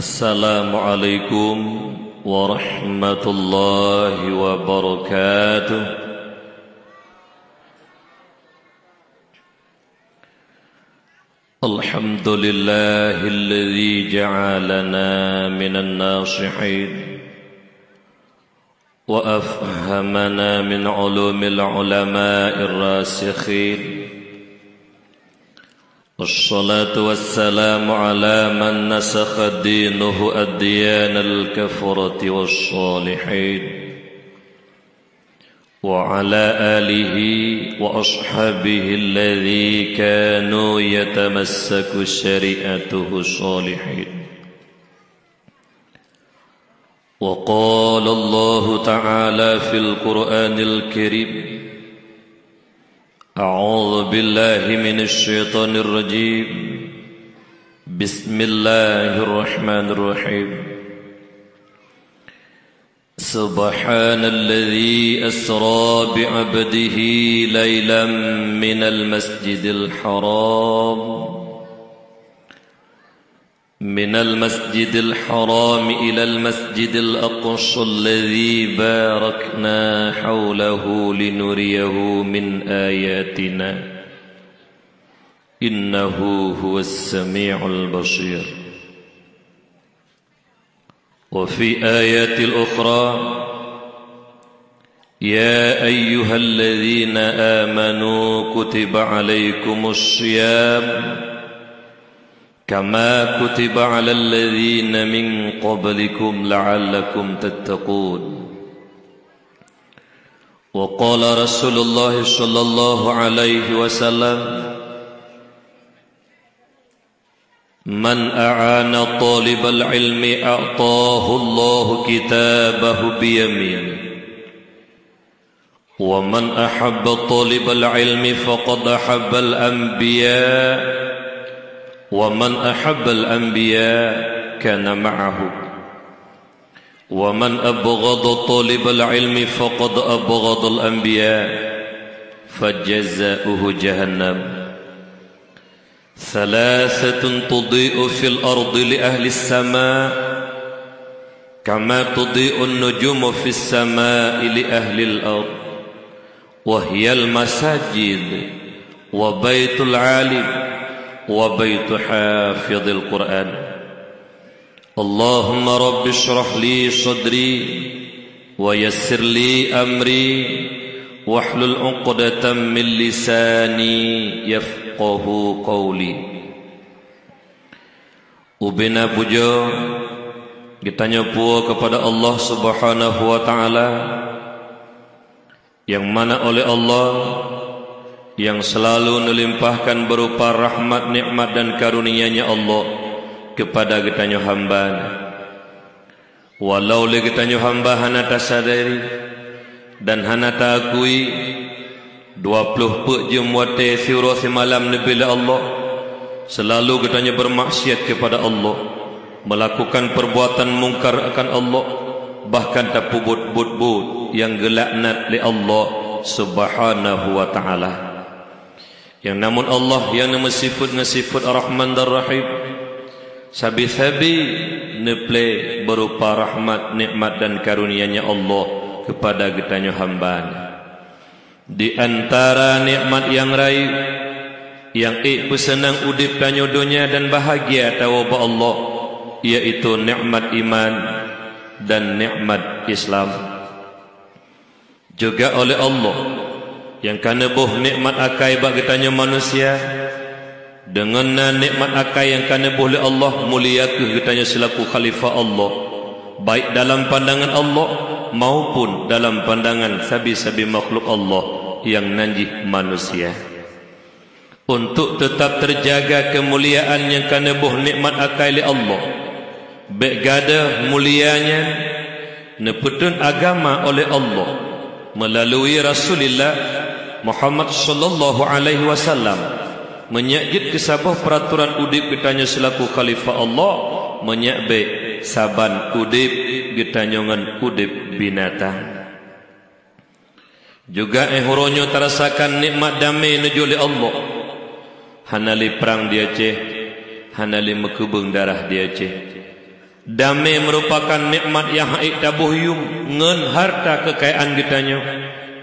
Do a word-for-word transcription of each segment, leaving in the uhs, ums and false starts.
Assalamualaikum warahmatullahi wabarakatuh. Alhamdulillahilladzi ja'alana minan nasihin wa afhamana min ulumil ulama'ir rasikhin. Wassalatu wassalamu ala man nasakha dinuhu adyanal kafarati wassalihin, wa ala alihi wa ashabihi alladzi kanu yatamassaku syari'atuhu salihin. Wa qala Allahu ta'ala fil Qur'anil Karim, a'udzu billahi minasy syaithanir rajim. Bismillahirrahmanirrahim. Subhanalladzi asra bi'abdihi lailam minal masjidil haram minal masjidil harami ilal masjidil aqsal ladzi barakna haulahu linuriyahu min ayatina, innahu huwas sami'ul basir. Wa fi ayatil ukhra, ya ayyuhalladzina amanu kutiba alaikumus siyam kama kutiba alal ladzina min qablikum la'allakum tattaqun. Wa qala Rasulullah sallallahu alaihi wasallam, man a'ana talibal ilmi a'tahu Allahu kitabahu biyamin. Wa man ahabba talibal ilmi faqad ahabbal anbiya. Wa man ahabbal anbiya kana ma'ahu. Wa man abghadha talibal ilmi faqad abghadhal anbiya. Fajaza'uhu jahannam. Thalathatun tudhi'u fil ardi li ahli sama, kama tudhi'un nujumu fis sama li ahli al-ard, wa hiyal masajid, wa baitul alim, wa baitu hafidhil Qur'an. Allahumma rabbi shrah li sadri wa yassir li amri wahlul 'uqdatam min lisani yafqahu qawli. Ubena pujoe geutanyoe puwoe keupada Allah Subhanahu wa Ta'ala, nyang mana oleh Allah nyang seulalu neulimpahkan beurupa rahmat, nikmat dan karunia-Nya Allah keupada geutanyoe hamba-Nya. Walau lé geutanyoe hamba hana tasadari dan hana taakui, dua ploh peuet jeuem watée siuroe simalam neubri lé Allah, seulalu geutanyoe beurmaksiat keupada Allah, meulakukan peurbuatan mungkar akan Allah, bahkan tapeubuet buet-buet nyang geulaknat lé Allah Subhanahu wa Ta'ala. Nyang namon Allah nyang neumeusifeuet ngon sifeuet Rahman dan Rahim, sabe-sabe neuplée beurupa rahmat, nikmat dan karunia-Nya Allah keupada geutanyoe hamba-Nya. Di antara nikmat nyang rayeuk, nyang ék peuseunang udeb tanyoe donya dan bahagia tawoe bak Allah, iaitu nikmat iman dan nikmat Islam. Juga oleh Allah nyang ka neuboh nikmat akai bak geutanyoe manusia. Deungon na nikmat akai nyang ka neuboh lé Allah, mulia kheueh geutanyoe silaku khalifah Allah, baik dalam pandangan Allah maupun dalam pandangan sabe-sabe makhluk Allah nyang nan jih manusia. Untuk teutab teujaga keumuliaan nyang ka neuboh nikmat akai lé Allah, bék gadôh mulia nyan neupeutrön agama oleh Allah meulalui Rasulillah Muhammad sallallahu alaihi wasallam. Meunyak jeuet keu saboh peuratoran udeb geutanyoe silaku khalifah Allah, meunyak bék saban udeb geutanyoe ngon udeb binatang. Juga éh uroe nyoe tarasakan nikmat damé neujok lé Allah. Hana lé prang di Aceh, hana lé meukeubeueng darah di Aceh. Damé meurupakan nikmat nyang hana taboh yuem ngon harta keukayaan geutanyoe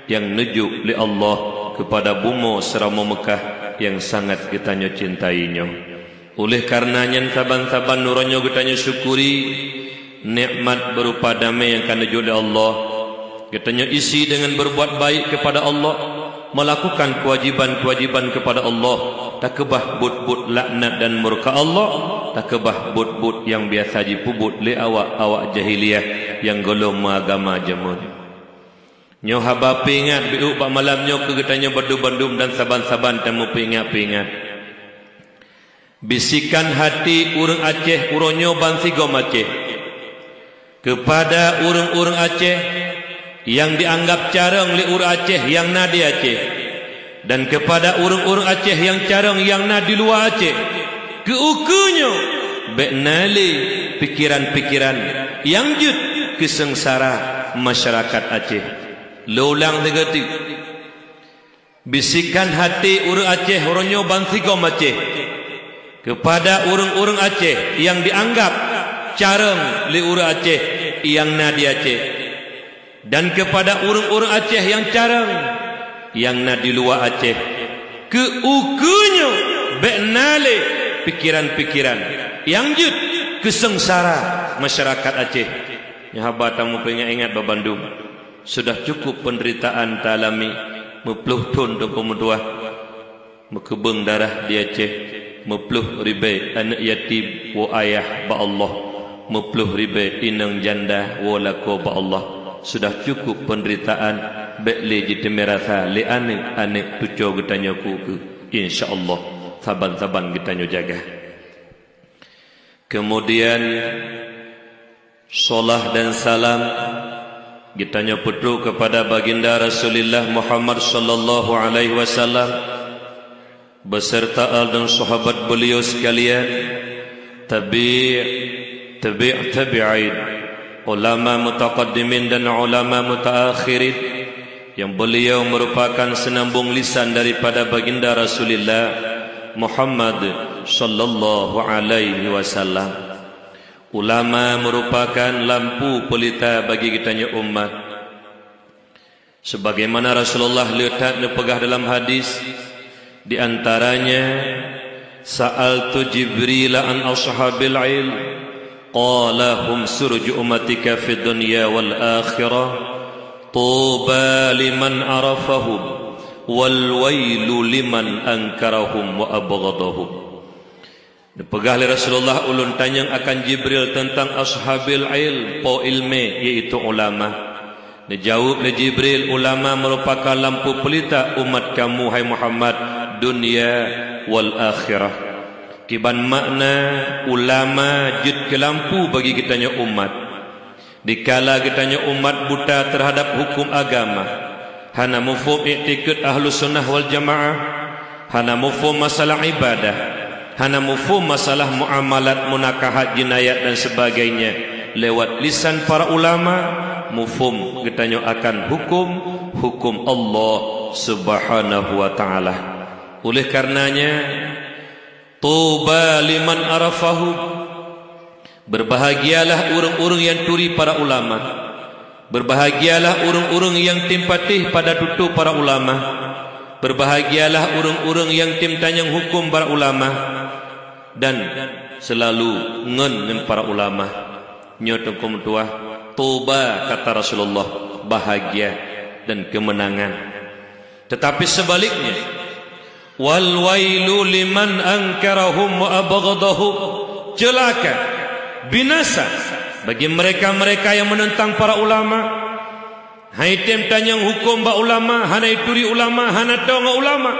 nyang neujok lé Allah keupada bumoe Seuramoe Meukah nyang sangat geutanyoe cintai nyoe. Oleh kareuna nyan, saban-saban uroe nyoe geutanyoe syukuri nikmat beurupa damé nyang ka neujok lé Allah. Geutanyoe isi deungon beurbuat baik keupada Allah, meulakukan keuwajiban-keuwajiban keupada Allah, takeubah buet-buet laknat dan murka Allah, takeubah buet-buet nyang biasa jipeubuet lé awak-awak jahiliyah nyang gohlom meuagama jameun. Nyoe haba peuingat beuh bak malam nyoe keu geutanyoe bandum-bandum dan saban-saban tameupeuingat-peuingat. Bisikan hati ureuëng Aceh uroe nyoe bansigom Aceh, keupada ureuëng-ureuëng Aceh nyang jianggab carông lé ureuëng Aceh nyang na di Aceh, dan keupada ureuëng-ureuëng Aceh nyang carông nyang na di luwa Aceh, keu ukeue nyoe bék na lé pikeran-pikeran nyang jeuet keu seungsara masyarakat Aceh. Lôn ulang sigoe teuk. Bisikan hati ureuëng Aceh uroe nyoe bansigom Aceh, keupada ureuëng-ureuëng Aceh nyang jianggab carông lé ureuëng Aceh nyang na di Aceh, dan keupada ureuëng-ureuëng Aceh nyang carông nyang na di luwa Aceh, keu ukeue nyoe bék na lé pikeran-pikeran nyang jeuet keu seungsara masyarakat Aceh. Nyoe haba tameupeuingat-ingat bak bandum. Sudah cukup penderitaan taalami meuploh thon teungku meutuwah, meukeubeueng darah di Aceh, meuploh ribée aneuëk yatim woe ayah bak Allah, meuploh ribée inong janda woe lakoe bak Allah. Sudah cukup penderitaan, bék lé jiteumé rasa lé aneuëk-aneuëk tuco geutanyoe keu ukeue. Insya Allah, saban-saban geutanyoe jaga. Keumudian, salat dan salam geutanyoe peutrok keupada Baginda Rasulullah Muhammad sallallahu alaihi wasallam beserta al dan sahabat beliau sekalian, tabi', tabi' tabi'in, ulama mutaqaddimin dan ulama mutaakhirin, yang beliau merupakan senambung lisan daripada Baginda Rasulullah Muhammad sallallahu alaihi wasallam. Ulama merupakan lampu peulita bagi geutanyoe umat. Sebagaimana Rasulullah le that neupeugah dalam hadis, di antaranya, "Sa'altu Jibril an ashabil ilm, qala hum suruju ummatika fid dunya wal akhirah, tuba liman arafahum, wal wailu liman angkarahum wa abghadahum." Neupeugah lé Rasulullah, "Ulôn tanyong akan Jibril teuntang ashabil ilm, po iéleumé, yaitu ulama." Neujaweueb lé Jibril, "Ulama meurupakan lampu peulita umat kamu, hai Muhammad, dunya wal akhirah." Kiban makna ulama jeuet keu lampu bagi geutanyoe umat. Dikala geutanyoe umat buta teuhadab huköm agama, hana muphom iktikeuet Ahlussunnah wal Jamaah, hana muphom masalah ibadah, hana muphom masalah muamalat, munakahat, jinayat dan sebagainya, lewat lisan para ulama, muphom geutanyoe akan huköm, huköm Allah Subhanahu wa Ta'ala. Oleh karenanya, tuba liman arafahum. Berbahagialah ureuëng-ureuëng nyang turi para ulama. Berbahagialah ureuëng-ureuëng nyang tem patéh pada tutoe para ulama. Berbahagialah ureuëng-ureuëng nyang tem tanyong huköm para ulama dan seulalu ngon ngon para ulama. Nyoe teungku meutuwah, tuba kata Rasulullah, bahagia dan keumeunangan. Tetapi sebaliknya, "Wal wailu liman angkarahum wa abghadahum." Celaka, binasa bagi mereka-mereka yang menentang para ulama. Hana tem tanyong huköm bak ulama, hana turi ulama, hana toe ngon ulama.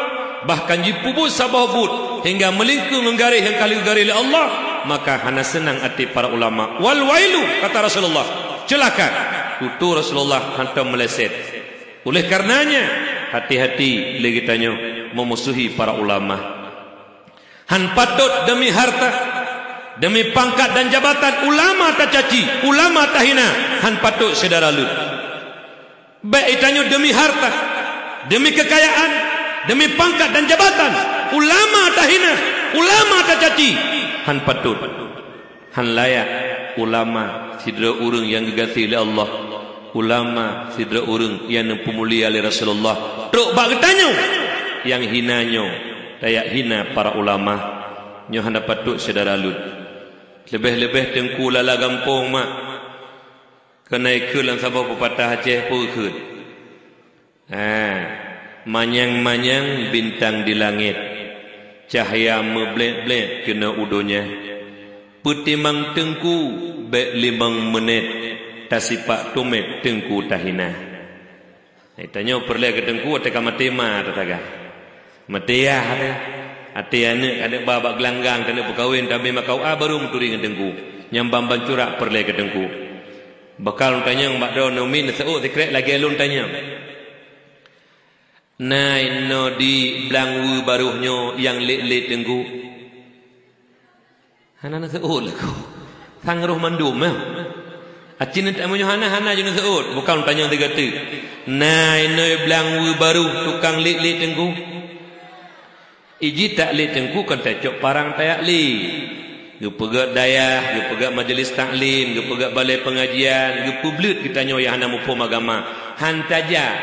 Bahkan jipeubuet saboh buet hingga meulingkue ngon garéh nyang ka lheueh geugaréh lé Allah, maka hana seunang até para ulama. "Wal wailu," kata Rasulullah, "celaka." Tutoe Rasulullah hantom meuleset. Oleh karenanya, hati-hati lé geutanyoe meumusuhi para ulama. Han patot deumi harta, deumi pangkat dan jabatan ulama tacaci, ulama tahina, han patot syedara lôn. Bék geutanyoe deumi harta, deumi keukayaan, deumi pangkat dan jabatan, ulama tahina, ulama tacaci, han patot, han layak. Ulama sidroe ureuëng nyang geugaséh lé Allah. Ulama sidroe ureuëng nyang neupeumulia lé Rasulullah. Trok bak geutanyoe nyang hina nyoe, tajak hina para ulama. Nyoe hana patôt syedara lôn. Leubeh-leubeh teungku lala gampông mak. Keuneuk kheun lam saboh peupatah Aceh peue kheun. Ha, manyang-manyang bintang di langét, cahya meublét-blét keunoe u donya. Peutimang teungku bék limong meunét, tasipak tumet teungku tahina. Hai, tanyoe peureulée keu teungku watée ka maté ma tataga. Maté yah teuh. Até aneuëk, aneuëk ba bak geulanggang, aneuëk peukawen, tabé makau a baru meuturi ngon teungku. Nyang ban-ban curak peureulée keu teungku. Bakal lôn tanyong bak droeneuh miet neuseuôt sikrek lagée lôn tanyong. Na inoe di Blang Wue Barôh nyoe nyang lét-lét teungku? Hana neuseuôt lakoe. Sang roh mandum, eh. Aci neutamong nyoe hana, hana jeuet neuseuôt. Bukon tanyong tiga teuk. Na inoe Blang Wue Barôh tukang lét-lét teungku? Iji taklid teungku kon tacok parang tayak lé. Geupeugét dayah, geupeugét majeulis taklim, geupeugét balée peungajian, geupeubleuet geutanyoe nyang hana muphom agama. Han tajak,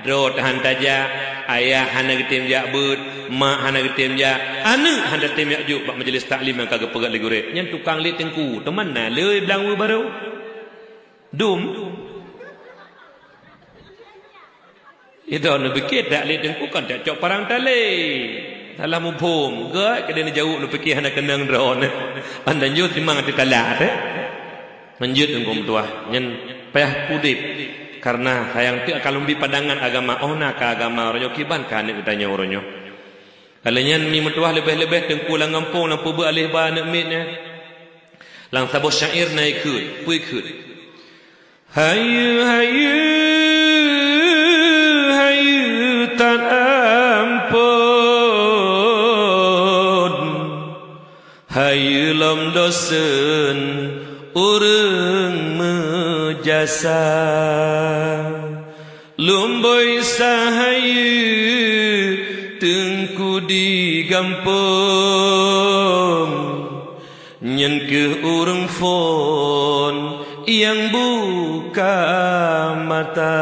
droe han tajak, ayah hana geutem jak beuet, mak hana geutem jak, aneuëk hana tem jak jok bak majeulis taklim nyang ka geupeugét lé gurée. Nyan tukang lét teungku, teuma na le Blang Wue Barôh. Dum. Idong neupiké taklid teungku kon tacok parang talé. Salah muphom, gét keudeh neujaweueb neupiké hana keunong droeneuh. Anda jeuet timang ati talak teuh. Lanjut teungku meutuah, nyan payah udeb. Karena sayang teuk akan lom bi pandangan agama, oh na ka agama uroe nyoe kiban ka aneuëk geutanyoe uroe nyoe. Ka lheueh nyan mi meutuah leubeh-leubeh teungku lam gampông lam peubeuet aléh ba aneuëk miet nyan. Lam saboh syair na ikheun, peue ikheun? Hayeue, hayeue, hayeue tan ampôn. Hayeue lom dosen ureuëng meujasa. Lumboi sahayeue teungku di gampông, nyan kheueh ureuëng phon nyang buka mata.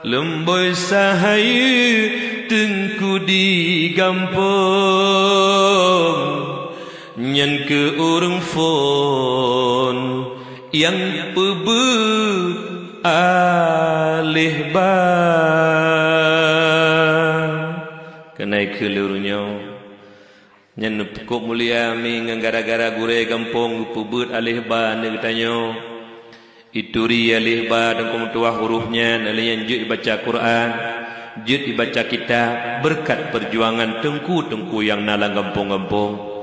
Lumboi sahayeue teungku di gampông, nyan kheueh ureuëng phon nyang peubeuet aléh ba. Keuneuk kheun lé ureuëng nyoe. Nyan peucok mulia mi ngon gara-gara gurée gampông geupeubeuet aléh ba aneuëk geutanyoe. Ituri aléh ba teungku meutuah huruf nyan, aléh nyan jeuet ibaca Quran, jeuet ibaca kitab, beureukat peujuangan teungku-teungku nyang na lam gampông-gampông.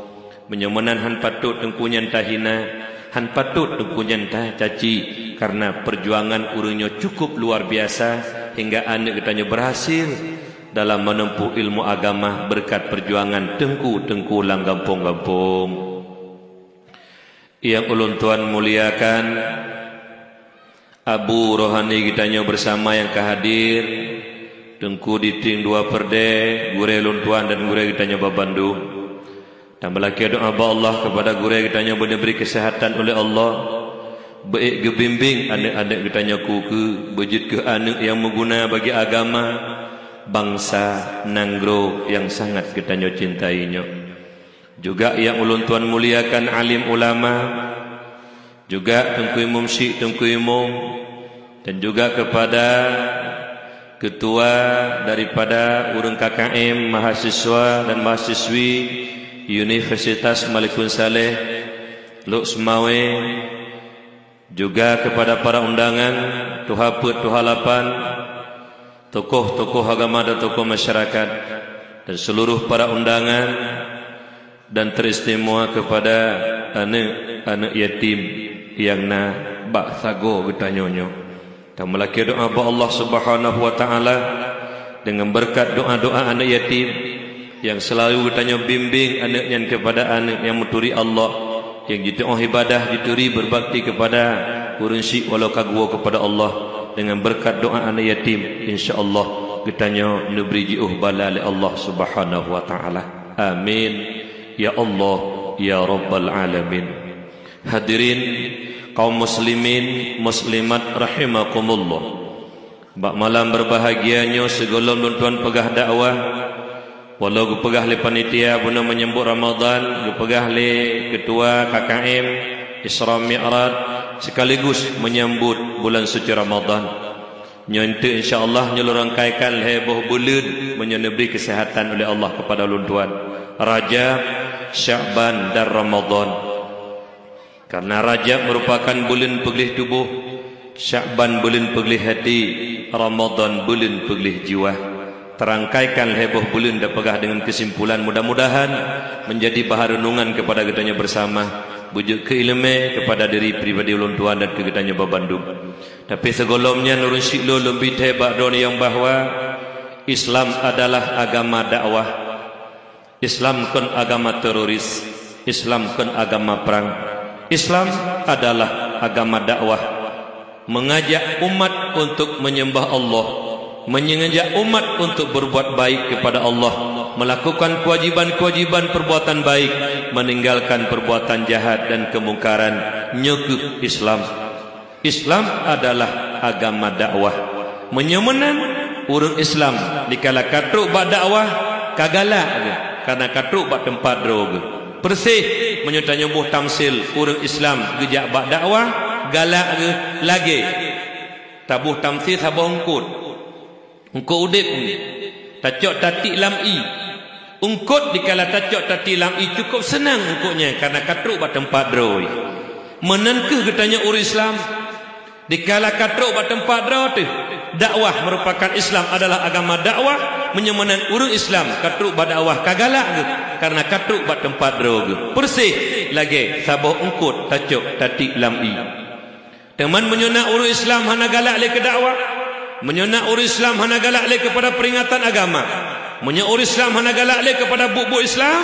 Meunyoe meunan han patôt teungku nyan tahina, han patôt teungku nyan tacaci, kareuna peujuangan ureuëng nyoe cukup luar biasa hingga aneuëk geutanyoe beurhasil dalam meuneumpôh ilmu agama beureukat peujuangan teungku-teungku lam gampông-gampông. Nyang ulôn tuan muliakan, abu rohani geutanyoe beusama nyang ka hadir, Teungku Diting Dua Peureudée, gurée lôn tuan dan gurée geutanyoe babandum. Tameulakée doá bak Allah keupada gurée geutanyoe beuneubri keuseuhatan ulée Allah, beuék geubimbéng aneuëk-aneuëk geutanyoe keu-keu, beujeuet keuh aneuëk nyang meuguna bagi agama, bansa, nanggroe nyang sangat geutanyoe cintai nyoe. Juga nyang ulôn tuan muliakan alim ulama, juga Teungku Imum Syik, Teungku Imum, dan juga kepada ketua daripada ureuëng K K M, mahasiswa dan mahasiswi Universitas Malikun Saleh, Lhokseumawe, juga kepada para undangan, tuha peuet, tuha lapan, tokoh-tokoh agama dan tokoh masyarakat, dan seluruh para undangan, dan teristimewa kepada aneuëk-aneuëk yatim nyang na bak sagoe geutanyoe nyoe. Tameulakée doá bak Allah Subhanahu wa Taala deungon beureukat doá-doá aneuëk yatim nyang seulalu geutanyoe bimbéng aneuëk nyan keupada aneuëk nyang meuturi Allah, nyang jituoh ibadah, jituri beubakti keupada ureuëng syik walau ka geuwoe keupada Allah. Deungon beureukat doá aneuëk yatim, insya Allah geutanyoe neubri jiôh bala lé Allah Subhanahu wa Taala. Amin, ya Allah, ya Rabbal Alamin. Hadirin kaum muslimin muslimat rahimakumullah. Bak malam berbahagia nyoe sigohlom lôn tuan peugah dakwah, walau geupeugah lé panitia bunoe menyambut Ramadan, geupeugah lé ketua K K M Isra Mi'raj sekaligus menyambut bulan suci Ramadan. Nyoe eunteuk insya Allah nyoe lôn rangkaikan lhée boh buleuen meunyoe neubri keuseuhatan uleh Allah keupada ulôn tuan, Rajab, Sya'ban dan Ramadan. Karena Rajab merupakan buleuen peugleh tuboh, Sya'ban buleuen peugleh hati, Ramadan buleuen peugleh jiwa. Teurangkaikan lhée boh buleuen tapeugah deungon keusimpulan, mudah-mudahan menjadi bahan renungan keupada geutanyoe bersama, beujeuet keu iéleumé keupada diri pribadi ulôn tuan dan keu geutanyoe babandum. Tapi sigohlom nyan ureuëng syiek lôn lôn bi thée bak droeneuh nyang bahwa Islam adalah agama dakwah. Islam kon agama teroris, Islam kon agama prang. Islam adalah agama dakwah, mengajak umat untuk menyembah Allah, mengajak umat untuk berbuat baik kepada Allah, melakukan kewajiban-kewajiban perbuatan baik, meninggalkan perbuatan jahat dan kemungkaran. Nyoe kheueh Islam. Islam adalah agama dakwah. Meunyoe meunan, ureuëng Islam dikala ka trok bak dakwah, ka galak geuh, karena ka trok bak teumpat droe geuh. Peureuseh meunyoe tanyoe boh tamsil ureuëng Islam geujak bak dakwah, galak geuh lagée taboh tamsil saboh eungkot. Eungkot udeb nyoe, tacok tatiek lam ié. Eungkot dikala tacok tatiek lam ié cukôp seunang eungkot nyan, karena ka trok bak teumpat droe. Meunan kheueh geutanyoe ureuëng Islam. Dikala ka trok bak teumpat droe teuh, dakwah merupakan Islam adalah agama dakwah, meunyoe meunan ureuëng Islam ka trok bak dakwah ka galak geuh, karena ka trok bak teumpat droe geuh. Peureuseh lagée saboh eungkot tacok tatiek lam ié. Teuma meunyoe na ureuëng Islam hana galak lé keu dakwah, meunyoe na ureuëng Islam hana galak lé keupada peuringatan agama, meunyoe ureuëng Islam hana galak lé keupada buet-buet Islam,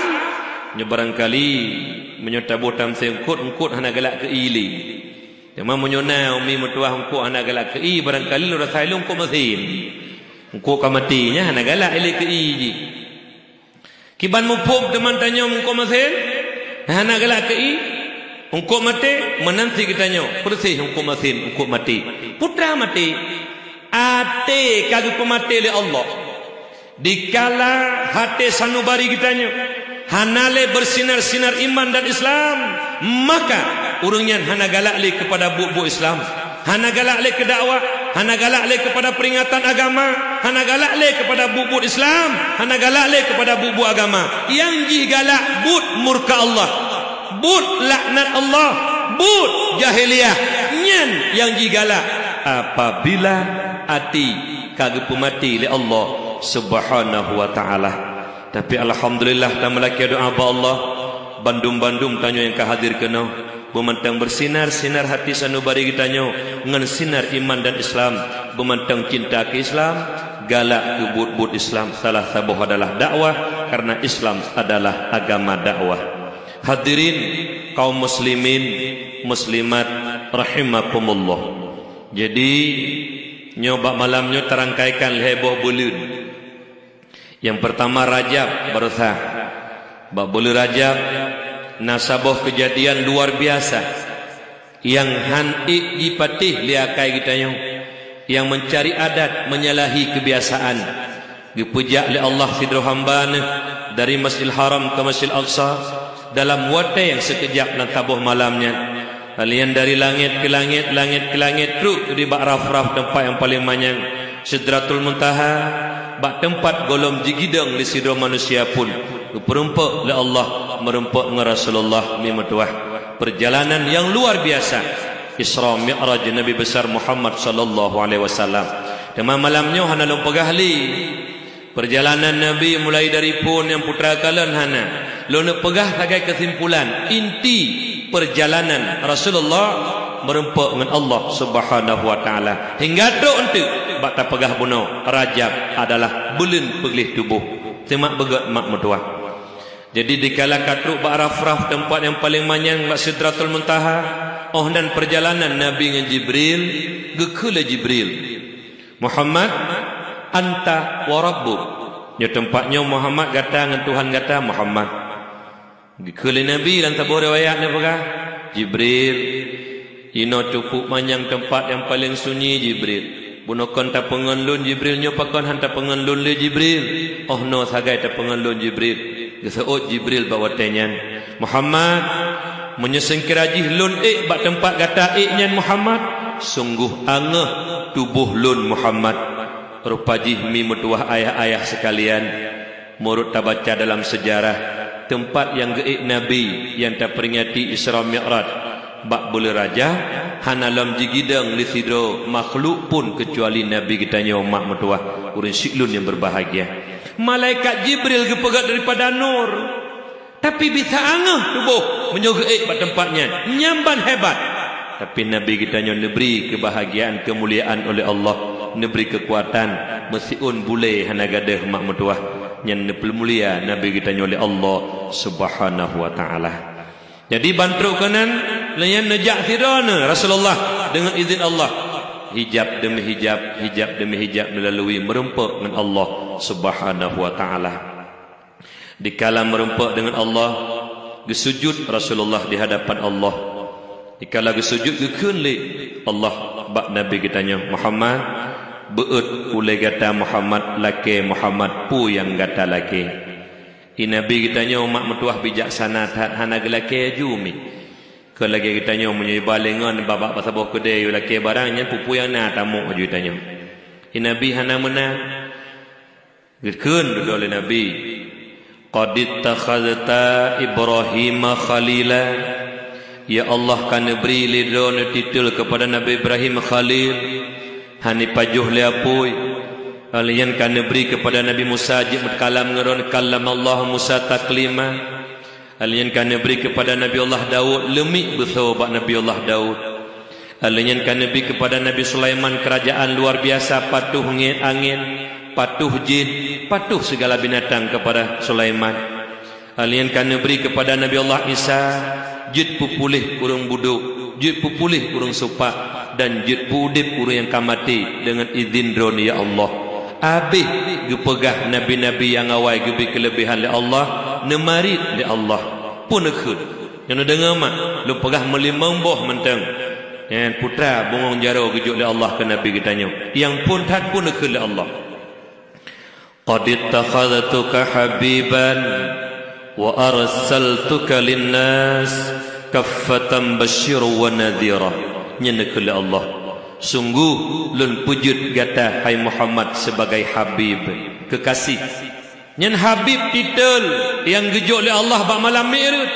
nyoe barangkali meunyoe taboh tamsil eungkot, eungkot hana galak keu ié lé. Teuma meunyoe na umi meutuwah eungkot hana galak keu ié, barangkali lôn rasa ilôn eungkot masin. Eungkot ka maté nyan hana galak ilée keu ié jih. Kiban muphom teuma tanyoe eungkot masin, hana galak keu ié, eungkot maté, meunan cit geutanyoe, peureuseh eungkot masin, eungkot maté. Peue teuma maté, até ka geupeumaté lé Allah. Dikala até sanubari geutanyoe hana lé beusinar-sinar iman dan Islam, maka ureuëng nyan hana galak lé keupada buet-buet Islam. Hana galak lé keu dakwah, hana galak lé keupada peuringatan agama, hana galak lé keupada buet-buet Islam, hana galak lé keupada buet-buet agama. Nyang jih galak buet murka Allah, buet laknat Allah, buet jahiliyah. Nyan nyang jih galak apabila até ka geupeumaté lé Allah Subhanahu wa Ta'ala. Tapi alhamdulillah, tameulakée doá bak Allah, bandum-bandum tanyoe nyang ka hadir keunoe, beumantong beusinar-sinar hati sanubari geutanyoe ngon sinar iman dan Islam, beumantong cinta keu Islam, galak keu buet-buet Islam. Salah saboh adalah dakwah, karena Islam adalah agama dakwah. Hadirin kaum muslimin muslimat rahimakumullah. Jadi, nyoe bak malam nyoe tarangkaikan lhée boh buleuen. Nyang peurtama Rajab baroesa. Bak buleuen Rajab na saboh keujadian luar biasa nyang han ék jipatéh lé akai geutanyoe, nyang meucari adat menyalahi keubiasaan. Geupeujak lé Allah sidroe hamba Neuh dari Masjidil Haram keu Masjidil Aqsa dalam watée nyang sikeujap lam saboh malam nyan. Lheuh nyan dari langét keu langét, langét keu langét, trok di bak raf-raf teumpat nyang paleng manyang, Sidratul Muntaha, bak teumpat gohlom jigidong lé sidroe manusia phon, geupeureumpok lé Allah, meureumpok ngon Rasulullah mi meutuwah. Peurjalanan nyang luar biasa, Isra Mi'raj Nabi Besar Muhammad sallallahu alaihi wasallam. Teuma malam nyoe hana lôn peugah lé. Peurjalanan Nabi mulai dari phon nyang putra kalon hana. Lôn peugah sagai keusimpulan, inti peurjalanan Rasulullah meureumpok ngon Allah Subhanahu wa Ta'ala. Hingga trok eunteuk bak tapeugah bunoe, Rajab adalah buleuen peugleh tuboh. Simak beugét mak meutuwah. Jadi dikala ka trok bak raf-raf teumpat nyang paleng manyang bak Sidratul Muntaha, óh nan peurjalanan Nabi ngon Jibril, geukheun lé Jibril, "Muhammad, anta wa rabbuk." Nyoe teumpat nyoe Muhammad, gata ngon Tuhan gata Muhammad. Geukheun lé Nabi lam saboh riwayat neupeugah, "Jibril, inoe cukup manyang teumpat nyang paleng sunyi, Jibril. Bunoe kon tapeungon lôn, Jibril, nyoe pakon han tapeungon lôn lé, Jibril? Oh noe sagai tapeungon lôn, Jibril." Geuseuôt Jibril bak watée nyan, "Muhammad, meunyoe seukira jih lôn ék bak teumpat gata ék nyan, Muhammad, sunggoh angeuh tuboh lôn, Muhammad." Rupa jih mi meutuwah ayah-ayah seukalian, meunurot tabaca dalam seujarah, teumpat nyang geuék Nabi nyang taperingati Isra Mi'raj bak buleuen Rajab, hana lom jigidong lé sidroe makhluk pun keucuali Nabi geutanyoe mak meutuwah, ureuëng siklon nyang beubahgia. Malaikat Jibril geupeugét daripada nur. Tapi bisa angeuh tuboh meunyoe geuék bak teumpat nyan, nyan ban hebat. Tapi Nabi geutanyoe neubri keubahagiaan, keumuliaan oleh Allah, neubri keukuatan, meusiôn bulée hana gadôh mak meutuwah, nyan neupeumulia Nabi geutanyoe lé Allah Subhanahu wa Ta'ala. Jadi ban trok keunan, lé nyan neujak sidroe Rasulullah deungon izin Allah. Hijab demi hijab, hijab demi hijab neulalui, meurumpok ngon Allah Subhanahu wa Ta'ala. Dikala meurumpok deungon Allah, geusujut Rasulullah di hadapan Allah. Dikala geusujut, geukheun lé Allah bak Nabi geutanyoe, "Muhammad, beuet ulée gata Muhammad, lakée Muhammad peue nyang gata lakée." Di Nabi geutanyoe mak meutuwah bijaksana that, hana geulakée aju mi. Kon lagée geutanyoe meunyoe iba lé ngon babah saboh keudée yue lakée barang nyan, peue-peue nyang na tamong aju tanyoe. Di Nabi hana meunan. Geukheun dudoe lé Nabi, "Qad ittakhadhta Ibrahima khalila." Ya Allah, ka neubri lé Droeneuh titel keupada Nabi Ibrahim khalil, hana ipajoh lé apui. Lheueh nyan ka neubri keupada Nabi Musa jeuet meukalam ngon Droeneuh, "Kallamallahu Musa taklima." Lheueh nyan ka neubri keupada Nabi Allah Daud, leumiek beusoe bak Nabi Allah Daud. Lheueh nyan ka neubri keupada Nabi Sulaiman keurajaan luar biasa, patuh ngieng angén, patuh jén, patuh sigala binatang keupada Sulaiman. Lheueh nyan ka neubri keupada Nabi Allah Isa, jeuet peupuléh ureuëng budok, jeuet peupuléh ureuëng supak, dan jeuet peuudeb ureuëng nyang ka maté deungon idhin Droeneuh, ya Allah. Abéh geupeugah nabi-nabi nyang awai geubri keuleubehan lé Allah, neumarit lé Allah. Peue neukheun? Nyoe neudeungoe mak, lôn peugah meulimong boh mantong. Nyan putra bungöng jaroe geujok lé Allah keu Nabi geutanyoe. Nyang phon that peue neukheun lé Allah. "Qad ittakhadhtuka habiban wa arsaltuka linnas kaffatan basyiran wa nadhira." Nyan neukheun lé Allah, "Sunggoh lôn peujeuet gata, hai Muhammad, sibagai habib, keukaséh." Nyan habib titel nyang geujok lé Allah bak malam Mi'raj.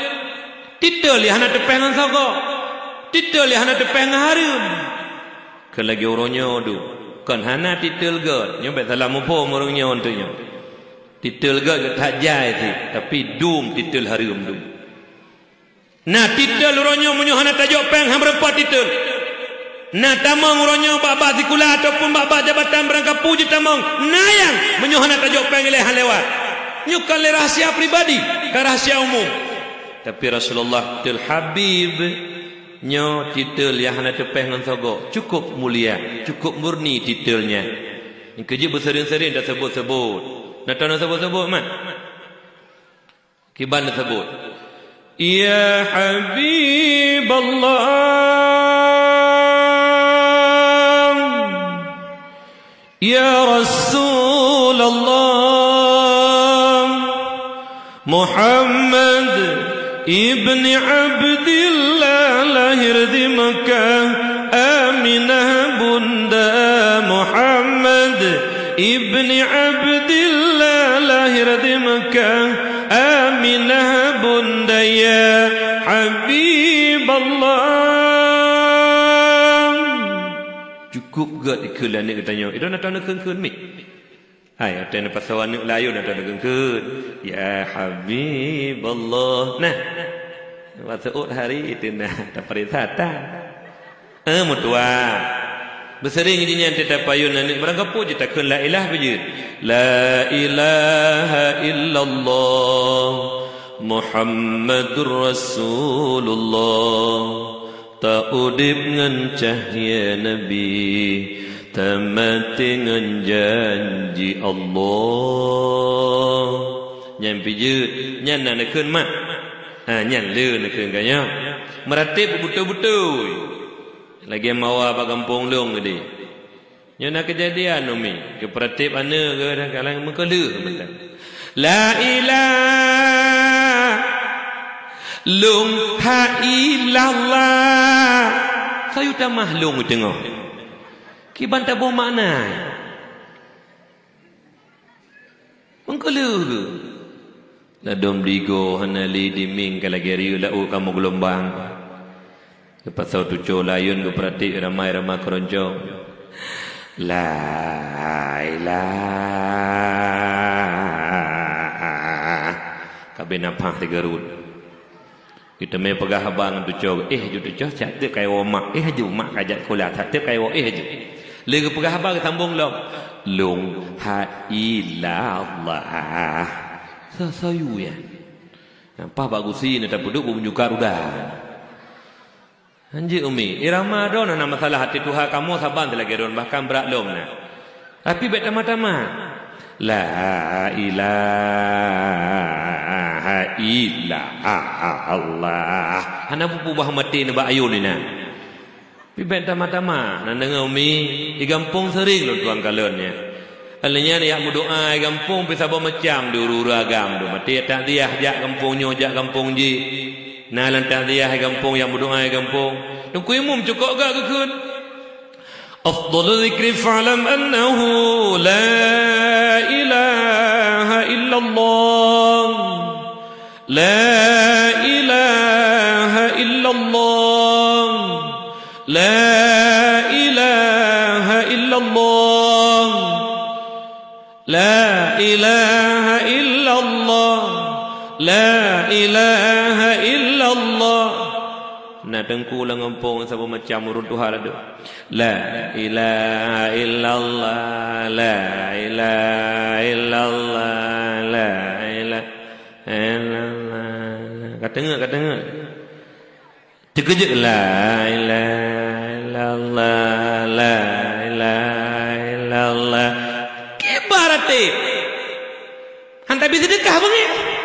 Titel nyang hana teupéh ngon soe goe. Titel nyang hana teupéh ngon hareuem. Keu lagée uroe nyoe dum, kon hana titel gét. Nyoe bék salah muphom ureuëng nyoe teuk nyoe. Titel gét gét that jai cit, tapi dum titel hareuem dum. Na titel uroe nyoe meunyoe hana tajok péng, han meurumpok titel. Na tamong uroe nyoe bak-bak sikula ataupun bak-bak jabatan barangkapeue jeuet tamong. Na nyang meunyoe hana tajok péng ilée han lewat. Nyoe ka lé rahsia pribadi, ka rahsia umum. Tapi Rasulullah titel habib, nyoe titel nyang hana teupéh ngon soe goe. Cukup mulia, cukup murni titel nyan. Nyang keujeuet beuseuring-seuring taseubut-seubut. Na tahu na seubut-seubut mat? Kiban teusebut, "Ya Habiballah, ya Rasulullah, Muhammad ibni Abdillah lahir di Mekah, Aminah bunda Muhammad ibni Abdillah lahir di Mekah, Aminah bunda ya Habiballah." Cukup gét dikheun lé aneuk geutanyoe. Idong na taneuk kheun-kheun mi. Hai, watée neupasoe aneuk layôn na taneuk kheun-kheun. Ya Habiballah. Nah. Watée ôt hari itu nah, taparéksa tan. Eh, meutuah. Beuseuring jih nyan teuh tapayon aneuk barangkapeue jeuet takheun la ilah beujeuet. La ilaha illallah Muhammadur Rasulullah. Taudeb ngon cahya Nabi, tamaté ngon janji Allah. Nyan pih jeuet, nyan na neukheun mak. Ha, nyan le neukheun gaya. Meuratéb beutôi-beutôi. Lagèe mawa bak gampông lôn tadi. Nyoe na keujadian, Umi. Geupeuratéb aneuk geuh kadang-kadang meukeuleuh mantong. La ilaha lôn ha illallah. Sayu tamah lôn teungoh. Kiban taboh makna. Meukeuleuh geuh. Ladôm digo hana lé dimieng ka lagèe riyeuk laôt ka meugeulumbang. Geupasoe tucoe layeuen geupeuratéb ramai-ramai keuroncong. La ilaha. Ka bèk nafah sigeurot. Geuteumé peugah haba ngon tucoe, "Éh ju tucoe, siat teuk kayèe woe mak, éh ju mak ka jak sikula, siat teuk kayèe woe, éh ju." Lé geupeugah haba geusambông lom, "Lôn ha illallah." Sa-, sayu nyan. Nyan paih bak gusi na tapeuduek beumeujungka ruda. Hanjeuet Umi, irama droeneuh na masalah até tuha kamoe saban lagèe droeneuh, bahkan brat lom na. Tapi bèk tamah-tamah. La ilaha illallah. Hana peue-peue bah maté nibak ayôn inan. Tapi bèk tamah-tamah. Na deungö Umi, di gampông seuring lôn tuan kalon nyan. Alèh nyan jak meudoa di gampông pih saboh macam di ureueng-ureueng agam tu. Maté takziah jak gampông nyoe, jak gampông jih. Na lam takziah di gampông, jak meudoa di gampông. Teungku Imum cukôp gak geukheun. Afdalu dzikri fa'lam annahu la ilaha illallah. La ilaha illallah. La ilaha illallah. La ilaha illallah. La ilaha illallah. Na teungku lam gampông saboh macam ureueng tuha ladôm. La ilaha illallah, la ilaha illallah, la ilaha illallah. Ka teungeut, ka teungeut. Teukeujot, la ilaha illallah, la ilaha illallah. Kiban ratéb. Hantom bri seudeukah beungéh.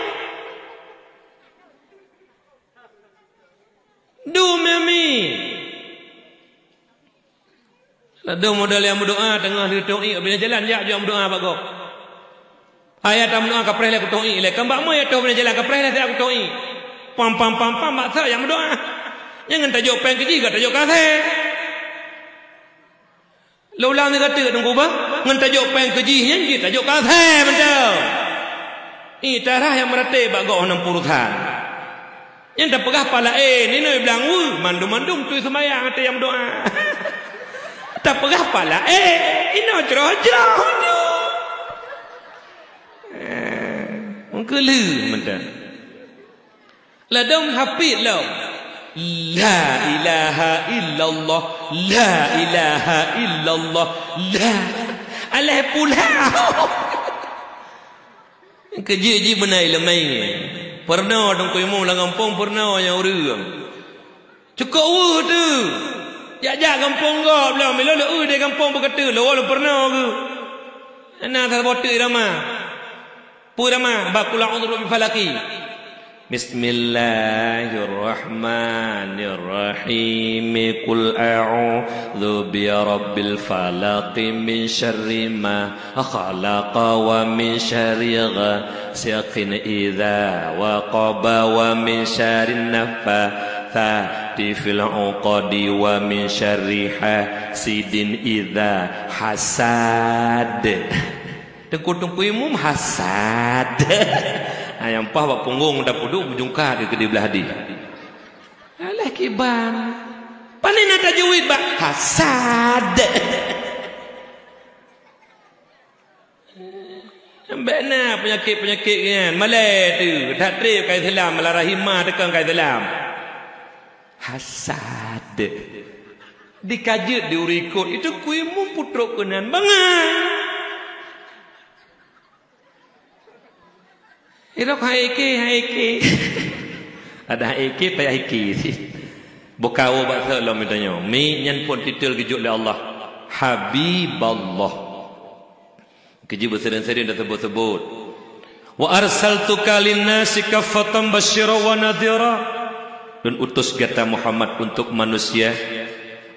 Dum Umi. Ladôm model nyang meudoa teungoh lheueh tôh iék, bina jalan jak jeuet meudoa bak gob. Hai tameudoa kapreh lé kutôh iék lé. Kan bak moe ya tôh bina jalan kapreh lé siat kutôh iék. Pam, pam, pam, pam, bak sa nyang meudoa. Nyang ngon tajok péng keujih ka tajok keu asèe. Lôn ulang lé gata teungku bah, ngon tajok péng keujih nyan jih tajok keu asèe mantong. Ih, tarah nyang meuratéb bak gob hana peurusan. Nyang tapeugah pala, eh, ninoe blang weuh, mandum-mandum tui seumayang até nyang meudoa. Tapeugah pala, eh, inoe jroh-jroh nyoe. Eh, meukeuleuh mantong. Ladôm hafid lom. La ilaha illallah, la ilaha illallah, la. Alah pula. Keujeuet jih beuna iéleumé. Peurunoe teungku imum lam gampông peurunoe nyang ureueng. Cukôp weueh teuh. Jak-jak gampông gob lom, ilôn lôn eu di gampông beukeuteu, lôn woe lôn peurunoe geuh. Hana saboh teuk irama. Peue irama? Bak Qul a'udzu birabbil falaq. Bismillahirrahmanirrahim. Qul a'udzu birabbil falaq, min syarri ma khalaq, wa min syarri ghasiqin idza waqab, wa min syarrin naffatsati fil 'uqad, wa min syarri hasidin idza hasad. Teungku-teungku imum hasad. Ha, nyang paih bak punggong tapeuduek beujungka keu keudeh blah deh. Alah kiban. Pane na tajwid bak hasad. Bèk na peunyakét-peunyakét nyan. Malèe teuh. That trép ka Islam, ala rahimah teuka ka Islam. Hasad. Dikajeut di ureueng ikot, itu kui mum putrok keunan bangai. Irok hai ke, hai ke. Ada hai ke, payah ke. Bukawo bak lom tanyoe. Mi nyan pun titel geujok lé Allah. Habiballah. Keujeuet beuseudeung-seudeung dan sebut-sebut. Wa arsaltuka linnasi kaffatan basyira wa nadhira. Lôn utus gata Muhammad untuk manusia,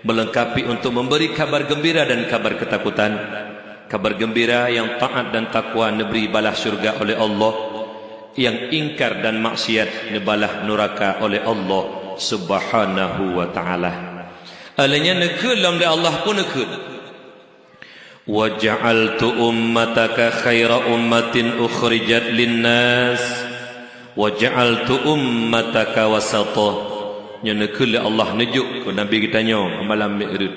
melengkapi untuk memberi kabar gembira dan kabar ketakutan. Kabar gembira, yang taat dan takwa neubri balaih syurga oleh Allah, yang ingkar dan maksiat neubalah nuraka oleh Allah Subhanahu wa Ta'ala. Alanya neukheun lom lé Allah pun neukheun. "Wa ja'altu ummataka khaira ummatin ukhrijat linnas, wa ja'altu ummataka wasata." Nyoe neukheun lé Allah neujok keu Nabi geutanyoe malam Mi'raj.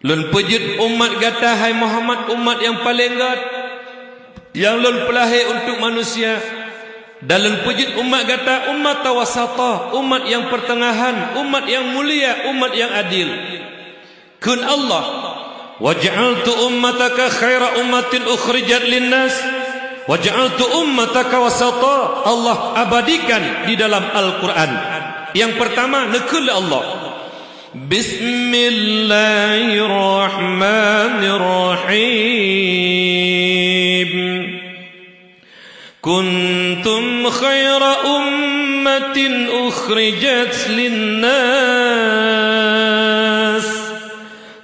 "Lôn peujeuet umat gata, hai Muhammad, umat nyang paleng gét, nyang Lôn peulahé untuk manusia. Dan Lôn peujeuet umat gata ummatan wasata, umat nyang peuteungahan, umat nyang mulia, umat nyang adil." Kheun Allah, "Wa ja'altu ummataka khaira ummatin ukhrijat linnas, wa ja'altu ummataka wasata." Allah abadikan di dalam Al-Quran. Yang pertama, neukheun lé Allah, "Bismillahirrahmanirrahim. Kuntum khaira ummatin ukhrijat linnas,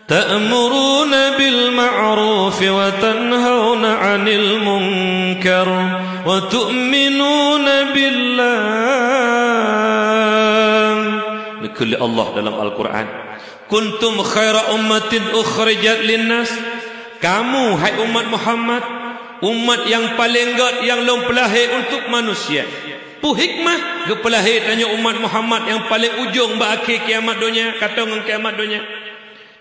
ta'muruna bil ma'ruf wa tanhauna 'anil munkar, wa tu'minuna billah." Neukheun lé Allah dalam Al-Quran, "Kuntum khaira ummatin ukhrijat linnas." Kamu, hai umat Muhammad, umat nyang paleng gét nyang Lôn peulahé untuk manusia. Peue hikmah geupeulahé tanyoe umat Muhammad nyang paleng ujong bak akhé kiamat donya, ka tô ngon kiamat donya?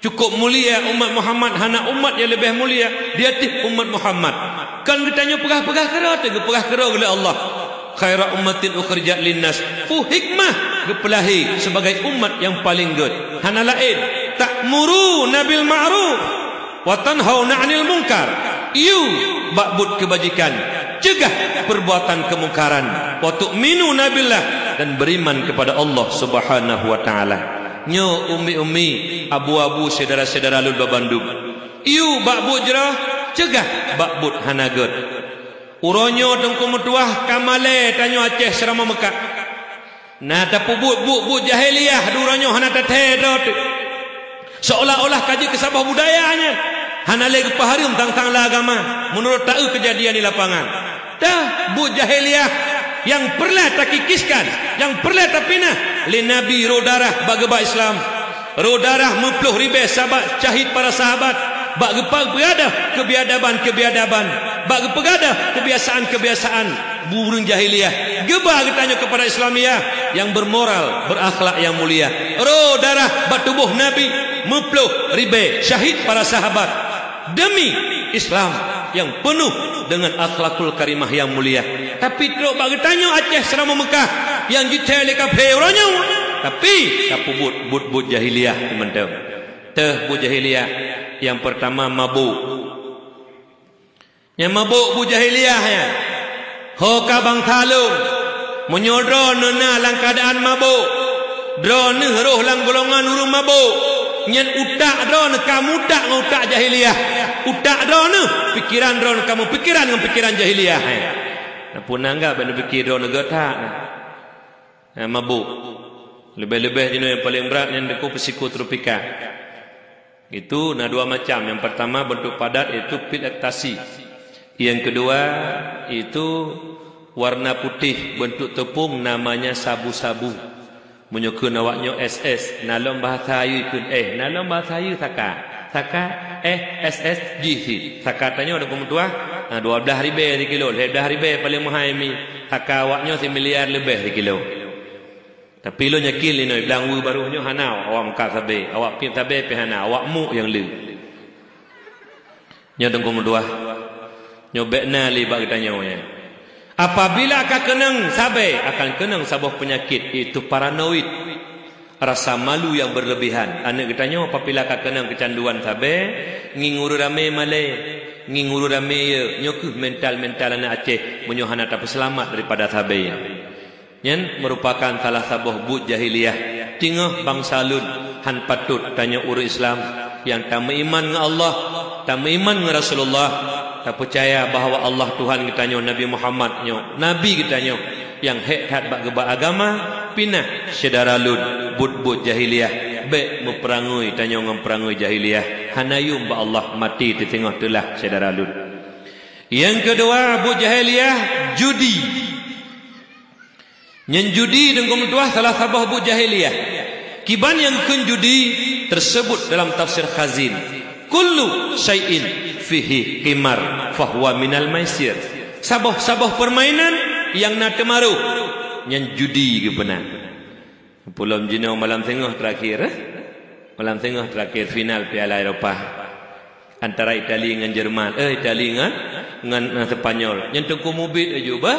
Cukup mulia umat Muhammad, hana umat nyang leubeh mulia di ateueh umat Muhammad. Kon geutanyoe peugah-peugah keudroe teuh, geupeugah keudroe lé Allah, "Khaira ummatin ukhrijat linnas." Peue hikmah geupeulahé sibagai umat nyang paleng gét? Hana laén, "Ta'muruna bil ma'ruf wa tanhauna 'anil munkar." Yue bak buet keubajikan, ceugah peurbuatan keumungkaran. "Wa tu'minuna billah," dan beriman kepada Allah Subhanahu wa Ta'ala. Nyoe ummi-ummi, abu-abu, syedara-syedara lôn babandum. Yue bak buet jroh, ceugah bak buet hana gét. Uroe nyoe Teungku meutuwah ka malée tanyoe Aceh Seuramoe Meukah. Na tapeubuet buet-buet jahiliyah di uroe nyoe hana tathée droe teuh. Seolah-olah ka jeuet keu saboh budaya nyan. Hana lé geupeuhareuem tang-tang lam agama, meunurot taeu keujadian di lapangan. Teuh buet jahiliyah nyang peureulée takikiskan, nyang peureulée tapinah lé Nabi, rô darah bak geuba Islam. Rô darah meuploh ribée sahabat, syahid para sahabat, bak geupeugadôh keubiadaban-keubiadaban, bak geupeugadôh keubiasaan-keubiasaan ureuëng jahiliyah, geuba geutanyoe keupada Islamiyah nyang beumoral, beurakhlak nyang mulia. Rô darah bak tuboh Nabi meuploh ribée, syahid para sahabat. Demi Islam nyang peunoh deungon akhlakul karimah nyang mulia. Tapi trok bak geutanyoe Aceh Seuramoe Meukah nyang jithée lé kaphé uroe nyoe, tapi tapeubuet buet-buet jahiliyah mantong. Teuh buet jahiliyah, nyang peurtama mabök. Nyang mabök buet jahiliyah nyan. Ho ka bansa lôn, meunyoe droeneuh na lam keuadaan mabök, droeneuh rôh lam golongan ureuëng mabök, nyan utak droeneuh ka meuutak ngon utak jahiliyah. Utak droeneuh, pikeran droeneuh ka meupikeran ngon pikeran jahiliyah. Nah, peue na anggab bak neupike droeneuh gét that na. Nah, mabök. Leubeh-leubeh jinoe nyang paleng brat nyan dikeue psiko tropika. Itu na dua macam. Yang pertama bentuk padat, yaitu pil ekstasi. Yang kedua itu warna putih, bentuk tepung, namanya sabu-sabu. Meunyoe kheun awak nyoe S S, na lom bahasa Melayu kheun eh, na lom bahasa Melayu saka. Saka eh S S jih sit. Saka tanyoe dikeue meutuwah, ha, dua belas ribée sikilo, lhée belas ribée paleng meuhai mi. Saka awak nyoe similiar leubeh sikilo. Tapi lôn yakin linoe blang wue barôh nyoe hana awak meukat sabe, awak piep sabe pih hana, awak muk nyang le. Nyoe teungku meutuwah, nyoe bék na lé bak geutanyoe nyan. Apabila ka keunong sabe, akan keunong saboh peunyakét, yaitu paranoid, rasa malu yang berlebihan. Aneuëk geutanyoe apabila ka keunong keucanduan sabe, ngieng ureuëng ramé malée, ngieng ureuëng ramé ye, nyoe kheueh mental-mental aneuëk Aceh meunyoe hana tapeuseulamat daripada sabe nyan. Nyan meurupakan salah saboh buet jahiliyah. Teungoh bansa lôn, hán patot tanyoe ureuëng Islam nyang tameuiman ngon Allah, tameuiman ngon Rasulullah, tapeucaya bahwa Allah Tuhan geutanyoe, Nabi Muhammad nyoe Nabi geutanyoe nyang hék that bak geuba agama, Pinah syedara lôn, buet-buet jahiliyah, bék meupeurangui tanyoe ngon peurangui jahiliyah. Hana yuem bak Allah, maté teuteungoh teulah syedara lôn. Nyang keudua, buet jahiliyah, judi. Nyan judi deungon meutuah salah saboh buet jahiliyah. Kiban nyang kheun judi teuseubut dalam tafsir Khazin, "Kullu syai'in fihi qimar fahuwa minal maisir." Saboh-saboh peurmainan nyang na teumaroh, nyan judi geupeuna. Pulom jinoe malam singoh terakhir, eh? Malam singoh terakhir final Piala Eropa antara Itali ngon Jerman. Eh, Itali ngon, ngon, ngon Spanyol. Nyan teungku mubiet aju bah.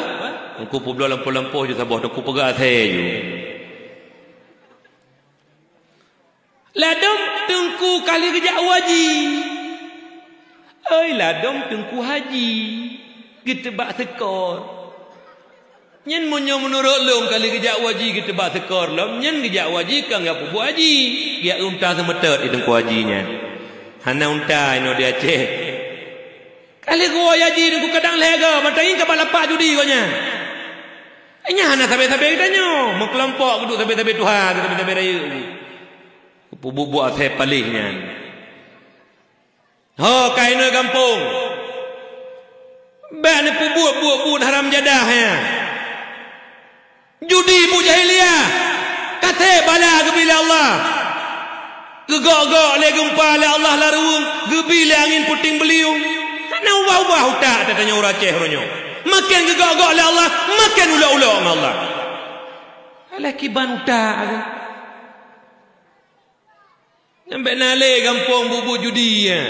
Teungku peubloe lampôh-lampôh ju saboh, teungku peugah asai aju. Ladom teungku kali geujak u haji. Oi, ladom teungku haji. Geuteubak seukor. Nyan meunyoe meunurot lôn kali geujak u haji geuteubak seukor lom, nyan geujak u haji ka geupeubuet haji. Geujak unta seumeutôt di teungku haji nyan. Hana unta inoe di Aceh. Kali geuwoe haji teungku kadang lhée goe, mantong ka bak lapak judi gobnyan. Nyan hana sabe-sabe geutanyoe, meukelompok geuduek sabe-sabe tuha, sabe-sabe rayeuk. Geupeubuet-buet asai paléh nyan. Ho, keuhai gampông. Bék neupeubuet buet-buet haram jadah nyan. Judi buet jahiliyah. Ka sép bala geubi lé Allah. Geugok-gok lé geumpa lé Allah lam ruweueng, geubi lé angén puting beuliueng. Hana ubah-ubah utak tanyoe ureueng Aceh uroe nyoe. Maken geugok-gok lé Allah, maken ulok-ulok ngon Allah. Alah kiban utak. Nyan bék na lé gampông buet-buet judi, ya.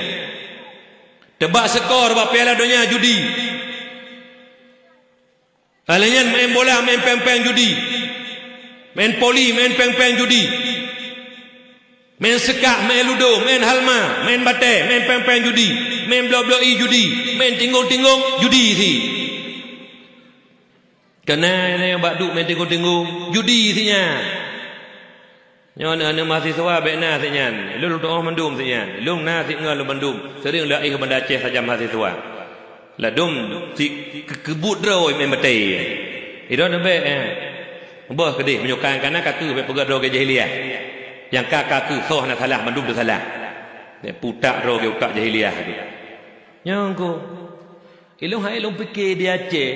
Teubak seukor bak Piala Donya judi. Alah nyan main bola, main péng-péng judi. Main poli, main péng-péng judi. Main seukak, main ludo, main halma, main batée, main péng-péng judi. Main blok-blok ie judi, main tinggong-tinggong judi si. Keunan nyang bak duek main tinggong-tinggong, judi si nyan. Nyoe aneuk-aneuk mahasiswa bék na si nyan. Lôn tuoh mandum si nyan. Lôn na si ngon lôn mandum. Seuring lôn éh u Banda Aceh sajan mahasiswa. Ladom si keu-, keubuet droe main batée. Idong na bék, eh. Boh keudeh meunyoe ka, ka na ka keu bék peugah droe jahiliyah. Nyang ka, ka keu soe hana salah, mandum teusalah. Bék putak droe utak jahiliyah. Nyang ko. Ilôn hai lôn pike di Aceh,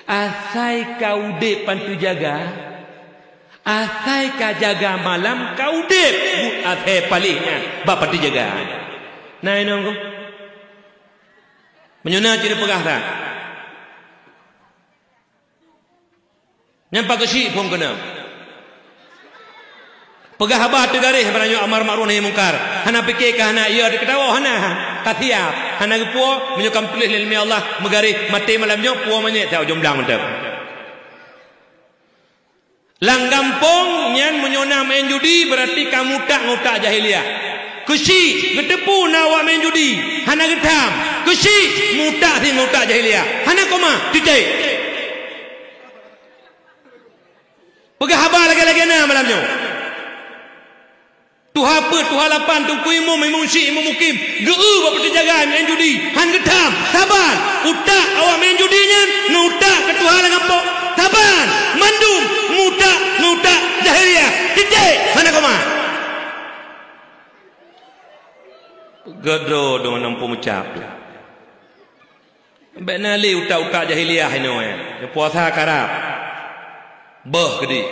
asai ka udeb pan teujaga, asai ka jaga malam ka udeb, buet asai paléh nyan bak pan teujaga. Na inong ko? Meunyoe na cit peugah that. Nyan pakeuchik phon keunoe. Peugah haba teugaréh barang nyoe amar makruf nahi mungkar. Hana pike ka hana, iya teukeutawa hana. Ka siab. Hana geupuwoe, meunyoe ka meutuléh lé ileumé Allah, meugaréh, maté malam nyoe, puwoe manyét, siat ujong blang mantong. Lam gampông nyan meunyoe na main judi, beurati ka mutak ngon utak jahiliyah. Keuchik, geuteupeue na awak main judi, hana geutham. Keuchik, mutak si ngon utak jahiliyah. Hana koma, titék. Peugah haba lagée-lagée na malam nyoe. Tuha peuet, tuha lapan, teungku imum, imum syik, imum mukim, geu-eu bak peuteujaga main judi, han geutham, saban. Utak awak main judi nyan, na utak keu tuha lam gampông, saban. Mandum mutak, na utak jahiliyah, titék, hana koma. Peugah droe deungon nampu meucab tu. Bék na lé utak-utak jahiliyah inoe, eh. Puasa karab. Beuh keudeh.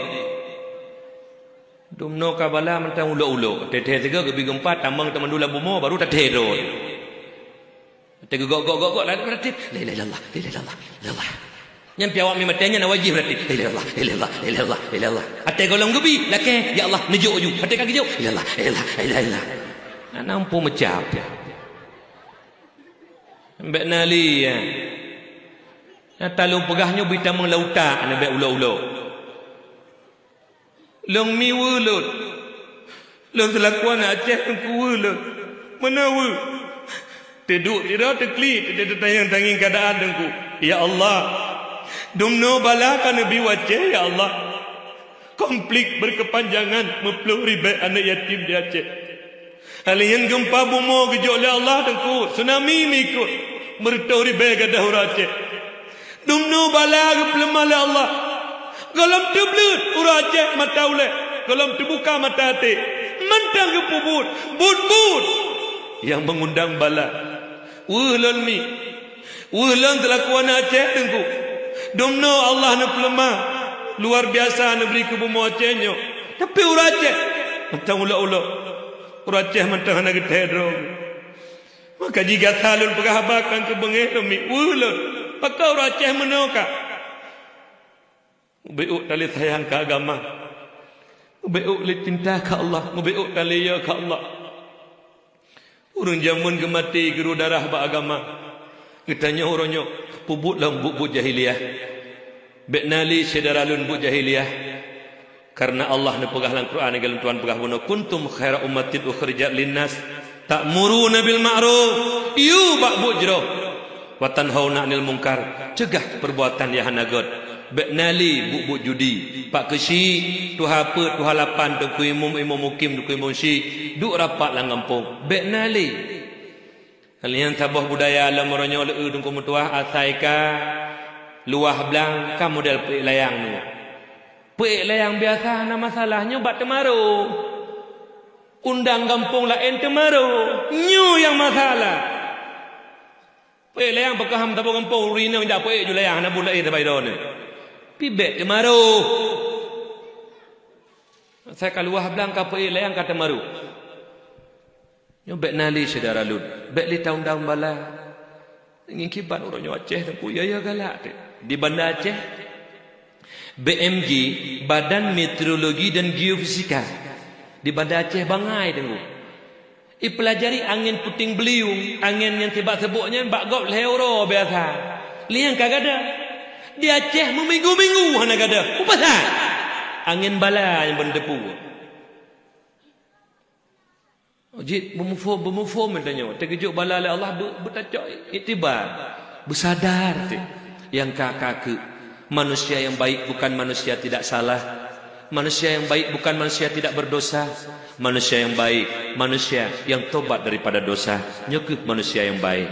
Dumnoe ka bala mantong ulok-ulok. Teuthée sigoe geubi geumpa, tamong teumandum lam bumoe, baru tathée droe. Teugeugok-gok-gok-gok, lalu berarti, "La ilaha illallah, la ilaha illallah, la ilaha illallah." Nyan pi awak mi maté nyan wajib berarti, "La ilaha illallah, la ilaha illallah, la ilaha illallah, la ilaha illallah." Até gohlom geubi, lakée, "Ya Allah, neujok ju." Até ka geujok, "La ilaha illallah, la ilaha illallah." Hana muphom meucab. Bék na lé, ya. Nyata lôn peugah nyoe bri tamong lam utak, hana bék ulok-ulok. Lôn mi weueh lôn. Lôn seulaku aneuk Aceh teungku weueh lôn. Meunan weueh. Teuduek sidroe teuklik, teutangieng-tangieng keuadaan teungku. Ya Allah, dumnoe bala ka neubi u Aceh, ya Allah. Konflik berkepanjangan, meuploh ribée aneuk yatim di Aceh. Hal nyan geumpa bumoe geujok lé Allah teungku, tsunami meuikot, meureutoh ribée gadôh ureuëng Aceh. Dumnoe bala geupeuleumah lé Allah. Gohlom teubleuet ureueng Aceh mata ulèe, gohlom teubuka mata até. Mantong geupeubuet buet-buet nyang meungundang bala. Weueh lôn mi, weueh lôn seulaku aneuk Aceh, Teungku. Dumnoe Allah neupeuleumah luar biasa neubri keu bumoe Aceh nyoe. Tapi ureueng Aceh mantong ulok-ulok. Ureueng Aceh mantong hana geuthèe droe. Maka jih gata lôn peugah haba nyang keu beungéh lôn mi, weueh lôn. Pakon ureueng Aceh meunoe ka? Geubeuôk tali sayang keu agama. Geubeuôk lé cinta keu Allah, geubeuôk tali yö keu Allah. Ureueng jameun geumaté geurô darah bak agama. Geutanyoe uroe nyoe peubuet lom buet-buet jahiliyah. Bèk na lé syedara lôn buet jahiliyah. Kareuna Allah neupeugah lam Quran, lagèe lôn tuan peugah bunoe, "Kuntum khaira ummatin ukhrijat linnas, ta'muruna bil ma'ruf," yue bak buet jroh, "wa tanhauna 'anil munkar," ceugah peurbuatan nyang hana gèt. Bèk na lé buet-buet judi. Pakon si tuha peuet, tuha lapan, teungku imum, imum mukim, teungku imum si duek rapat lam gampông. Bèk na lé. Nyan saboh budaya lom uroe nyoe lé teungku meutuah, asai ka luwah blang ka model peuék layang nyoe. Peuék layang biasa hana masalah, nyoe bak teumaro. Undang gampông laén teumaro, nyoe nyang masalah. Peuék layang pakon ham saboh gampông ureueng inong jak peuék ju layang hana buet laén saban droeneuh. Pi bèk teumaro. Asai ka luwah blang ka peuék layang ka teumaro. Nyoe bèk na lé syedara lôn, bèk lé taundang bala. Ngieng kiban uroe nyoe Aceh teungku, yö-yö galak teuh. Di Banda Aceh, B M G, Badan Meteorologi dan Geofisika, di Banda Aceh bangai teungku. Ipeulajari angén puting beliung, angén nyang sibak seubok nyan bak gob lhèe uroe biasa. Lheuh nyan ka gadôh. Di Aceh meuminggu-minggu hana gadôh. Peue pasai? Angén bala nyang ban teupeu. Jeuet beumuphom, beumuphom tanyoe. Teugeujok bala lé Allah be-, beutacok iktibar, beusadar teuh. Nyang ka-ka keuh, manusia yang baik bukan manusia tidak salah. Manusia yang baik bukan manusia tidak berdosa. Manusia yang baik, manusia yang tobat daripada dosa. Nyoe keuh manusia yang baik.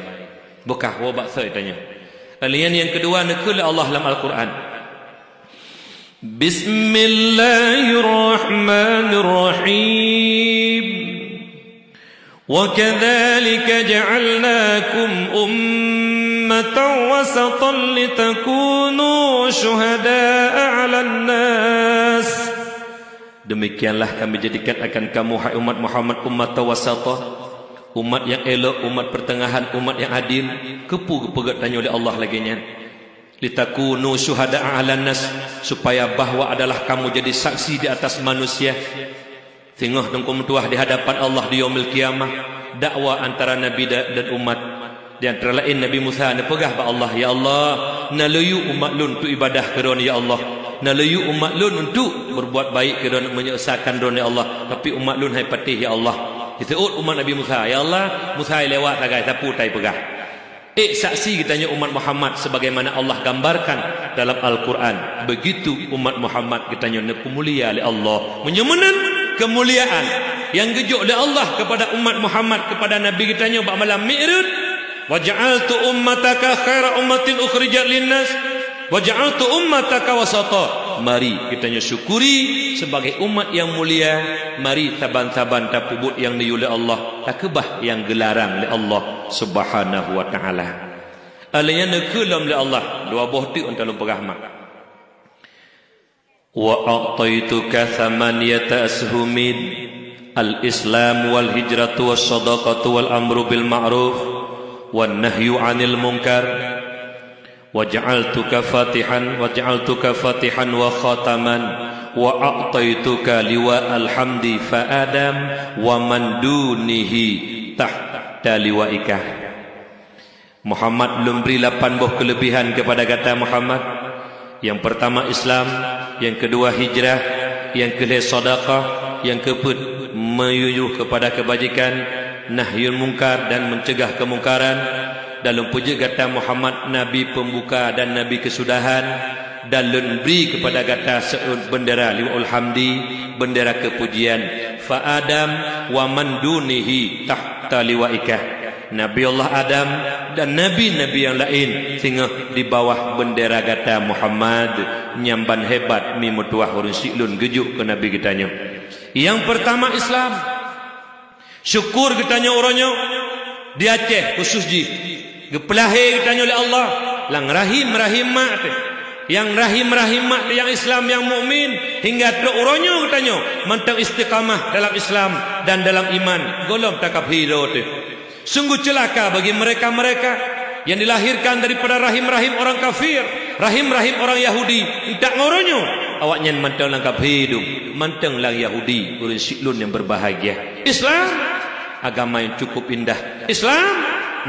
Beukah woe bak soe tanyoe. Lheuh nyan nyang keudua neukheun lé Allah lam Al-Quran. Bismillahirrahmanirrahim. Wa kadzalika ja'alnakum ummatan wasatan litakunu syuhada'a 'alan nas. Demikianlah Kami jadikan akan kamu, hai umat Muhammad, ummatan wasata, umat nyang élok, umat peuteungahan, umat nyang adil. Keupeue geupeugah tanyoe lé Allah lagèe nyan? "Litakunu syuhada'a 'alan nas," supaya bahwa adalah kamu jadi saksi di atas manusia. Singoh teungku meutuah di hadapan Allah di Yaumil Qiyamah, dakwa antara Nabi da-, dan umat. Di antara laén Nabi Musa neupeugah bak Allah, "Ya Allah, na lôn yue umat lôn untuk ibadah keu Droeneuh, ya Allah. Na lôn yue umat lôn untuk berbuat baik keu Droeneuh, meunyeuk esa keu Droeneuh, ya Allah. Tapi umat lôn hai patéh, ya Allah." Diseuôt umat Nabi Musa, "Ya Allah, Musa lewat sagai, sapeue tai peugah?" Ék saksi geutanyoe umat Muhammad sebagaimana Allah gambarkan dalam Al-Quran. Begitu umat Muhammad geutanyoe neupeumulia lé Allah. Meunyoe meunan keumuliaan nyang geujok lé Allah kepada umat Muhammad, kepada Nabi geutanyoe bak malam Mi'raj, "Wa ja'altu ummataka khaira ummatin ukhrijat linnas, wa ja'altu ummataka wasata." Mari geutanyoe syukuri sebagai umat nyang mulia. Mari saban-saban tapeubuet nyang neuyue lé Allah, takeubah nyang geularang lé Allah Subhanahu wa Ta'ala. Alèh nyan neukheun lom lé Allah, dua boh teuk ôn talôn peugah mak. "Wa a'taituka thamaniyata ashumin, al-Islam wal hijratu was sadaqatu wal amru bil ma'ruf wan nahyu 'anil munkar. Wa ja'altuka fatihan, wa ja'altuka fatihan wa khataman, wa a'taituka liwa al-hamdi fa Adam wa man dunihi tahta liwaika." Muhammad, lôn bri lapan boh keuleubihan keupada gata Muhammad. Nyang peurtama Islam, nyang keudua hijrah, nyang keulhèe sedekah, nyang keupeuet meuyueh keupada keubajikan, nahyul mungkar dan meuceugah keumungkaran. Dan lôn peujeuet gata Muhammad nabi peumbuka dan nabi keusudahan, dan lôn bri keupada gata seuôt beundera liwaul hamdi, beundera keupujian, fa Adam wa man dunihi tahta liwaika. Nabi Allah Adam dan nabi-nabi nyang laén singoh di bawah beundera gata Muhammad. Nyang ban hebat mi meutuwah ureuëng siklon geujok keu Nabi geutanyoe. Nyang peurtama Islam. Syukur geutanyoe uroe nyoe di Aceh khusus jih geupeulahé geutanyoe lé Allah lam rahim-rahim mak teuh. Nyang rahim-rahim mak teuh nyang Islam nyang mukmin hingga trok uroe nyoe geutanyoe mantong istiqamah dalam Islam dan dalam iman gohlom takabhi droe teuh. Sungguh celaka bagi mereka-mereka yang dilahirkan daripada rahim-rahim orang kafir, rahim-rahim orang Yahudi. Entak ngon uroe nyoe, awaknyan mantong lam kabhi dum, mantong lam Yahudi, ureuëng siklon nyang berbahagia. Islam, agama yang cukup indah. Islam,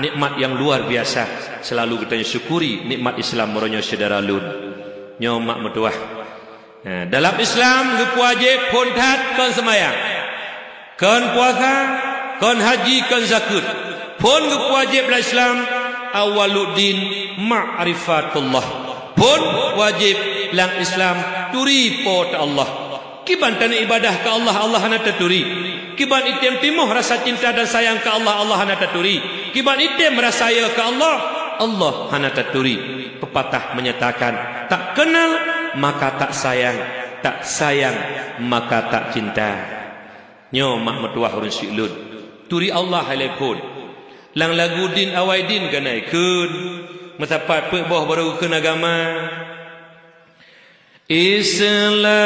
nikmat yang luar biasa. Selalu kita syukuri nikmat Islam uroe nyoe syedara lôn. Nyoe mak meutuwah. Ha, dalam Islam geupeuwajéb phon that kon seumayang, kon puasa, kon haji, kon zakeuet. Phon geupeuwajéb lam Islam, awwaluddin ma'rifatullah. Phon wajéb lam Islam turi Po teu Allah. Kiban taneuk ibadah keu Allah, Allah hana taturi. Kiban item timoh rasa cinta dan sayang keu Allah, Allah hana taturi. Kiban item rasa yo keu Allah, Allah hana taturi. Pepatah menyatakan, tak kenal maka tak sayang, tak sayang maka tak cinta. Nyoe mak meutuwah ureuëng siklon. Turi Allah hai lé phon. Lam lagu din awai din keuneuk kheun. Meusapat peuet boh barô kheun agama. Islam,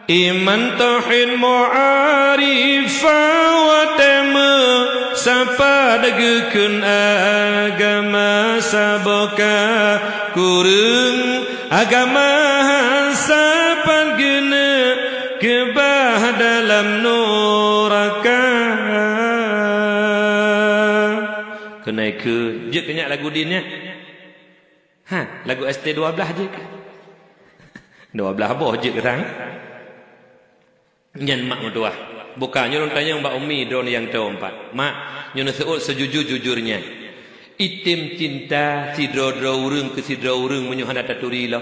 iman, tauhid, ma'rifah, watée meusapat geukheun agama saboh ka kureueng agama han sapat geuneuk keubah dalam nuraka. Keuneuk kheun, jeuet keu nyak lagu din nyan. Ha, lagu S T dua belas jeuet. Dua belas boh jeuet keurang. Nyan mak meutuwah. Buka nyoe lôn tanyong bak umi droeneuh nyang toe empat. Mak, nyoe neuseuôt seujujur-jujur nyan. Item cinta sidroe-droe ureuëng keu sidroe ureuëng meunyoe hana taturi lom?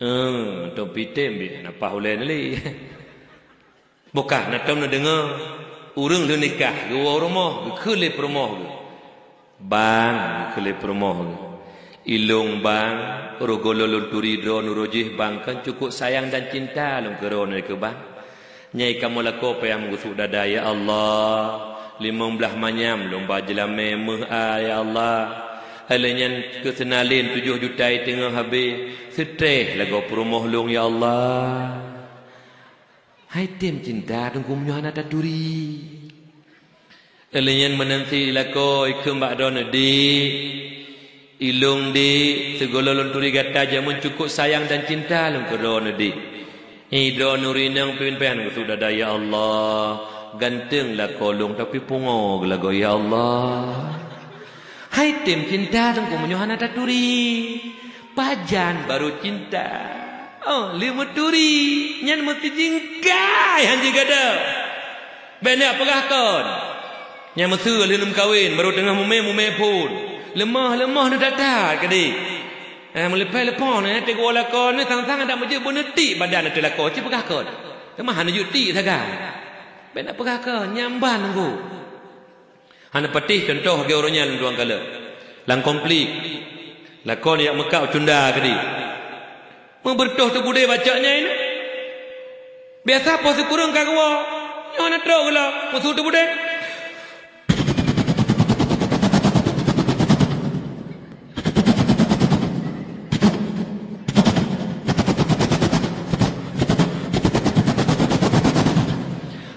Eh, topi tem bi na paih ulée neuli. Bukah na tom neudeungoe, ureuëng lheueh nikah geuwoe rumoh, geukheun lé peurumoh geuh. Bang, geukheun lé peurumoh geuh. Ilong bang, roh gohlom lôn turi droeneuh uroe jih bang, kan cukup sayang dan cinta lôn keu droeneuh keu bang. Nyai kamoe lakoe payah meugeusuek dada, ya Allah. Limong blaih manyam lôn ba jeulamé meuh a, ya Allah. Hai lheueh nyan keu seunalén tujoh juta teungoh habéh. Seutreh lagoe peurumoh lôn, ya Allah. Hai tem cinta teungku meunyoe hana taturi. Lheueh nyan meunan cit lakoe ikheun bak droeneuh, dik. Ilong dik, sigohlom lôn turi gata jameun cukup sayang dan cinta lôn keu droeneuh dik. Hi droeneuh rinong pih payah neugeusuek dada, ya Allah. Ganteng lakoe lôn tapi pungo geulagoe, ya Allah. Hai tem cinta teungku meunyoe hana taturi. Pajan barô cinta. Oh, lheueh meuturi, nyan meusijingkai han jigadôh. Bék neupeugah kon. Nyang meuseu lheueh neumeukawen, barô teungoh mumé-mumé phon. Leumoh-leumoh neuh that-that keudéh. Eh, meuleupah-leupah neuh, teugoe lakoe neuh, sang-sang adak meujeuet beuneutik badan ateueh lakoe, ci peugah kon. Teuma hana jeuet tik sagai. Bék neupeugah kon, nyan ban teungku. Hana patéh contoh lagée uroe nyan lôn tuan kalon. Lam konflik, lakoe neuh jak meukab cunda keudéh. Meubeureutoh teubudé bak cok nyai nyoe. Biasa poh sikureueng ka geuwoe. Nyoe na trok geulo, meusu teubudé.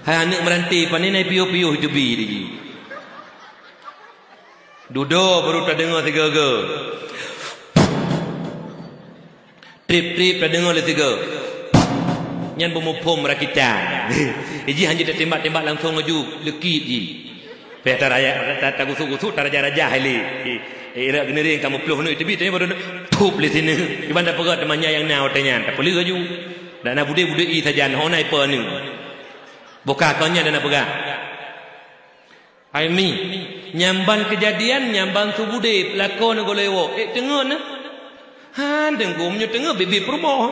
Hai aneuk meuranté, pane na piôh-piôh teubi lagi. Dudoe barô tadeungoe sigoe-goe. Trip-trip tadeungoe lé sigoe. Nyan beumuphom rakitan. Iji hanjeuet tatembak-tembak langsong laju leukit jih. Payah taraya, ta-, tagusuk-gusuk taraja-raja hai lé. Eh, irak geuneureng ka meuploh nyoe teubi tanya baru tup lé sineuk. Iban tapeugah teuma nyan nyang na watée nyan. Tapeuleueh laju. Dak na budé-budé i sajan ho na ipa nyoe. Boka kon nyan dak na peugah. Hai mi, nyang ban keujadian, nyang ban su budé, lakoe neuh gohlom woe. Eh, teungoh na? Han teungku, meunyoe teungoh bibi peurumoh.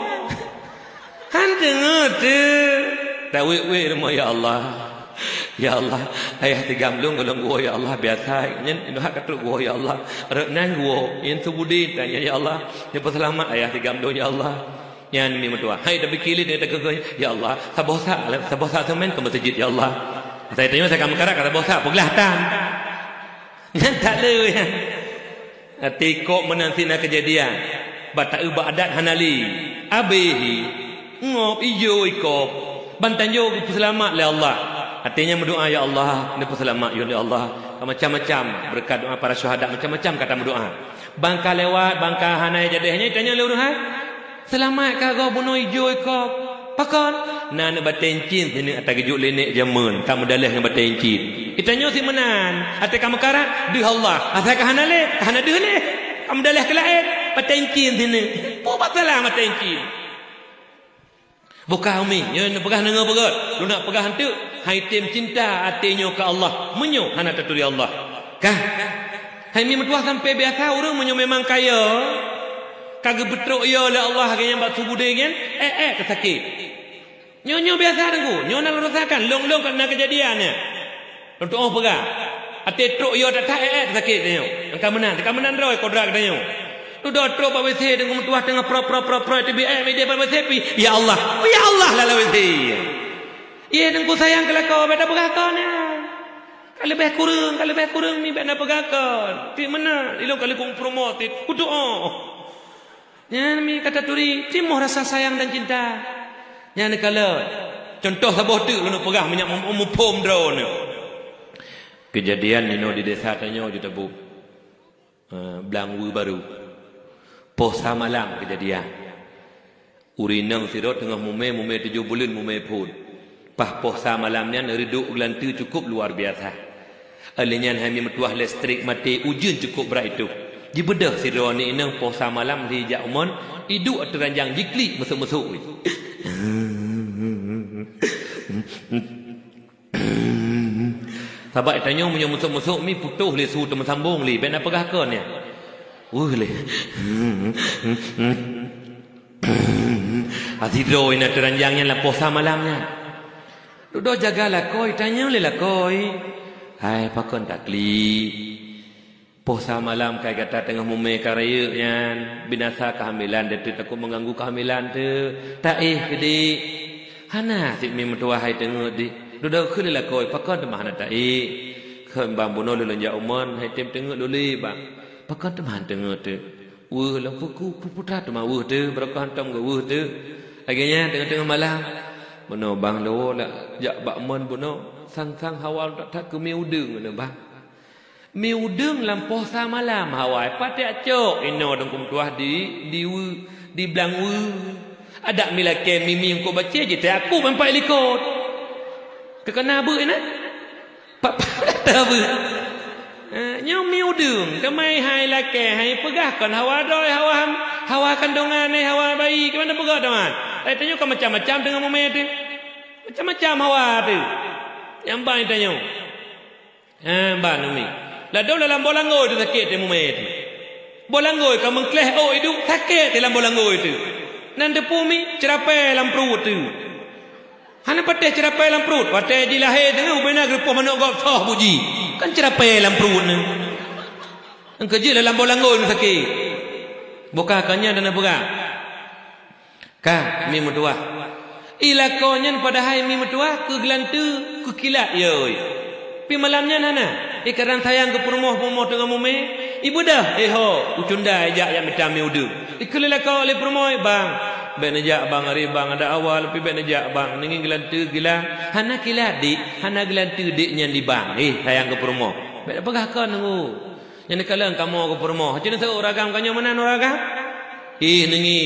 Han teungoh teuh. Tawét-wét rumoh, ya Allah. Ya Allah, ayah tigam lôn gohlom geuwoe, ya Allah, biasa nyan, nyoe hak ka trok geuwoe, ya Allah. Rot nan geuwoe, nyan seubudi tanya, ya Allah, neupeuseulamat ayah tigam lôn, ya Allah. Nyan mi meutuah. Hai tapike lé, takheun, ya Allah, saboh sa, saboh sa seumén keu meuseujid, ya Allah. Asai tanyoe sa ka meukarat, ka saboh sa, peuglah tan. Nyan tak le nyan. Até kop meunan sit na keujadian. Bak taeu bak adat hana lé. Abéh, ngop ijo ikop. Ban tanyoe geupeuseulamat lé Allah. Até nyan meudoa, "Ya Allah, neupeuseulamat yue lé Allah." Ka macam-macam, beureukat doa para syuhada, macam-macam ka tameudoa. Ban ka lewat, ban ka hana jadeh nyan, tanyoe lé ureuëng hai. Seulamat ka gob bunoe ijo ikop. Pakon? Na aneuk batée incin sineuk ata geujok lé nek jameun, ka meudaleh ngon batée incin. Geutanyoe sit meunan, até ka meukarat, deuh Allah. Asai ka hana lé, ka hana deuh lé. Ka meudaleh keu laén, batée incin sineuk. Peue masalah batée incin? Buka umi, nyoe neupeugah deungoe beugét. Lôn nak peugah eunteuk, hai tem cinta até nyoe keu Allah. Meunyoe hana taturi Allah. Kah? Hai mi meutuah sampai biasa ureuëng meunyoe memang kaya, ka geupeutrok yo lé Allah lagée nyan bak su beudé nyan, ék-ék teusakét. Nyoe-nyoe biasa teungku, nyoe na lôn rasakan, lôn-lôn ka na keujadian nyan. Lôn tuoh peugah, até trok yo that-that ék-ék teusakét nyoe. Ka meunan, ka meunan droe kodrat geutanyoe. Dudoe trok bak WC teungku meutuah teungoh prot, prot, prot, prot, teubiet ék mideh bak WC pi. Ya Allah, oh ya Allah lam WC. Yeh teungku sayang keu lakoe, bék tapeugah kon nyan. Ka leubeh kureueng, ka leubeh kureueng mi bék na peugah kon. Tiep meunan, ilôn ka likung peurumoh tiep. Kudoe. Nyan mi ka taturi, timoh rasa sayang dan cinta. Nyan neukalon. Contoh saboh teuk lôn peugah meunyak mum-, muphom droeneuh. Keujadian inoe di desa tanyoe ju tabu. Eh, blang weue barô. Poh sa malam keujadian. Ureuëng inong sidroe teungoh mumé, mumé tujoh buleuen mumé phon. Paih poh sa malam nyan reudok geulanteue cukup luar biasa. Lheueh nyan hai mi meutuah listrik maté, ujeuen cukup brat itoh. Jibeudôh sidroe aneuk inong poh sa malam lheueh jak umon, iduek ateueh ranjang jiklik meusok-meusok. Sabab tanyoe meunyoe meusok-meusok mi putôh lé su teumeusambong lé, bék na peugah kon nyan. Weueh lé. Asidroe na teuranjang nyan lam poh sa malam nyan. Dudoe jaga lakoe, tanyong lé lakoe. Hai pakon taklik. Poh sa malam kai gata teungoh mumé ka rayeuk nyan, binasa keuhamilan teuh, takot meuganggu keuhamilan teuh. Taéh keudiek. Hana sit mi meutuah hai teungeut di. Dudoe kheun lé lakoe, pakon teuma hana taéh. Kheun bang bunoe lôn jak umon, hai tem teungeut lôn lé bang. Pakon teuma hana teungeut teuh. Weueh lom puku, puputra teuma weueh teuh, barokah hantom geuweueh teuh. Lagée nyan teungoh-teungoh malam. Bunoe bang lôn jak bak mon bunoe, sang-sang hawa that-that keu mi udeueng bunoe bang. Mi udeueng lam poh sa malam hawa, paték cok inoe teungku meutuah di, di weue, di blang weue. Adak mi lakée mimi eungkôt bacée jitée aku ban pat likot. Teukeuna beuet inan. Pat-pat ata beuet. Eh, nyoe mi udeueng, teumai hai lakée, hai peugah kon hawa droe, hawa ham-, hawa kandongan, eh, hawa bayi, keumanö peugah teuma. Hai tanyoe ka macam-macam teungoh mumé teuh. Macam-macam hawa teuh. Nyang ban tanyoe. Ha, ban umi. Ladôm lam boh langgôi teuh sakét teuh mumé teuh. Boh langgôi ka meukleh ôk iduek sakét teuh lam boh langgôi teuh. Nan teupeu mi ceurapée lam pruet teuh. Hana patéh ceurapée lam pruet, watée jilahé teungoh ubena geurupoh manok gob soh buji. Kan ceurapée lam pruet nyan. Nyang keujeuet lam boh langgôi sakét. Buka ka nyan dan peugah. Ka mi meutuah. I lakoe nyan padahai mi meutuah keu geulanteue keu kilat yoi. Pi malam nyan hana. I kadang sayang keu peurumoh-peurumoh teungoh mumé. Ibeudôh, eh ho, ucunda ijak jak mita mi udeueng. Ikheun lé lakoe lé peurumoh, "Bang, bék neujak bang, ari bang ada awal pi bék neujak bang. Neungieng geulanteue gila." "Hana kilat dik, hana geulanteue dik nyan di bang." Eh, sayang keu peurumoh. Bék peugah kon nunggu. Nyan neukalon kamoe keu peurumoh. Cit neuseuôt ureueng agam ka nyoe meunan ureueng agam. Ih neungi.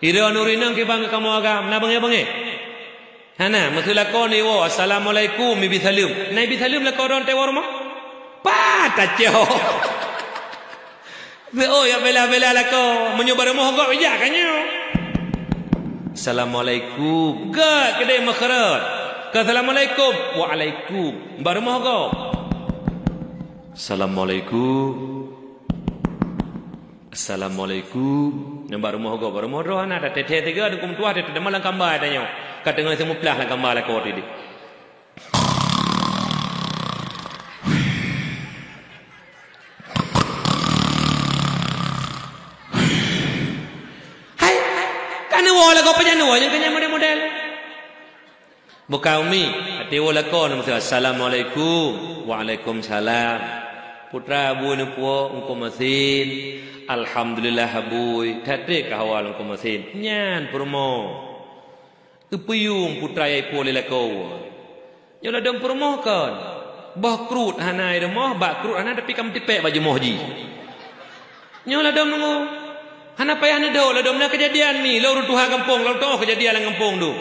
Idroe nuri nang kibang keu kamoe agam na beungéh-beungéh. Hana, meuseulakoe neuwoe, "Assalamualaikum," ibi saleuem. Na ibi saleuem lakoe droe teuwoe rumoh? Pat tacok. Seuôt jak bela-bela lakoe, meunyoe bak rumoh gob ijak ka nyoe. "Assalamualaikum." Gét keudeh meukeurot. Keu "Assalamualaikum." "Waalaikum." Bak rumoh gob. "Assalamualaikum." Assalamualaikum. Nyan bak rumoh gob, bak rumoh droe hana, dah teuthée tiga, dukung tuah, dah teudamah lam kamba tanyoe. Ka teungoh seumuplah lam kamba lakoe tadi. Lakoe peujanua nyang keu nyan model-model. Buka umi, até woe lakoe na meuseue, "Assalamualaikum." "Waalaikumsalam." "Putra, bui neupuwoe Teungku Masin?" "Alhamdulillah, bui." "That treb kah awai Teungku Masin?" Nyan peurumoh. Geupeuyuem putra nyang ipuwoe lé lakoe. Nyoe ladôm peurumoh kon. Boh kruet hana i rumoh, bak kruet hana, tapi ka meutipék bak jumoh jih. Nyoe ladôm nunggu. Hana payah neudok, ladôm na keujadian mi, lôn ureueng tuha gampông, lôn teu'oh keujadian lam gampông tu.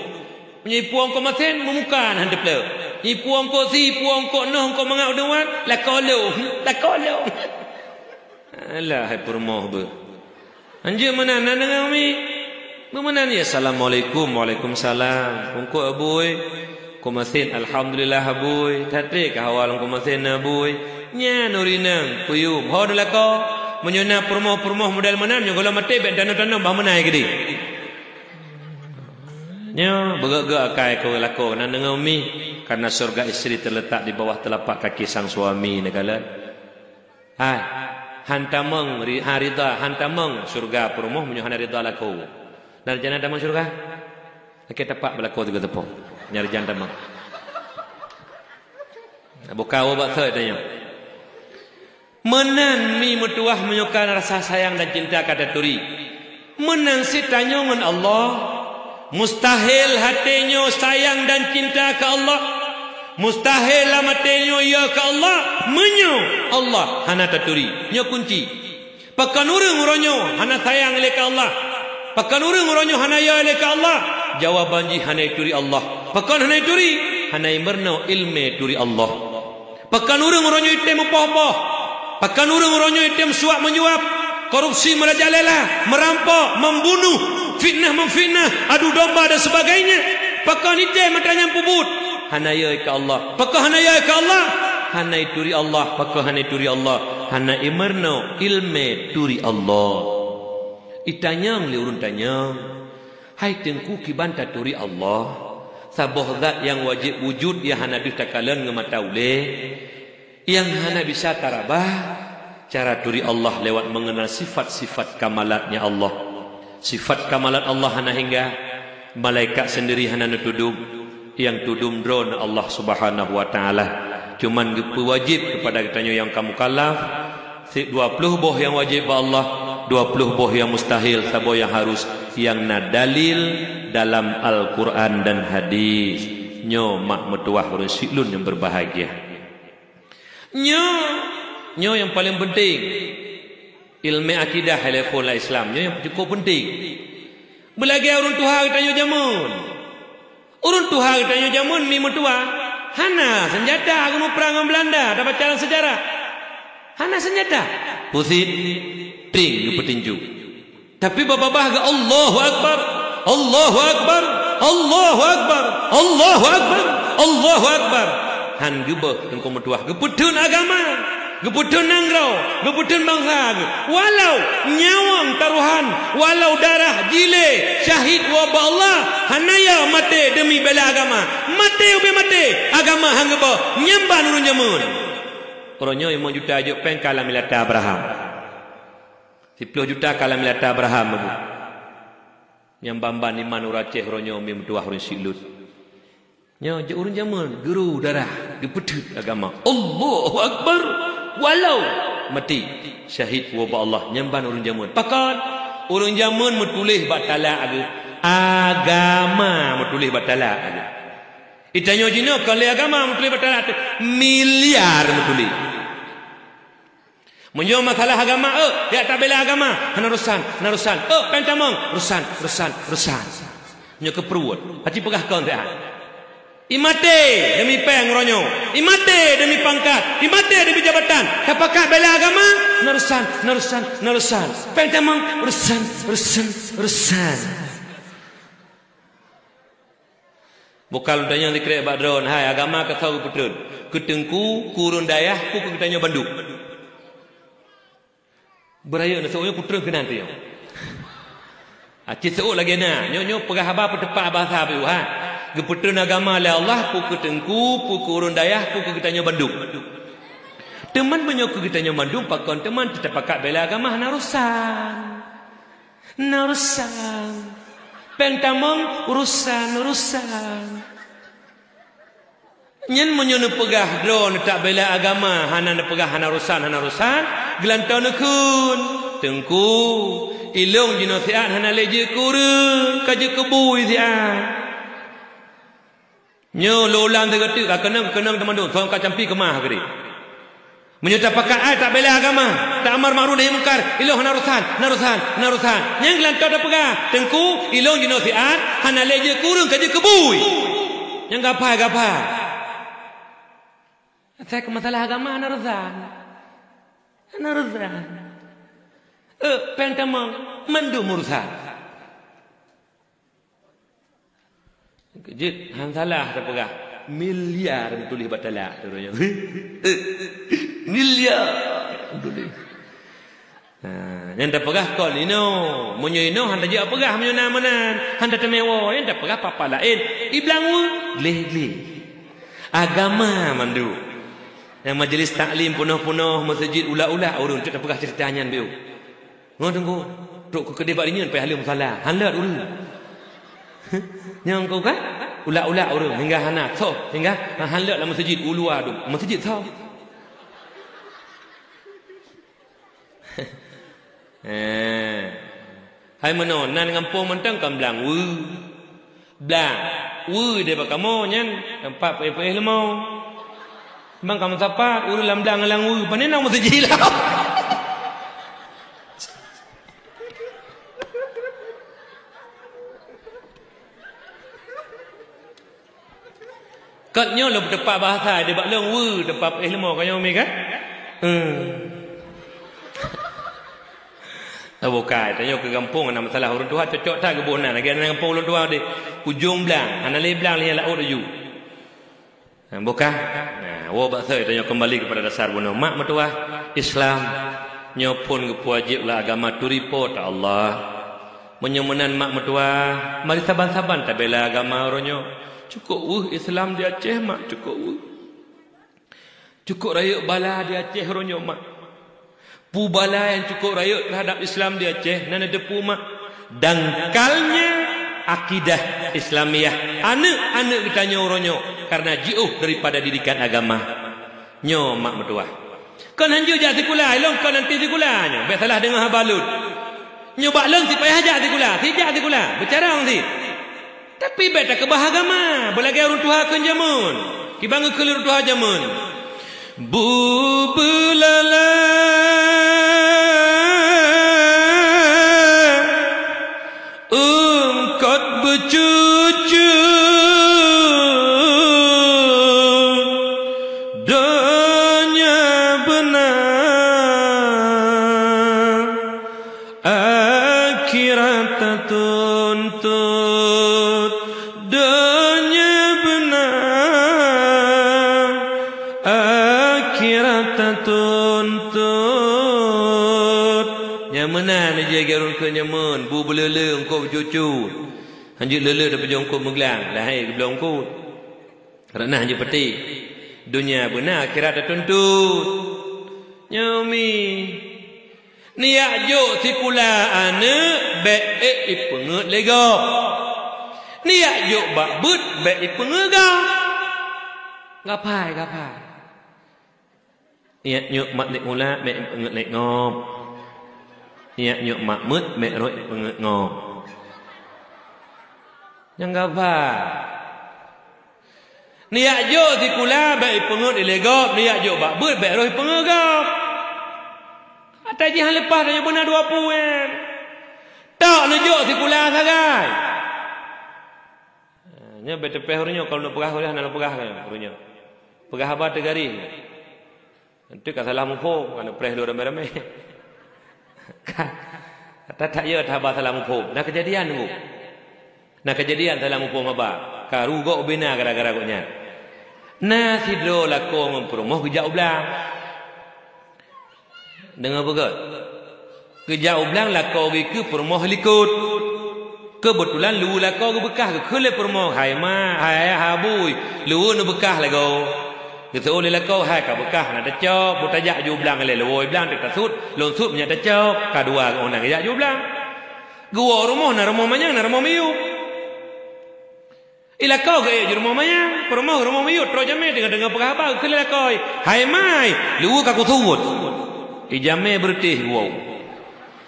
Meunyoe ipuwoe Teungku Masin, meumuka hana teuplôh. Ipuwoe Teungku si, ipuwoe Teungku noh, Teungku mangat u deungon, lakoe lôn, lakoe lôn. Alah, hai peurumoh beuh. Hanjeuet meunan, na deungoe mi? Beuh meunan, ya, "Assalamualaikum." "Waalaikumsalam." "Teungku, bui?" "Teungku Masin." "Alhamdulillah, bui." "That treb kah awai Teungku Masin na, bui?" Nyan ureueng inong, peuyuem. Ho neulakoe, meunyoe na peurumoh-peurumoh model meunan, nyoe gohlom maté bèk tanoh-tanoh bah meunan keudéh. Nyoe, beugét-gét akai keu lakoe, na deungoe mi? Karena surga istri terletak di bawah telapak kaki sang suami, neukalon. Hai, han tamong ri-, han rida, han tamong syeuruga peurumoh meunyoe hana rida lakoe. Dan rencana tamong syeuruga? Lakèe tapak bak lakoe sigoe teupông. Nyan rencana tamong. Buka woe bak thot tanyoe. Meunan mi meutuwah meunyoe kan rasa sayang dan cinta ka taturi. Meunan cit tanyoe ngon Allah. Mustahil até nyoe sayang dan cinta keu Allah. Mustahil lam até nyoe ya keu Allah, meunyoe Allah hana taturi. Nyoe kunci. Pakon ureueng uroe nyoe hana sayang lé keu Allah? Pakon ureueng uroe nyoe hana ya lé keu Allah? Jawaban jih hana ituri Allah. Pakon hana ituri? Hana imeurunoe ileumèe turi Allah. Pakon ureueng uroe nyoe item meupoh-poh? Pakon ureueng uroe nyoe item suap meujaweueb, korupsi meurajalela, meurampok, membunuh, fitnah memfitnah, adu domba dan sebagainya? Pakon item mata nyang peubuet? Hana ya keu Allah. Pakon hana ya keu Allah? Hana ituri Allah. Pakon hana ituri Allah? Hana imeurunoe ileumèe turi Allah. Itanyong lé ureueng tanyong. Hai Teungku, kiban taturi Allah? Saboh zat nyang wajéb wujud nyang hana deuh takalon ngon mata ulèe, nyang hana bisa taraba, cara turi Allah lewat mengenal sifat-sifat kamalatnya Allah. Sifat kamalat Allah hana hingga, malaikat sendiri hana neutudum, nyang tudum Droeneuh Allah Subhanahu wa Ta'ala. Cuman geupeuwajéb keupada geutanyoe nyang ka mukallaf, si-, dua ploh boh nyang wajéb bak Allah, dua ploh boh nyang mustahil, saboh nyang harus, nyang na dalil dalam Al-Quran dan Hadis. Nyoe mak meutuwah ureueng siklon nyang berbahagia. Nyoe, nyoe nyang paleng peunteng. Ileumèe akidah hai lé phon lam Islam, nyoe nyang cukup peunteng. Beulagèe ureueng tuha geutanyoe jameun. Ureueng tuha geutanyoe jameun mi meutuwah, hana seunjata geumuprang ngon Beulanda, tabaca lam seujarah. Hana seunjata. Pusit, tring geupeutinju. Tapi babah-babah geu Allahu Akbar, Allahu Akbar, Allahu Akbar, Allahu Akbar, Allahu Akbar. Han geubeuh Teungku meutuwah, geupeutheun agama, geupeutheun nanggroe, geupeutheun bansa geuh. Walau nyawöng tarohan, walau darah jilée, syahid woe bak Allah, hana ya maté deumi bela agama. Maté ubé maté, agama han geuböh, nyan ban ureueng jameun. Uroe nyoe limong juta jok péng ka lam ilata Abraham. Siploh juta ka lam ilata Abraham, Abu. Nyang ban-ban iman ureueng Aceh uroe nyoe mi meutuwah ureueng siklon. Nyoe jeuet ureueng jameun, geuru darah, geupeutheut agama. Allahu Akbar. Walau maté syahid woe bak Allah, nyan ban ureueng jameun. Pakon? Ureueng jameun meutuléh bak talak geuh. Agama meutuléh bak talak geuh. Itanyoe jinoe kon lé agama meutuléh bak talak, miliar meutuléh. Meunyoe masalah agama, eh, jak tabela agama, hana urusan, hana urusan. Eh, péng tamong, urusan, urusan, urusan. Nyoe keu pruet, hana jipeugah kon siat. Imaté demi péng uroe nyoe, imaté demi pangkat, imaté demi jabatan. Tapakat bela agama, hana urusan, hana urusan, hana urusan. Péng tamong, urusan, urusan, urusan. Bukan lôn tanyong sikrek bak droen, hai, agama keu soe geupeutheun? Keu teungku, keu ureueng dayah, peue keu geutanyoe bandum? Beurayeuk na seuôt nyoe peutreun keunan teuh nyoe. Aci seuôt lagèe na, nyoe, nyoe peugah haba peuteupat bahasa piôh, ha. Geupeutheun agama lé Allah, peue keu teungku, peue keu ureueng dayah, peue keu geutanyoe bandum. Teuma meunyoe keu geutanyoe bandum, pakon teuma teuta pakat bela agama, hana urusan. Hana urusan. Péng tamong urusan-urusan. Nyan meunyoe neupeugah droe neutak bela agama, hana neupeugah hana urusan, hana urusan, geulantoe neukheun, "Teungku, ilôn jinoe siat hana lé jeuet keu ureueng, ka jeuet keu bui siat." Nyoe lôn ulang sigoe teuk, ka keunong, keunong teumandum, song ka campi keumah keudeh. Meunyoe tapakat ai tabela agama, taamar makruf nahi mungkar, ilôn hana urusan, hana urusan, hana urusan. Nyang geulantoe tapeugah, "Teungku, ilôn jinoe siat hana lé jeuet keu ureueng, ka jeuet keu bui." Nyang gapai-gapai. Asai keu masalah agama hana urusan. Hana urusan. Eh, péng tamong mandum urusan. Jeuet han salah tapeugah, miliar meutuléh bak talak tu nyoe. Miliar meutuléh. Ha, nyan tapeugah kon inoe. Meunyoe inoe han tajak peugah meunyoe na meunan, han tateumé woe, nyan tapeugah papa laén. Iblang weu, gleh-gleh. Agama mandum. Nyang majlis taklim peunoh-peunoh, meuseujid ulak-ulak ureueng, cok tapeugah ceurita nyan biôh. Ngon teungku, trok keu keudeh bak rinyeun payah lheueh musala. Han lheueh ureueng. Nyang keu ka? Ulak-ulak ureueng hingga hana tho, hingga han lheueh lam meuseujid, u luwa dum. Meuseujid tho. Eh. Hai meunoe, nan gampông mantong kan blang weu. Blang. Weu deh bak kamoe nyan, teumpat peuéh-peuéh leumô. Bang kamoe sapat, ureueng lam blang lam weu, pane na meuseujid lah. Kot nyoe lôn teumpat bahasa, deh bak lôn weu, teumpat peuéh leumô, ka nyoe mi kan? Hmm. Bukai, tanyoe keu gampông na masalah ureueng tuha cocok that geuboh nan. Lagèe na gampông ulôn tuha deh, ujong blang, hana lé blang lé laôt laju. Bukai. Nah, woe bak thèe tanyoe keumbali keupada dasar bunoe. Mak meutuah Islam nyoe phon geupeuwajéb lé agama turi Po teu Allah. Meunyoe meunan mak meutuah, mari saban-saban tabela agama uroe nyoe. Cukôp weueh Islam di Aceh, mak, cukôp weueh. Cukôp rayeuk bala di Aceh uroe nyoe, mak. Peue bala nyang cukôp rayeuk teuhadap Islam di Aceh, na neuteupeue, mak? Dangkalnya akidah Islamiyah aneuk-aneuk geutanyoe uroe nyoe kareuna jiôh daripada didikan agama. Nyoe mak meutuah. Kon han jeuet jak sikula, ilôn kon anti sikula nyoe, bèk salah deungoe haba lôn. Nyoe bak lôn sit payah jak sikula, sit jak sikula, beucarông sit. Tapi bèk takeubah agama, beulagèe ureueng tuha kheun jameun. Kiban geukheun ureueng tuha jameun. Bu beulala eungkot beucucu, donya beuna. Akhirat tatuntut, donya beuna, akhirat tatuntut. Nyang meunan jih lagèe ureueng kheun jameun, bu beulala eungkot beucucu. Han jeuet lala tapeujeuet eungkot meuglang, lahé geubloe eungkot. Rot na jeuet peuté. Donya beuna, akhirat tatuntut. Nyoe mi. Neujak jok sikula aneuk, bèk ék ipeungeut lé gob. Neujak jok bak beuet, bèk ipeungeut gob. Gapai, gapai. Neujak jok mak lé ula, bèk ipeungeut lé gob. Neujak jok mak meuet, bèk rot ipeungeut gob. Nyang gapai. Neujak jok sikula bèk ipeungeut ilé gob, neujak jok bak beuet bèk roh ipeungeut gob. Ata jih han leupah tanyoe beuna dua pue. Tok neujok sikula sagai. Nyoe bèk teupeh uroe nyoe, kalau neupeugah uroe hana neupeugah uroe nyoe. Peugah haba teugaréh. Eunteuk ka salah muphom, ka neupreh lôn ramé-ramé. Ka, that-that yö that haba salah muphom. Na keujadian teungku. Na keujadian salah muphom haba. Ka rugoe ubé na gara-gara gobnyan. Na sidroe lakoe ngon peurumoh geujak u blang. Deungoe beugöt. Geujak u blang lakoe geuikeue peurumoh likot. Keubeutulan luweue lakoe geubeukah geukheun lé peurumoh, "Hai ma, hai ayah, hai abui, luweue neubeukah lagoe." Geuseuôt lé lakoe, "Hai ka beukah, hana tacok, beutajak ju blang ilèe luweue blang teuk tasut, lôn sut meunyo tacok." Ka dua geuh na geujak ju blang. Geuwoe rumoh na rumoh manyang, na rumoh miyueb. Ilakoe geuék di rumoh manyang, peurumoh rumoh miyueb, trok jamé teungoh-teungoh peugah haba, geukheun lé lakoe, "Hai mai, luweue ka kusut." Di jamé beureutéh geuwoe.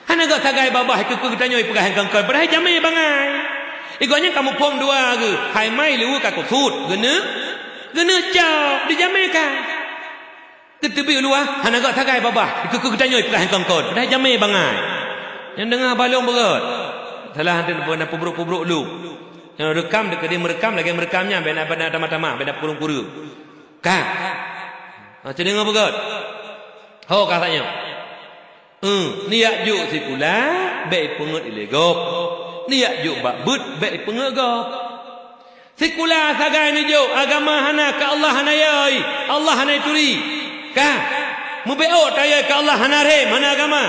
Hana gét sagai babah, ikeue-keue geutanyoe ipeugah nyang kon-kon, padahai jamé bangai. Igoe nyan ka muphom dua geuh, "Hai mai, luweue ka kusut." Geuneuk, geuneuk cok, di jamé ka. Geuteubiet u luwa, hana gét sagai babah, ikeue-keue geutanyoe ipeugah nyang kon-kon, padahai jamé bangai. Nyang deungoe balong beugét. Salah, hana peubrok-peubrok lom. Nyang rekam, dikeudeh meurekam, lagée meurekam nyan, bèk na, bèk na tamah-tamah, bèk na kureueng-kureueng. Ka. Ha, teudeungoe beugét. Ho ka saát nyoe. Eh, neujak jok sikula, bèk ipeungét ilée gob. Neujak jok bak beuet, bèk ipeungét gob. Sikula sagai neujok agama hana, keu Allah hana yôi, Allah hana ituri. Ka. Meubeuôt tayôi keu Allah hana rhem, hana agama.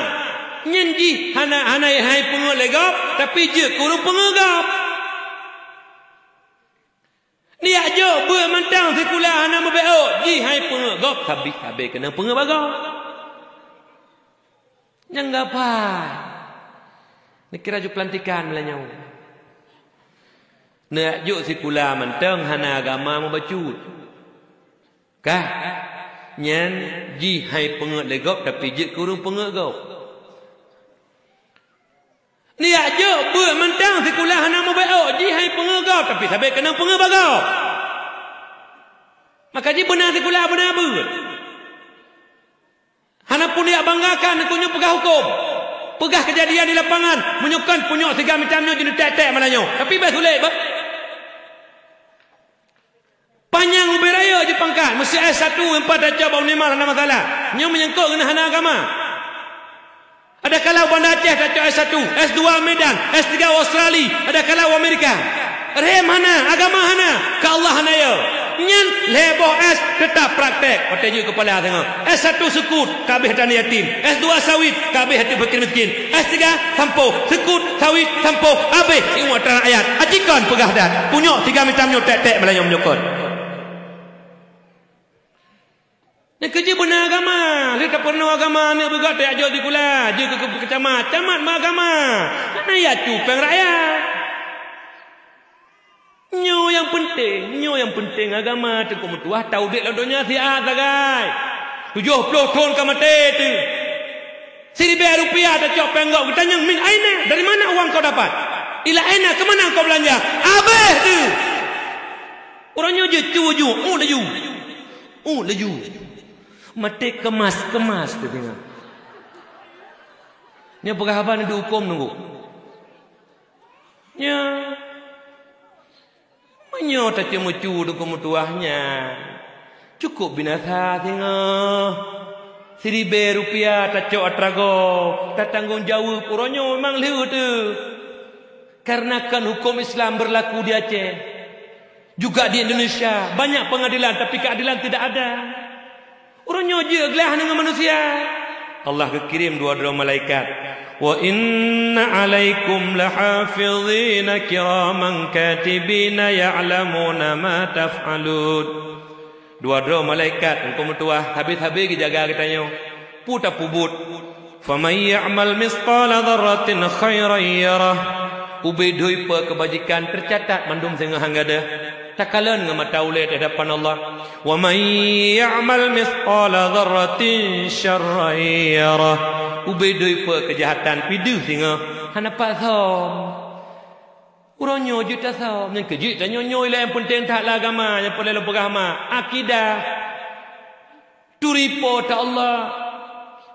Nyan jih hana, hana, hana ipeungét lé gob, tapi jeuet keu ureuëng peungét gob. Neujak jok beuet mantong sikula hana meubeuôt, jih hai peungét gob, sabé-sabé keunong peungét bak gob. Nyang gapai. Neukira ju peulantikan meulanyau. Neujak jok sikula mantong hana agama meubacut. Kah, nyan jih hai peungét lé gob, tapi jeuet keu ureuëng peungét gob. Neujak jok beuet mantong sikula hana meubeuôt, jih hai peungét gob, tapi sabé keunong peungét bak gob. Maka jih beuna sikula beuna beuet. Hana peue neujak banggakan, keu nyoe peugah huköm. Peugah keujadian di lapangan, meunyoe kon punyok si Gam Itam nyoe jeuet tek-tek malam nyoe. Tapi bèk sulet, bah. Panyang ubé rayeuk jih pangkat, meusé S satu, empat tacok bak Unimar hana masalah. Nyoe meunyangkot ngon hana agama. Adakala u Banda Aceh tacok S satu, S dua Medan, S tiga Australia, adakala u Amerika. Rhem hana, agama hana, keu Allah hana yo. Nyan lhèe boh S teutap praktek, watèe jeuet keupala singoh. S satu seukut, ka abéh atra yatim. S dua sawit, ka abéh atra fakir miskin. S tiga sampoe, seukut, sawit, sampoe, abéh siumu atra rakyat. Aci kon peugah that, punyok si Gam Itam nyoe tek-tek malam nyoe meunyoe kon. Nyang keujeuet beuna agama, lheueh tapeurunoe agama, aneuk beugöt tajak jok sikula, jeuet keu, keu, keu camat, camat meuagama. Hana yue cupeng rakyat. Nyoe nyang peunteng, nyoe nyang peunteng agama, Teungku meutuah, taudép lam donya siat sagai. Tujoh ploh thon ka maté teuh. Siribèe rupiah tacok péng gob, geutanyong, "Min aina? Dari mana uang kau dapat? Ila aina? Keu mana kau beulanja?" Abéh teuh. Uroe nyoe jeuet cu ju, u laju. U laju. Maté keumas-keumas teuh singoh. Nyoe peugah haba neuduek huköm nunggu. Nyoe. Meunyoe taceumeucue Teungku meutuah nyan, cukôp binasa singoh. Siribèe rupiah tacok atra gob, tatanggong jaweueb, uroe nyoe memang lheueh teuh. Karena kan huköm Islam berlaku di Aceh, juga di Indonesia, banyak pengadilan, tapi keadilan tidak ada. Uroe nyoe jeuet glah deungon manusia. Allah geukirém dua droe malaikat. "Wa inna 'alaikum lahafizina kiraman katibina ya'lamuna ma taf'alun." Dua droe malaikat Teungku meutuah habéh-habéh geujaga geutanyoe. Peue tapeubuet? "Faman ya'mal mithqala dzarratin khairan yarah." Ubé dhui peue keubajikan teucatat mandum singoh han gadôh. Takalon ngon mata ulée di hadapan Allah. "Wa man ya'mal mithqala dzarratin syarran yarah." Ubé dhui peue keujahatan pih deuh singoh, hana pat som. Uroe nyoe jeuet tasom, nyang keujeuet tanyoe nyoe ilée nyang peunteng that lam agama, nyang peureulée lôn peugah ma, akidah. Turi Po teu Allah.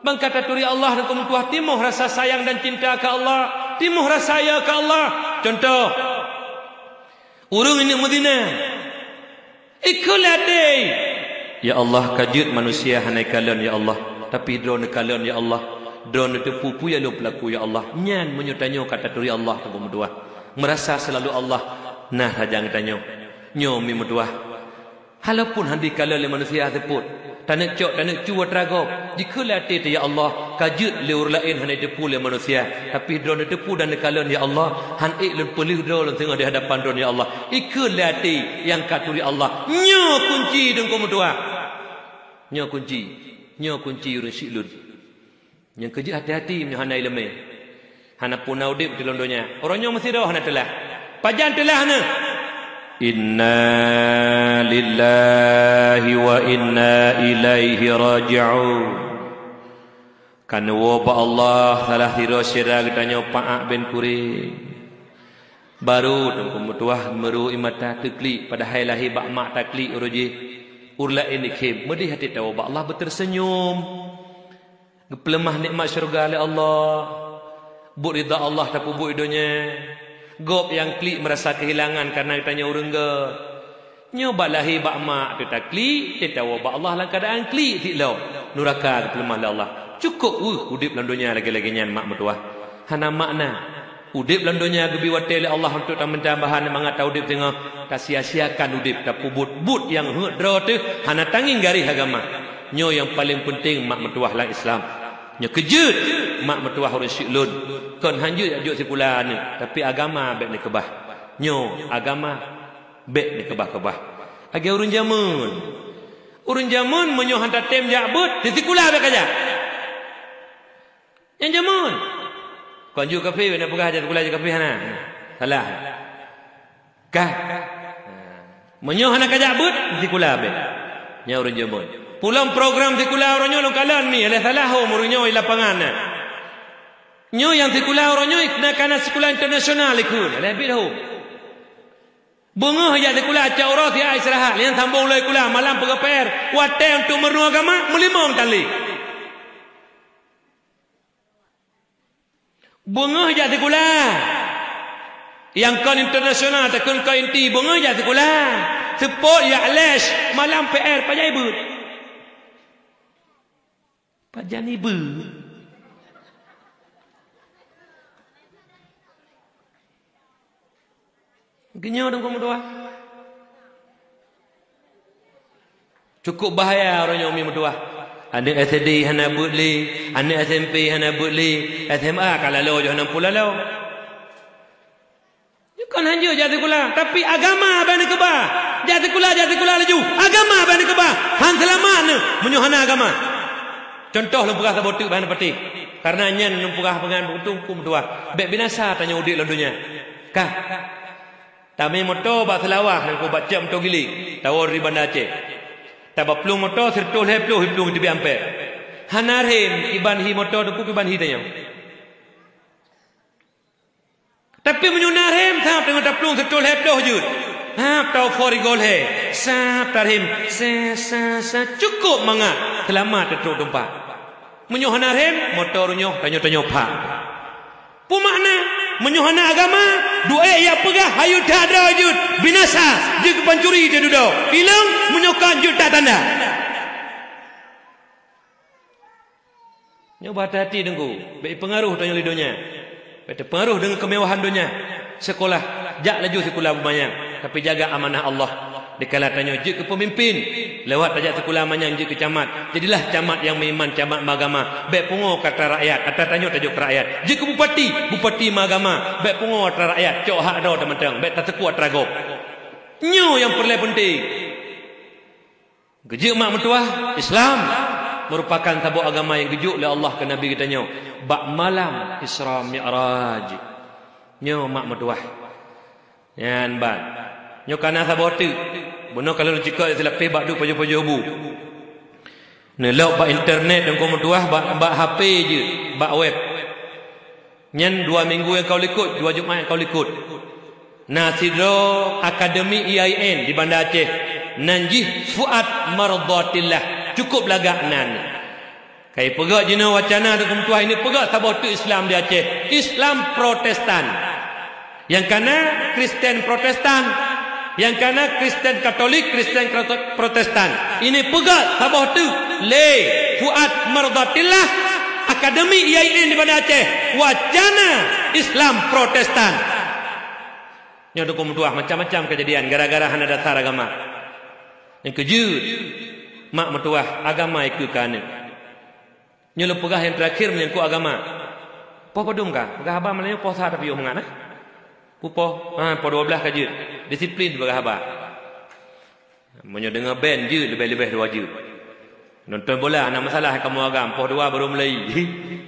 Ban ka taturi Allah Teungku meutuah, timoh rasa sayang dan cinta keu Allah, timoh rasa yo keu Allah. Cuntoh, ureuëng inong meuzina, ikheun lé até, "Ya Allah, ka jeuet manusia hana ikalon, ya Allah, tapi Droeneuh kalon, ya Allah. Droeneuh teupeu peue nyang lôn peulaku, ya Allah." Nyan meunyoe tanyoe ka taturi Allah Teungku meutuah, meurasa seulalu Allah na sajan geutanyoe. Nyoe mi meutuah. Walaupun hana ikalon lé manusia seupôt, taneuk cok, taneuk cu atra gob, jikheun lé até teuh, "Ya Allah, ka jeuet lé ureuëng laén hana jiteupeue lé manusia, tapi Droeneuh teupeue dan neukalon, ya Allah, han ék lôn peuleueh droe lôn singoh di hadapan Droeneuh, ya Allah." Ikheun lé até nyang ka turi Allah. Nyoe kunci Teungku meutuah. Nyoe kunci. Nyoe kunci ureuëng syiek lôn. Nyang keujeuet hati-hati meunyoe hana iéleumé. Hana puna udeb di lôn donya. Uroe nyoe meusidroe hana teulah. Pajan teulah neuh? Inna lillahi wa inna ilaihi raji'un. Ka neuwoe bak Allah salah sidroe syedara geutanyoe Pak Ak bin Kuring. Baru teungku meutuwah meuru ie mata teuklik, padahai lahé bak mak taklik uroe jih. Ureuëng laén ikhém, meudeh até tawoe bak Allah beuteuseunyum. Geupeuleumah nikmat syeuruga lé Allah. Buet ridha Allah tapeubuet donya. Gob nyang klik meurasa keuhilangan kareuna geutanyoe ureuëng gét. Nyoe bak lahé bak mak teuh taklik, teuh tawoe bak Allah lam keuadaan klik tiek lom. Nuraka geupeuleumah lé Allah. Cukôp weueh udeb lam donya lagée-lagée nyan mak meutuwah. Hana makna. Udeb lam donya geubri watée lé Allah untuk taminta bahan mangat taudeb teungoh, tasia-siakan udeb, tapeubuet buet nyang heuet droe teuh hana tangieng garéh agama. Nyoe nyang paleng peunteng mak meutuwah lam Islam. Nyoe keujeuet mak meutuwah ureuëng syik lôn. Kon hanjeuet jak jok sikula aneuk, tapi agama bék neukeubah. Nyoe agama bék neukeubah-keubah. Lagée ureuëng jameun. Ureuëng jameun meunyoe hana tatem jak beuet, di sikula bék kajak. Nyang jameun. Kon jeuet kafé, na peugah jak sikula jeuet kafé hana. Salah. Kah? Meunyoe hana kajak beuet, sikula bék. Nyan ureuëng jameun. Pulang program sikula uroe nyoe lôn kalon mi, alah salah hom ureuëng nyoe di lapangan na. Nyoe nyang sikula uroe nyoe na kana sikula internasional ikheun, alah bit hom. Beungoh jak sikula, cok uroe siat istirahat, nyan sambong lom sikula, malam peugah P R. Watée untuk meurunoe agama, meulimong tali. Beungoh jak sikula. Nyang kon internasional atawa kon inti, beungoh jak sikula. Seupôt jak les, malam P R, pajan ibeuet. Pajan ibeuet. Geunyoe teungku meutuwah. Cukôp bahaya uroe nyoe umi meutuwah. Aneuk S D hana beuet lé, aneuk S M P hana beuet lé, S M A ka laloe jih hana pulaloe. Nyoe kon hanjeuet jak sikula, tapi agama bék neukeubah. Jak sikula, jak sikula laju. Agama bék neukeubah. Han seulamat neuh meunyoe hana agama. Cuntoh lôn peugah saboh teuk bak hana patéh. Kareuna nyan lôn peugah peungan teungku meutuwah. Bék binasa tanyoe udeb lam donya. Kah? Tamé moto bak Seulawah, teungku, bak cok moto giléng, tawoe di Banda Aceh. Tabaplueng moto sireutôh lhée ploh jiplueng teubiet ampé. Hana rhem, kiban hi moto teungku, kiban hi tanyoe. Tapi meunyoe na rhem, sab teungoh taplueng sireutôh lhée ploh jeuet. Hab tawoe four rigol lhée, sab tarhem, sa, sa, sa, cukôp mangat, seulamat tatrok teumpat. Meunyoe hana rhem, moto uroe nyoe tanyoe-tanyoe phak. Peue makna? Meunyoe hana agama, duek jak peugah hayeu that droe jeuet, binasa, jeuet keu pancuri di dudoe. Ilong meunyoe kon jeuet that tanda. Nyoe beuhati-hati teungku, bék jipeungaruh tanyoe lé donya. Bék teupeungaruh deungon keumewahan donya. Seukolah, jak laju sikula beumanyang, tapi jaga amanah Allah. Dikala tanyoe jeuet keu peumimpin, lewat tajak sikula manyang jeuet keu camat, jadilah camat nyang meuiman, camat meuagama. Bék pungo keu atra rakyat, atra tanyoe tajok keu rakyat. Jeuet keu bupati, bupati meuagama. Bék pungo atra rakyat, cok hak droe teumantong, bék tateupue atra gob. Nyoe nyang peureulée peunteng. Geujeuet mak meutuwah, Islam meurupakan saboh agama nyang geujok lé Allah keu Nabi geutanyoe bak malam Isra Mi'raj. Nyoe mak meutuwah. Nyan ban. Nyoe kana saboh teuk. Bunoe ka lôn cikok sileupeh bak duek pajoh-pajoh bu. Neulok bak internet teungku meutuwah bak, bak H P jeuet, bak web. Nyan dua minggu nyang ka likot, dua Jumat nyang ka likot. Na sidroe akademi I A I N di Banda Aceh, nan jih Fuad Mardatillah, cukôp lagak nan. Ka ipeugét jinoe wacana teungku meutuwah, ini peugét saboh teuk Islam di Aceh, Islam Protestan. Nyang kana Kristen Protestan, nyang kana Kristen Katolik, Kristen Prote-, Protestan. Ini peugét saboh teuk lé Fuad Mardatillah, akademi I A I N di Banda Aceh, wacana Islam Protestan. Nyoe teungku meutuwah, macam-macam keujadian gara-gara hana dasar agama. Nyang keujeuet, mak meutuwah, agama ikeue keu aneuk. Nyoe lôn peugah nyang teurakhir menyangkut agama. Poh padum ka? Peugah haba malam nyoe poh sa tapi yoh mangat, eh? Peue poh? Ha, poh dua belas ka jeuet. Disiplin peugah haba. Meunyoe deungoe ben jeuet leubeh-leubeh dua jeuet. Nonton bola hana masalah kamoe agam, poh dua baru mulai.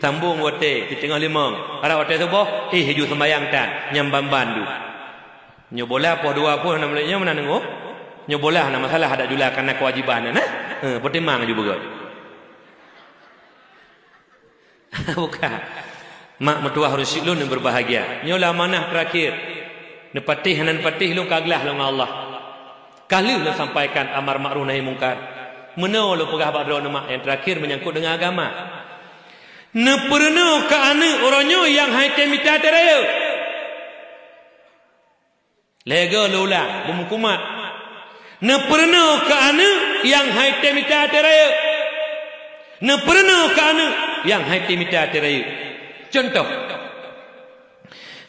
Sambong watèe, siteungoh limong. Rab watèe suboh, eh, ju seumbahyang tan, nyang ban-ban ju. Nyoe bola poh dua pun hana mulai, nyoe meunan teungoh. Nyoe bola hana masalah, adak jula kana keuwajiban na. Eh, peutimang ju beugöt. Bukan. Mak meutuwah ureueng syiek lôn nyang berbahagia. Nyoe lah amanah terakhir. Neupatéh hana neupatéh lôn ka glah lôn ngon Allah. Ka lheueh lôn sampaikan amar makruf nahi mungkar. Meunoe lôn peugah bak droeneuh mak nyang terakhir menyangkut deungon agama. Neupeureunoe keu aneuk uroe nyoe nyang han tém mita teuh rayeuk. Lhèe goe lôn ulang, beumeukumat. Neupeureunoe keu aneuk nyang han tém mita teuh rayeuk. Neupeureunoe keu aneuk nyang han tém mita teuh rayeuk. Cuntoh,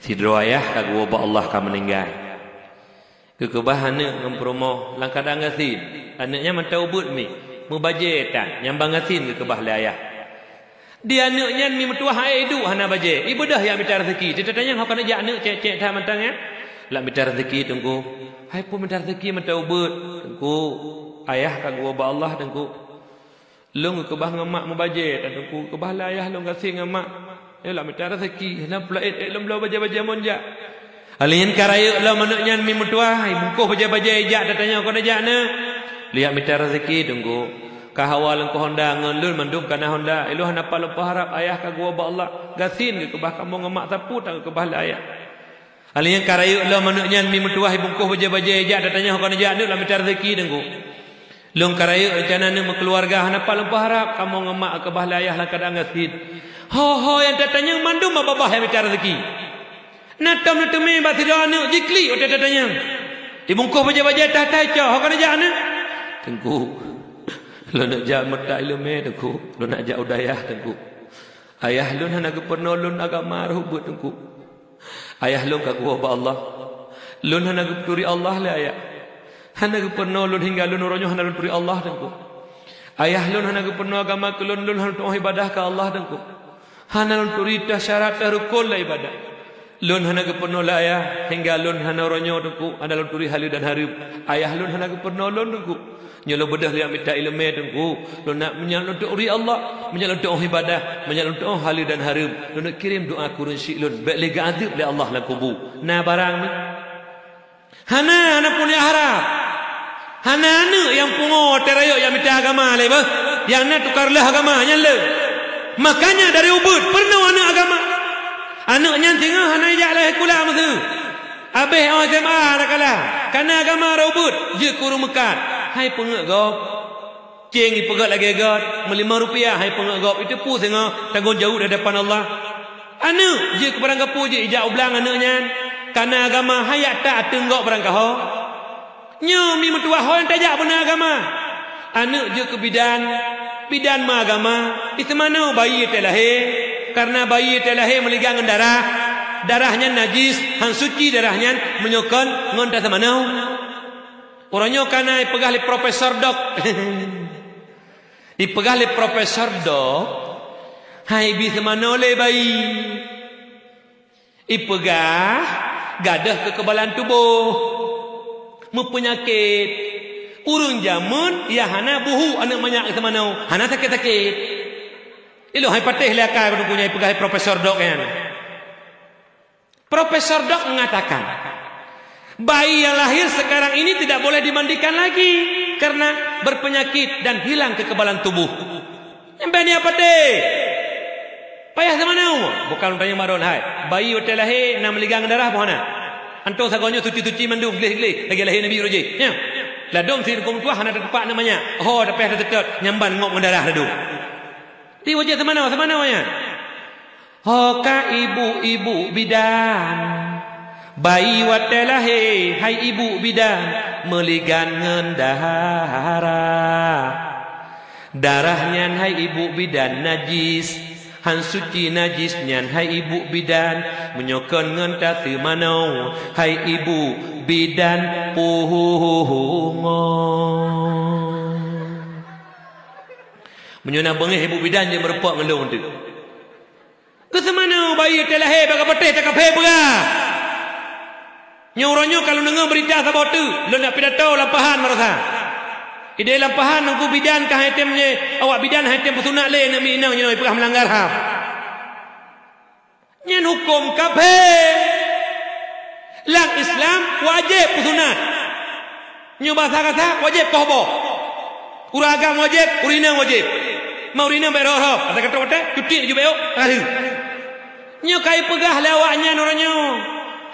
sidroe ayah ka geuwoe bak Allah ka meuninggai. Geukeubah aneuk ngon peurumoh lam keuadaan gasien. Aneuk nyan mantong ubeut mi, meubajèe tan, nyang ban gasien geukeubah lé ayah. Di aneuk nyan mi meutuwah hai iduek hana bajèe, ibeudôh jak mita raseuki. Teutatanyong ho keuneuk jak aneuk cèk-cèk that mantong nyan. Lak mita raseuki, Teungku. Hai peue mita raseuki mantong ubeut, Teungku? Ayah ka geuwoe bak Allah, Teungku. Lôn geukeubah ngon mak meubajèe, Teungku. Geukeubah lé ayah lôn gasien ngon mak. Nyoe lak mita raseuki, hana peulaét-ét lôn bloe bajèe-bajèe mon jak. Alèh nyan ka rayeuk lom aneuk nyan mi meutuwah, ibungkôh bajèe-bajèe ijak, tatanyong ho keuneuk jak aneuk. Lôn jak mita raseuki, Teungku. Ka hawa lôn keu honda ngon lôn mandum ka na honda. Ilôn hana pat lôn peuharab, ayah ka geuwoe bak Allah. Gasien geukeubah kamoe ngon mak, sapeue tan geukeubah lé ayah. Alèh nyan ka rayeuk lom aneuk nyan mi meutuwah, ibungkôh bajèe-bajèe ijak, tatanyong ho keuneuk jak aneuk, lak mita raseuki, Teungku. Lôn ka rayeuk reuncana aneuk meukeuluwarga, hana pat lôn peuharab, kamoe ngon mak geukeubah lé ayah lam keuadaan gasien. Ho-ho nyang tatanyong mandum bak babah nyang mita raseuki. Na tom neuteumé bak sidroe aneuk jiklik watèe tatanyong. Ibungkôh bajèe-bajèe that-that icok, ho keuneuk jak aneuk? Teungku, lôn neuk jak meutak ileumèe, Teungku. Lôn neuk jak u dayah, Teungku. Ayah lôn hana geupeurunoe lôn agama rhot beuet, Teungku. Ayah lôn ka geuwoe bak Allah. Lôn hana geuturi Allah lé ayah. Hana geupeurunoe lôn hingga lôn uroe nyoe hana lôn turi Allah, Teungku. Ayah lôn hana geupeurunoe agama keu lôn, lôn hana lôn tu'oh ibadah keu Allah, Teungku. Hana lôn turi teuh syarat teuh rukon lam ibadah. Lôn hana geupeurunoe lé ayah hingga lôn hana uroe nyoe, Teungku, hana lôn turi haleue dan hareuem. Ayah lôn hana geupeurunoe lôn, Teungku. Nyoe lôn beudôh lôn jak mita ileumèe, Teungku. Lôn nak meunyoe lôn turi Allah, meunyoe lôn tu'oh ibadah, meunyoe lôn tu'oh haleue dan hareuem. Lôn neuk kirém doa keu ureueng syiek lôn, bèk lé geuazeub lé Allah lam kubu. Na barang nyoe? Hana, hana peue neuharab. Hana aneuk nyang pungo watèe rayeuk jak mita agama lé beuh. Nyang na tukar lheueh agama nyan le. Makanya dari ubeut peurunoe aneuk agama. Aneuk nyan singoh hana ijak lé sikula meusu. Abéh óh S M A na kala, kana agama rhot beuet, jeuet keu ureueng meukat. Hai peungeut gob. Céng ipeugöt lagèe göt, meulimong rupiah hai peungeut gob, iteupeue singoh tanggông jaweueb di hadapan Allah. Aneuk jeuet keu barang gapeue jeuet ijak u blang aneuk nyan, kana agama hai jak that ateueng gob barang kaho. Nyoe mi meutuwah ho nyang tajak beuna agama. Aneuk jeuet keu bidan, bidan meuagama, iseumanoe bayi watèe lahé, kareuna bayi watèe lahé meuligang ngon darah, darah nyan najis, han suci darah nyan meunyoe kon ngon taseumanoe. Uroe nyoe kana ipeugah lé Profesor Dok. Ipeugah lé Profesor Dok, hai bi seumanoe lé bayi. Ipeugah gadôh keukebalan tuboh, meupeunyakét. Ureueng jameun nyang hana buhu aneuk manyak geuseumanoe, hana sakét-sakét. Ilôn hai patéh lé aka keu teungku nyan ipeugah lé Profesor Dok nyan. Profesor Dok mengatakan, bayi yang lahir sekarang ini tidak boleh dimandikan lagi karena berpenyakit dan hilang kekebalan tubuh. Nyang bèk nyan patéh. Payah seumanoe. Bukan tanyong bak droen hai. Bayi watèe lahé na meuligang darah boh na. Antom sagoe nyoe suci-suci mandum gleh-gleh lagèe lahé Nabi Ibrahim. Nyoe. Ladôm si huköm tuah hana teutupak aneuk manyak. Ho tapi hana teutot nyamban ngop ngon darah ladôm. Di wajah seumanoe, seumanoe nyan. Ho ka ibu-ibu bidan, bayi watèe lahé hai ibu bidan meuligan ngon darah. Darah nyan hai ibu bidan najis, han suci najis nyan hai ibu bidan, meunyoe kon ngon taseumanoe hai ibu bidan pungo. Meunyoe na beungéh ibu bidan jeuet meurumpok ngon lôn teuk. Geuseumanoe bayi watèe lahé bak ka patéh takaphe peugah. Nyoe uroe nyoe ka lôn deungö beurita saboh teuk, lôn jak pidato lam Pahan marosa. Idéh lam pahan Teungku bidan ka hai tem nyoe, awak bidan hai tem peusunat lé aneuk miet inong nyoe, peugah meulanggar ham. Nyan huköm kafé. Lam Islam wajéb peusunat. Nyoe basa kasa wajéb koh boh. Ureueng agam wajéb, ureueng inong wajéb. Ma ureueng inong bèk rhoh-rhoh, ata kata watèe cuti laju bèk ôk, ka lheueh. Nyoe ka ipeugah lé awaknyan uroe nyoe,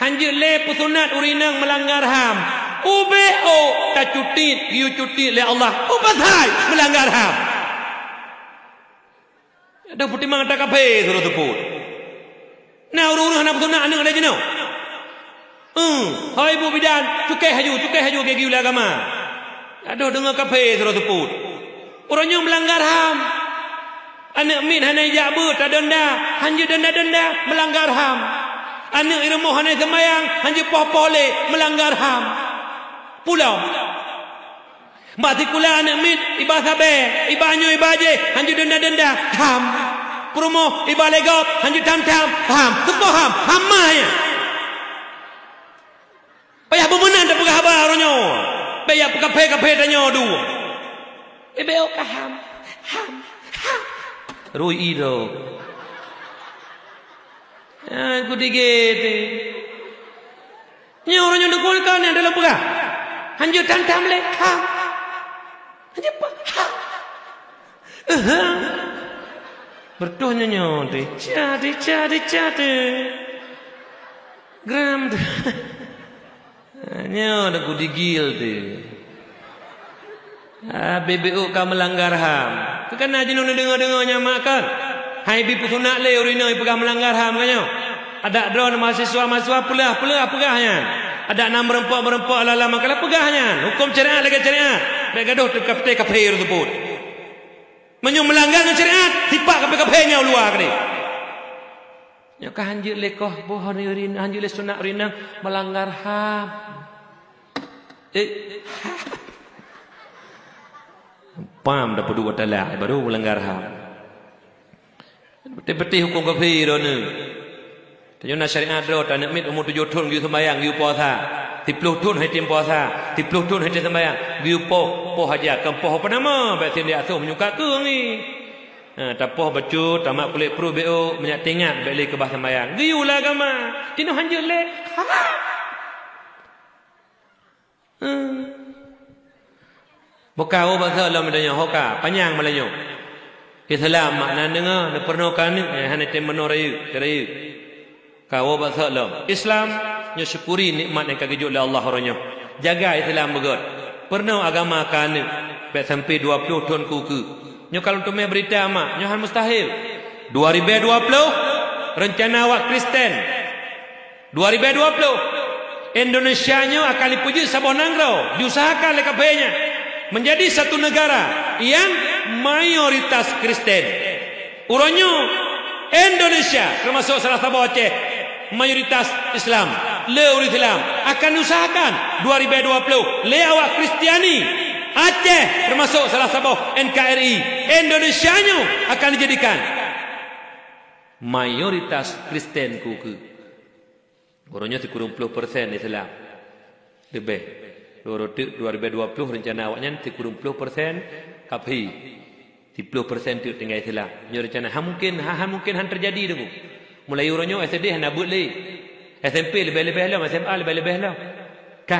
hanjeuet lé peusunat ureueng inong meulanggar ham. Ubé ôk tacuti, geuyue cuti lé Allah. Ubé sai meulanggar ham. Adoh peutimang ata kafé sidroe seupôt. Na ureueng-ureueng hana peusunat aneuk lé jinoe. Eung, hai ibu bidan, cukéh laju, cukéh laju geu-geu lé agama. Adoh deungoe kafé sidroe seupôt. Uroe nyoe meulanggar ham. Aneuk miet hana ijak beuet tadonda, hanjeuet donda-donda, meulanggar ham. Aneuk i rumoh hana seumayang, hanjeuet poh-poh lé, meulanggar ham. Pulang. Bak sikula aneuk miet iba sabé, iba nyoe iba jéh, hanjeuet donda-donda, ham. Peurumoh iba lé gob, hanjeuet tham-tham, ham. Teupeue ham? Ham ma nyan. Payah beumeunan tapeugah haba uroe nyoe. Bèk jak peukafé-kafé tanyoe dua. Bèk ôk ka ham, ham, ham. Rui i droe. Ah, kutigé teuh. Nyoe uroe nyoe deungon ka nyan dalam peugah. Hanjeuet tham-tham lé, ham. Hanjeuet pa, ham. Aha. Beureutoh nyoe nyoe teuh. Ca teuh, ca teuh, ca teuh. Gram teuh. Nyoe teuh kudigil teuh. Ah, bèk ôk ka meulanggar ham. Keu kana jinoe neudeungoe-deungoe nyan mak kan? Hai bi peusunat lé ureueng inong ipeugah meulanggar ham ka nyoe. Adak droeneuh mahasiswa-mahasiswa peuleueh-peuleueh peugah nyan. Adak na meureumpok-meureumpok lam-lam makalah peugah nyan. Huköm syariat lagèe syariat. Bèk gadôh teuka-, teuka kafé teusebut. Meunyoe meulanggar ngon syariat, sipak kafé-kafé nyan u luwa keudéh. Nyoe ka hanjeuet lé koh boh ureueng inong, hanjeuet lé sunat ureueng inong, meulanggar ham. Eh. Pam dah peuduek talak, baru meulanggar ham. Beutôi-beutôi huköm kafé droeneuh. Tanyoe na syariat droe, aneuk miet umu tujoh thon geuyue seumayang, geuyue puasa. Siplôh thon han tem puasa, siplôh thon han tem seumayang, geuyue poh, poh aja, kon poh peunama, bèk sindek asoh meunyoe ka keueng ngi. Ha, tapoh bacut, tamat kulét pruet bèk ôk, meunyak teuingat bèk lé keubah seumayang. Geuyue lam agama, jinoe hanjeuet lé. Hmm. Boh ka woe bak soe lom tanyoe, ho ka, panyang malam nyoe. Islam makna deungoe, neupeurunoe keu aneuk nyang hana tem meunoe rayeuk, rayeuk. Ka woe bak soe lom. Islam, nyoe syukuri nikmat nyang ka geujok lé Allah uroe nyoe. Jaga Islam beugöt. Peurunoe agama keu aneuk, bèk sampoe dua ploh thon keu ukeue. Nyoe ka lôn teumé beurita, mak, nyoe hana mustahil. Dua ribèe dua ploh, reuncana awak Kristen. Dua ribèe dua ploh, Indonesia nyoe akan jipeujeuet saboh nanggroe, diusahakan lé kafé nyan, menjadi satu negara yang mayoritas Kristen. Uroe nyoe, Indonesia, teumasok salah saboh Aceh, mayoritas Islam, le ureueng Islam, akan diusahakan dua ribèe dua ploh lé awak Kristiani, Aceh, teumasok salah saboh N K R I, Indonesia nyoe akan dijadikan mayoritas Kristen keu ukeue. Uroe nyoe sikureueng ploh persen Islam. Leubeh. Dua ribèe dua ploh reuncana awaknyan sikureueng ploh persen kafé. Siplôh persen teuk tinggai Islam. Nyoe reuncana hana mungken, ha-, hana mungken hana teujadi teungku. Mulai uroe nyoe S D hana beuet lé. S M P leubeh-leubeh lom, S M A leubeh-leubeh lom. Ka.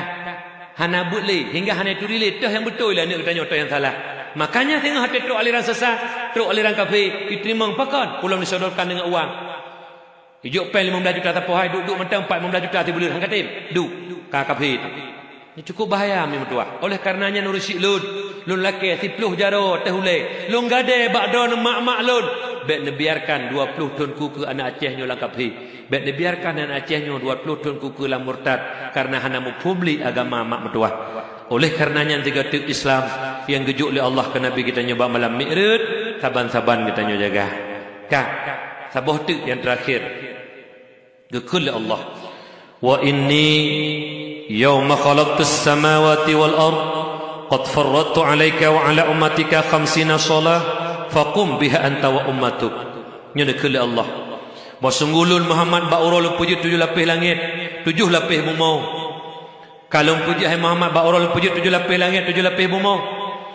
Hana beuet lé, hingga hana turi lé, toh nyang beutôi lé aneuk geutanyoe, toh nyang salah. Makanya singoh até trok aliran sesat, trok aliran kafé, jiteurimong pakon, ulôn disodorkan deungon uang. Ijok péng limong blaih juta sapoh hai, duek-duek mantong pat limong blaih juta sibuleuen han ka tem. Duek, ka kafé tu. Nyoe cukup bahaya, mi meutuah. Oleh kareuna nyan ureueng syik lôn, lôn lakée siplôh jaroe teuh ulée. Lôn gadée bak droeneuh mak-mak lôn. Bék neubiarkan dua ploh thon keu ukeue aneuk Aceh nyoe lam kafé. Bék neubiarkan aneuk Aceh nyoe dua ploh thon keu ukeue lam murtad, kareuna hana muphom lé agama mak meutuah. Oleh kareuna nyan sigoe teuk Islam nyang geujok lé Allah keu Nabi geutanyoe bak malam Mi'raj, saban-saban geutanyoe jaga. Ka, saboh teuk nyang teurakhé. Geukheun lé Allah, "Wa inni yauma khalaqtus samawati wal ard qad faradtu 'alaika wa 'ala ummatika khamsina shalah faqum biha anta wa ummatuk." Nyoe geukheun lé Allah, "Bahwa sungguh lôn Muhammad bak uroe lôn peujeuet tujoh lapéh langét, tujoh lapéh bumoe." Ka lôn peujeuet hai Muhammad bak uroe lôn peujeuet tujoh lapéh langét, tujoh lapéh bumoe.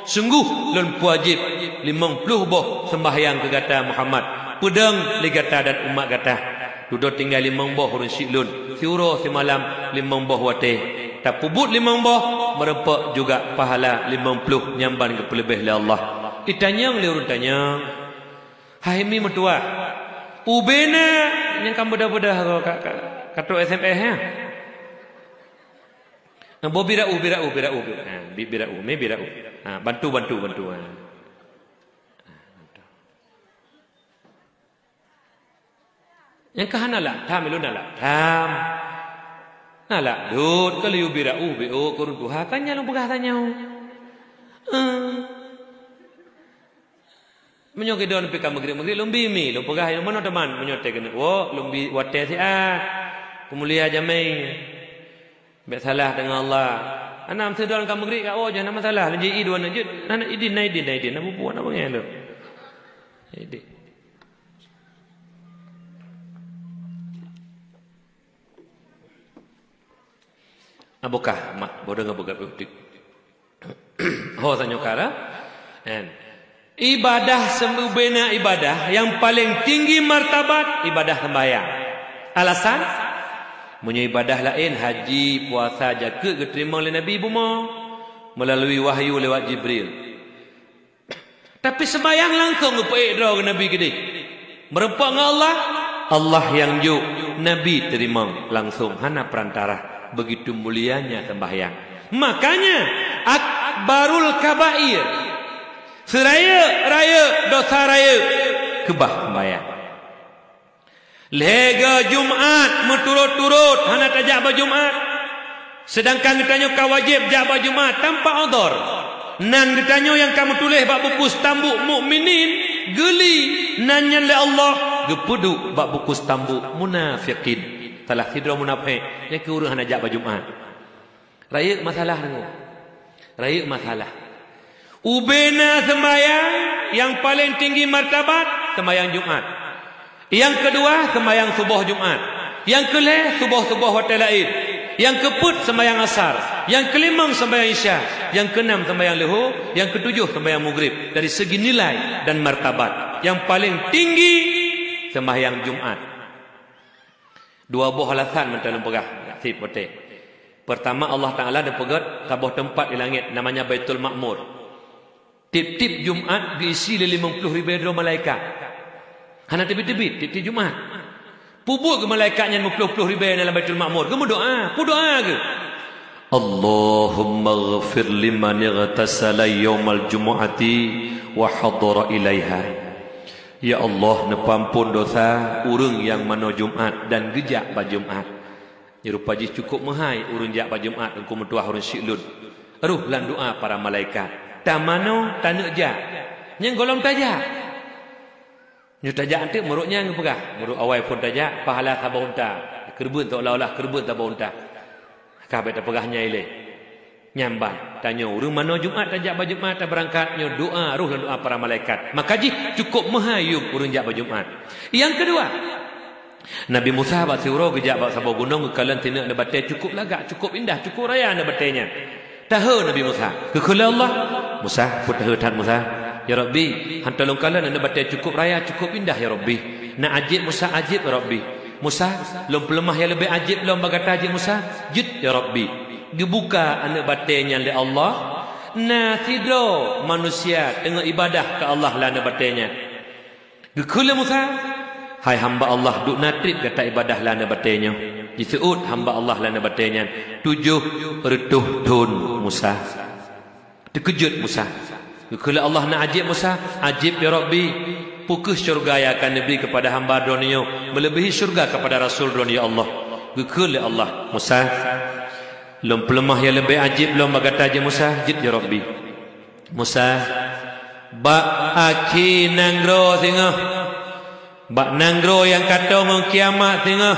Sunggoh lôn peuwajéb limong ploh boh seumbahyang keu gata Muhammad, peudong lé gata dan umat gata. Dudoe tinggai limong boh ureuëng syiek lôn, siuroe simalam limong boh watée. Tapeubuet limong boh, meureumpok juga pahala limong ploh nyang ban geupeuleubeh lé Allah. Itanyong lé ureuëng tanyong, "Hai mi meutuah, ubena nyang ka beudah-beudah ka, ka, ka trok S M S, ya?" Nah, boh birau, birau, birau, birau. Ha, bi-, birau, mi birau. Ha, bantu, bantu, bantu. Ha. Ha, bantu. Nyang ka hana lak tham, ilôn na lak tham. Na lak dot, ka lheueh birau, B O, kurun tuha, kan nyan lôn peugah tanyoe. Eh. Meunyoe keudroe pih ka meugrib-meugrib, lôn bi mi, lôn peugah, "Lôn meunoe teuma, meunyoe teuh keuneuk woe, lôn bi watée siat. Peumulia jamé. Bék salah deungon Allah." Hana meusidroe ka meugrib ka woe, jih hana masalah, lôn ji i dua neuk jeuet, hana idin, na idin, na idin, na bubu, na beungéh lôn. Idin. Ah, bukah, mak, bodoh ngon bukah putih. Ho, tanyoe ka, kan? Ibadah seubena ibadah nyang paleng tinggi martabat, ibadah seumbahyang. Alasan? Meunyoe ibadah laén, haji, puasa, jakeuet, geuteurimong lé Nabi bumoe meulalu wahyu lewat Jibril. Tapi seumbahyang langsong geupeuék droe keu Nabi keudeh. Meureumpok ngon Allah, Allah nyang jok, Nabi teurimong langsong, hana peurantara. Begitu mulianya seumbahyang. Makanya, akbarul kabair, seurayeuk-rayeuk dosa rayeuk, keubah seumbahyang. Lhée goe Jumat meuturot-turot hana tajak bak Jumat, seudangkan geutanyoe ka wajéb jak bak Jumat tanpa udhur. Nan geutanyoe nyang ka meutuléh bak buku stambuk mukminin, geuli nan nyan lé Allah geupeuduek bak buku stambuk munafikin. Salah sidroe munafék nyang keu ureuëng hana jak bak Jumat. Rayeuk masalah deungoe. Rayeuk masalah. Ubena seumbahyang nyang paleng tinggi martabat, seumbahyang Jumat. Nyang keudua, seumbahyang suboh Jumat. Nyang keulhée, suboh-suboh watée laén. Nyang keupeuet, seumbahyang asar. Nyang keulimong, seumbahyang isya. Nyang keunam, seumbahyang leuhô. Nyang keutujoh, seumbahyang mugrib. Dari segi nilai dan martabat, nyang paleng tinggi, seumbahyang Jumat. Dua boh alasan mantong lôn peugah, seb watée. Peurtama, Allah Taala neupeugét saboh teumpat di langét, namanya Baitul Ma'mur. Tieb-tieb Jumat geuisi lé limong ploh ribée droe malaikat. Hana teubiet-teubiet tieb-tieb Jumat. Peubuet geuh malaikat nyan meuploh-ploh ribée na lam Baitul Ma'mur, geumeudoá, peudoá geuh. "Allahummaghfir liman ightasala yaumal jumu'ati wa hadhara ilaiha." Ya Allah, neupeuampon dosa ureuëng nyang manoe Jumat dan geujak bak Jumat. Nyoe rupa jih cukôp meuhai ureuëng jak bak Jumat, Teungku meutuah, ureuëng syiek lôn. Roh lam doá para malaikat. Tamanoe, taneuk jak. Nyang gohlom tajak. Nyoe tajak eunteuk meurok nyang geupeugah. Meurok awai phon tajak, pahala saboh unta. Keureubeuen seolah-olah keureubeuen saboh unta. Ka bék tapeugah nyan ilée. Nyan ban, tanyoe ureuëng manoe Jumat tajak bak Jumat, tabeurangkat, nyoe doá, roh lam doá para malaikat. Maka jih cukôp meuhai yum ureuëng jak bak Jumat. Nyang keudua, Nabi Musa bak siuroe geujak bak saboh gunong, geukalon sineuk aneuëk batée cukôp lagak, cukôp indah, cukôp raya aneuëk batée nyan. Tahe Nabi Musa, geukheun lé Allah, "Musa, peue tahe that Musa?" "Ya Rabbi, han teuh lôn kalon aneuëk batée cukôp raya, cukôp indah, ya Rabbi. Na ajaéb Musa, ajaéb, ya Rabbi." "Musa, lôn peuleumah nyang leubeh ajaéb lom bak gata jih Musa." "Jeuet, ya Rabbi." Geubuka aneuëk batée nyan lé Allah, na sidroe manusia teungoh ibadah keu Allah lam aneuëk batée nyan. Geukheun lé Musa, "Hai hamba Allah, dum na treb gata ibadah lam aneuëk batée nyoe." Jiseuôt hamba Allah lam aneuëk batée nyan, "Tujoh reutôh thon Musa." Teukeujot Musa. Geukheun lé Allah, "Na ajaéb Musa?" "Ajaéb, ya Rabbi." "Peu kheueh syeuruga nyang akan neubri keupada hamba Droeneueh nyoe meuleubihi syeuruga keupada rasul Droeneueh, ya Allah?" Geukheun lé Allah, "Musa, lôn peuleumah nyang leubeh ajaéb lom bak gata jih Musa." "Jeuet, ya Rabbi." "Musa, bak akhé nanggroe singoh, bak nanggroe nyang ka tô ngon kiamat singoh,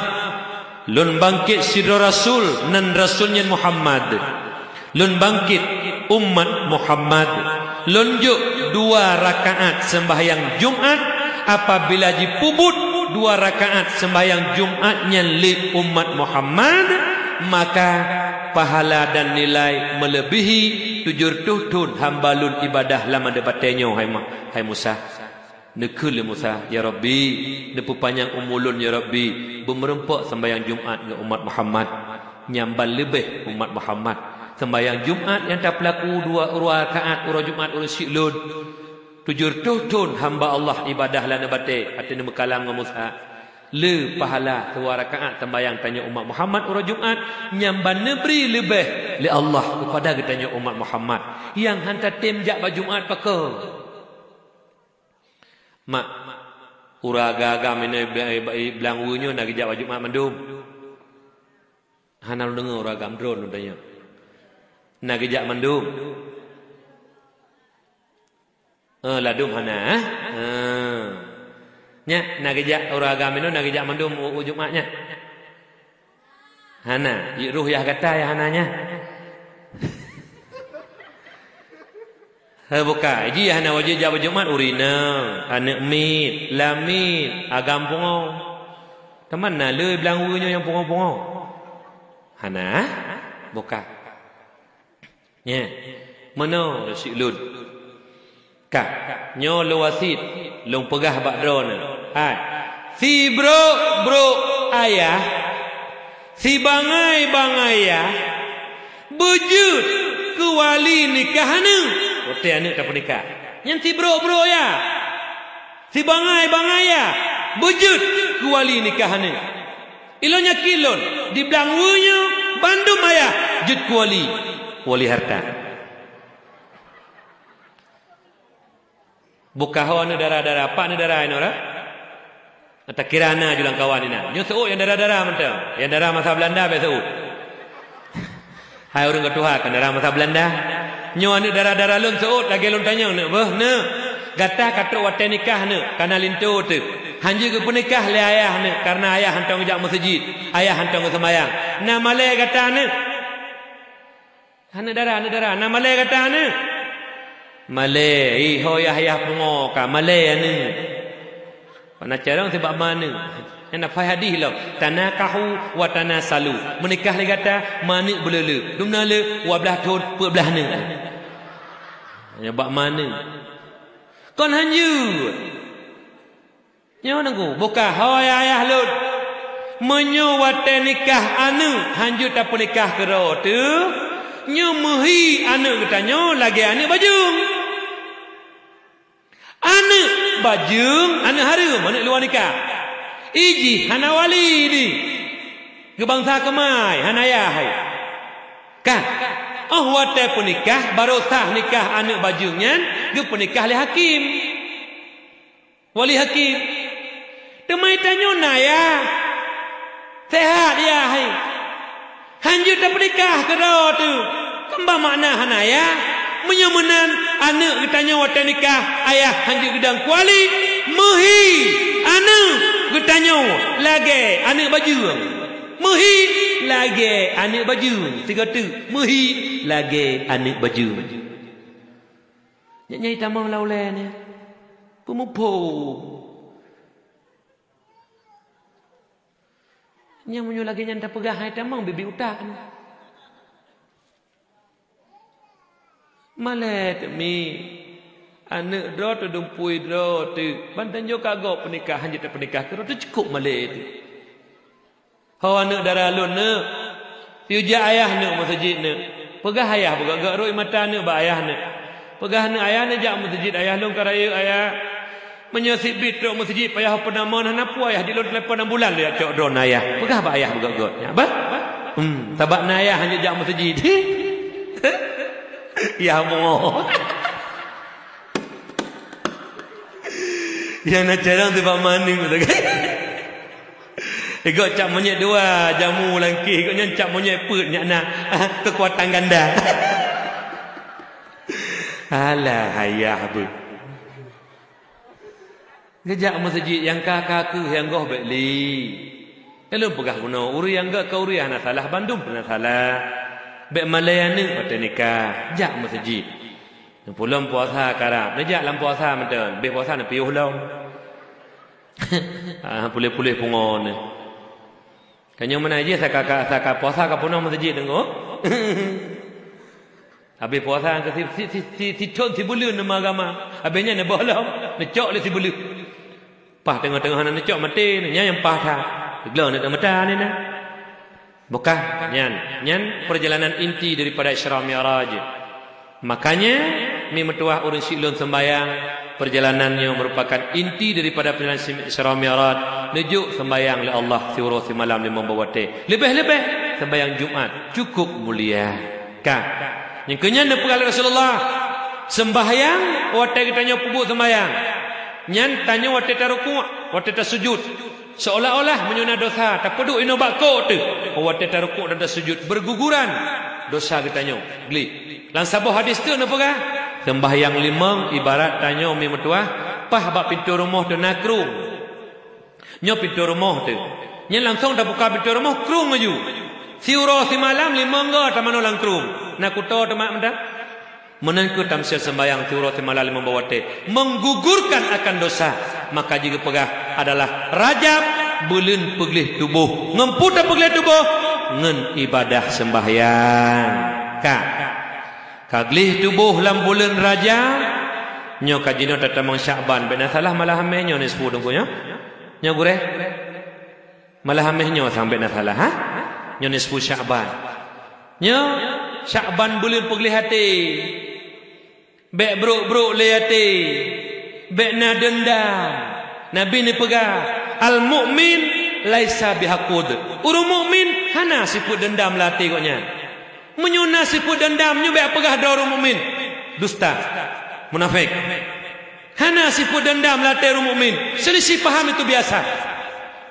lôn bangkét sidroe rasul, nan rasul nyan Muhammad. Lôn bangkét umat Muhammad. Lôn jok dua rakaat seumbahyang Jumat, apabila jipeubuet dua rakaat seumbahyang Jumat nyan lé umat Muhammad, maka pahala dan nilai meuleubihi tujoh reutôh thon hamba lôn ibadah lam aneuk batée nyoe, hai Ma-, hai Musa." Neukheun lé Musa, "Ya Rabbi, neupeupanyang umu lôn, ya Rabbi, beumeurumpok sembahyang Jumat ngon umat Muhammad, nyang ban leubeh umat Muhammad. Sembahyang Jumat nyang tapeulaku dua, dua rakaat uroe Jumat uroe syik lôn. Tujoh reutôh thon hamba Allah ibadah lam aneuk batée," até neumeukalam ngon Musa. "Le pahala dua rakaat sembahyang tanyoe umat Muhammad uroe Jumat, nyang ban neubri leubeh lé Allah keupada geutanyoe umat Muhammad nyang han tatem jak bak Jumat pakon." Mak, ureuëng agam-agam inoe bla-, bla-, blang weue nyoe na geujak bak Jumat mandum? Hana lôn deungoe ureuëng agam, droe lôn tanyong. Na geujak mandum? Eh, ladum hana, eh? Eh. Nyak, na geujak ureuëng agam inoe, na geujak mandum u, u Jumat nyak? Hana, jeuet roh yah gata nyang hana nyan. He, bukai, jih hana wajéb jak bak Jumat, ureuëng inong, aneuk miet, lamiet, agam pungo. Teuma na le blang weue nyoe nyang pungo-pungo? Hana, bukai. Nyan, meunoe rasik lôn. Ka, nyoe lôn wasiet, lôn peugah bak droeneuh. Hai, sibrok-brok ayah, sibangai-bangai yah, beujeuet keu wali nikah aneuk. Watée aneuk tapeunikah. Nyan sibrok-brok yah, sibangai-bangai yah, beujeuet keu wali nikah aneuk. Ilôn yakin lôn, di blang weue nyoe bandum ayah jeuet keu wali, wali harta. Bukai ho aneuk dara-dara, pat aneuk dara inoe ra? Takira na ju lam kawan inan. Nyoe seuôt nyang dara-dara mantong. Nyang dara masa Belanda bèk seuôt. Hai ureuëng ka tuha, kan dara masa Belanda. Nyoe aneuk dara-dara lôn seuôt lagée lôn tanyong neuk beuh, neuk. Gata ka trok watée nikah neuk, kana linto teuh. Hanjeuet geupeunikah lé ayah neuk, kareuna ayah hantom geujak meuseujid, ayah hantom geuseumayang. Na malée gata neuk? Aneuk dara, aneuk dara, na malée gata neuk? Malée, ih, ho yah-yah pungo ka, malée aneuk. Pana carông sibak ma aneuk. Nyang na phai hadih lom, "Tanakahu wa tanasalu." Meunikah lé gata, ma aneuk beuleu-leu. Dumna le, dua blaih thon, peuet blaih neuk. Nyoe bak ma aneuk. Kon hanjeuet. Nyoe nangku, bukai ho ayah-ayah lôn. Meunyoe watée nikah aneuk hanjeuet tapeunikah keudroe teuh, nyoe meuhi aneuk geutanyoe lagée aneuk bajeueng. Aneuk bajeueng, aneuk hareuem, aneuk luwa nikah. Ijih hana wali di. Geubansa keumai, hana yah hai. Kan? Óh watée peunikah, barô sah nikah aneuk bajeueng nyan, geupeunikah lé hakim. Wali hakim. Teuma tanyoe na yah. Sehat yah hai. Hanjeuet tapeunikah keudroe teuh. Kamba makna hana yah. Meunyoe meunan, aneuk geutanyoe watée nikah, ayah hanjeuet geudong keu wali, meuhi aneuk geutanyoe lagée aneuk bajeueng. Meuhi lagée aneuk bajeueng. Sigoe teuk, meuhi lagée aneuk bajeueng. Nyak nyang tamong lam ulée nyoe. Peumuphom. Nyang meunyoe lagée nyan tapeugah hai tamong bibi utak nyoe. Malée teumi. Aneuk droe teudumpui droe teuk. Bantanjoe ka gob peunikah, hanjeuet tapeunikah keudroe teuh cukôp malée teuk. Ho aneuk dara lôn neuk, yue jak ayah neuk meuseujid neuk. Peugah ayah beugét-gét rhot mata neuk bak ayah neuk. Peugah neuk ayah neuk jak meuseujid, ayah lôn ka rayeuk ayah. Meunyoe sibit trok meuseujid payah peunamoh hana peue ayah, di lôn telepon ambulan lé jak cok droeneuh ayah. Peugah bak ayah beugét-gét nyan bah. Hmm, sabab na ayah hanjeuet jak meuseujid. Yah mo. Nyang na carông sibak ma aneuk tu kan. Igoe cap monyét dua jamu langkih, igoe nyan cap monyét peuet nyak na keukuatan ganda. Alah ayah beuh. Geujak meuseujid nyang ka-ka keuh nyang goh bék li. Lôn peugah bunoe ureuëng nyang gét keu ureuëng hana salah bandum teuna salah. Bék malée aneuk watée nikah, jak meuseujid. Neupulom puasa karab, neujak lam puasa mantong, béh puasa neupiôh lom. Ah, puléh-puléh pungo nyoe. Kanyang meunan jih saka, saka puasa ka peunoh meuseujid teungku. Habéh puasa keu si, si, si, si, si thon sibuleuen neuma agama. Habéh nyan neuboh lom, neucok lé sibuleuen. Paih teungoh-teungoh hana neucok maté, nyan nyang paih that. Geuglong neuk meuta ni na. Bukan, nyan, nyan perjalanan inti daripada Isra Mi'raj. Makanya, mi meutuah ureuëng syiek lôn sembahyang, perjalanan nyoe merupakan inti daripada perjalanan Isra Mi'raj, neujok sembahyang lé Allah siuroe simalam limong boh watée. Leubeh-leubeh sembahyang Jumat cukup mulia. Ka. Nyang keu nyan neupeugah lé Rasulullah, sembahyang watée geutanyoe peubuet sembahyang. Nyan tanyoe watée tarukuk, watée tasujud. Seolah-olah meunyoe na dosa, tapeuduek inoe bak kok teuh. Watée tarukuk dan tasujud, berguguran dosa geutanyoe. Gleh. Lam saboh hadis teuh neupeugah, sembahyang limong ibarat tanyoe mi meutuah, paih bak pintoe rumoh teuh na krueng. Nyoe pintoe rumoh teuh. Nyan langsong tabuka pintoe rumoh, krueng laju. Siuroe simalam limong goe tamanoe lam krueng. Na kuto teuh mak meunan. Meunan kheueh tamsil sembahyang siuroe simalam limong boh watée, menggugurkan akan dosa. Maka jigeupeugah adalah Rajab, buleuen peugleh tuboh. Ngon peue tapeugleh tuboh? Ngon ibadah sembahyang. Ka. Ka gleh tuboh lam buleuen Rajab, nyoe ka jinoe tatamong Syakban. Bék na salah malam hameh nyoe nisfu teungku nyoe. Nyoe gurée. Malam hameh nyoe sang bék na salah, ha? Nyoe nisfu Syakban. Nyoe Syakban buleuen peugleh até. Bék brok-brok lé até. Bék na deundam. Nabi neupeugah, "Al-mu'min laisa bihakud." Ureuëng mukmin hana sifeuet deundam lam até gobnyan. Meunyoe na sifeuet deundam, nyoe bék peugah droe ureuëng mukmin. Dusta. Munafék. Hana sifeuet deundam lam até ureuëng mukmin. Selisih paham itu biasa.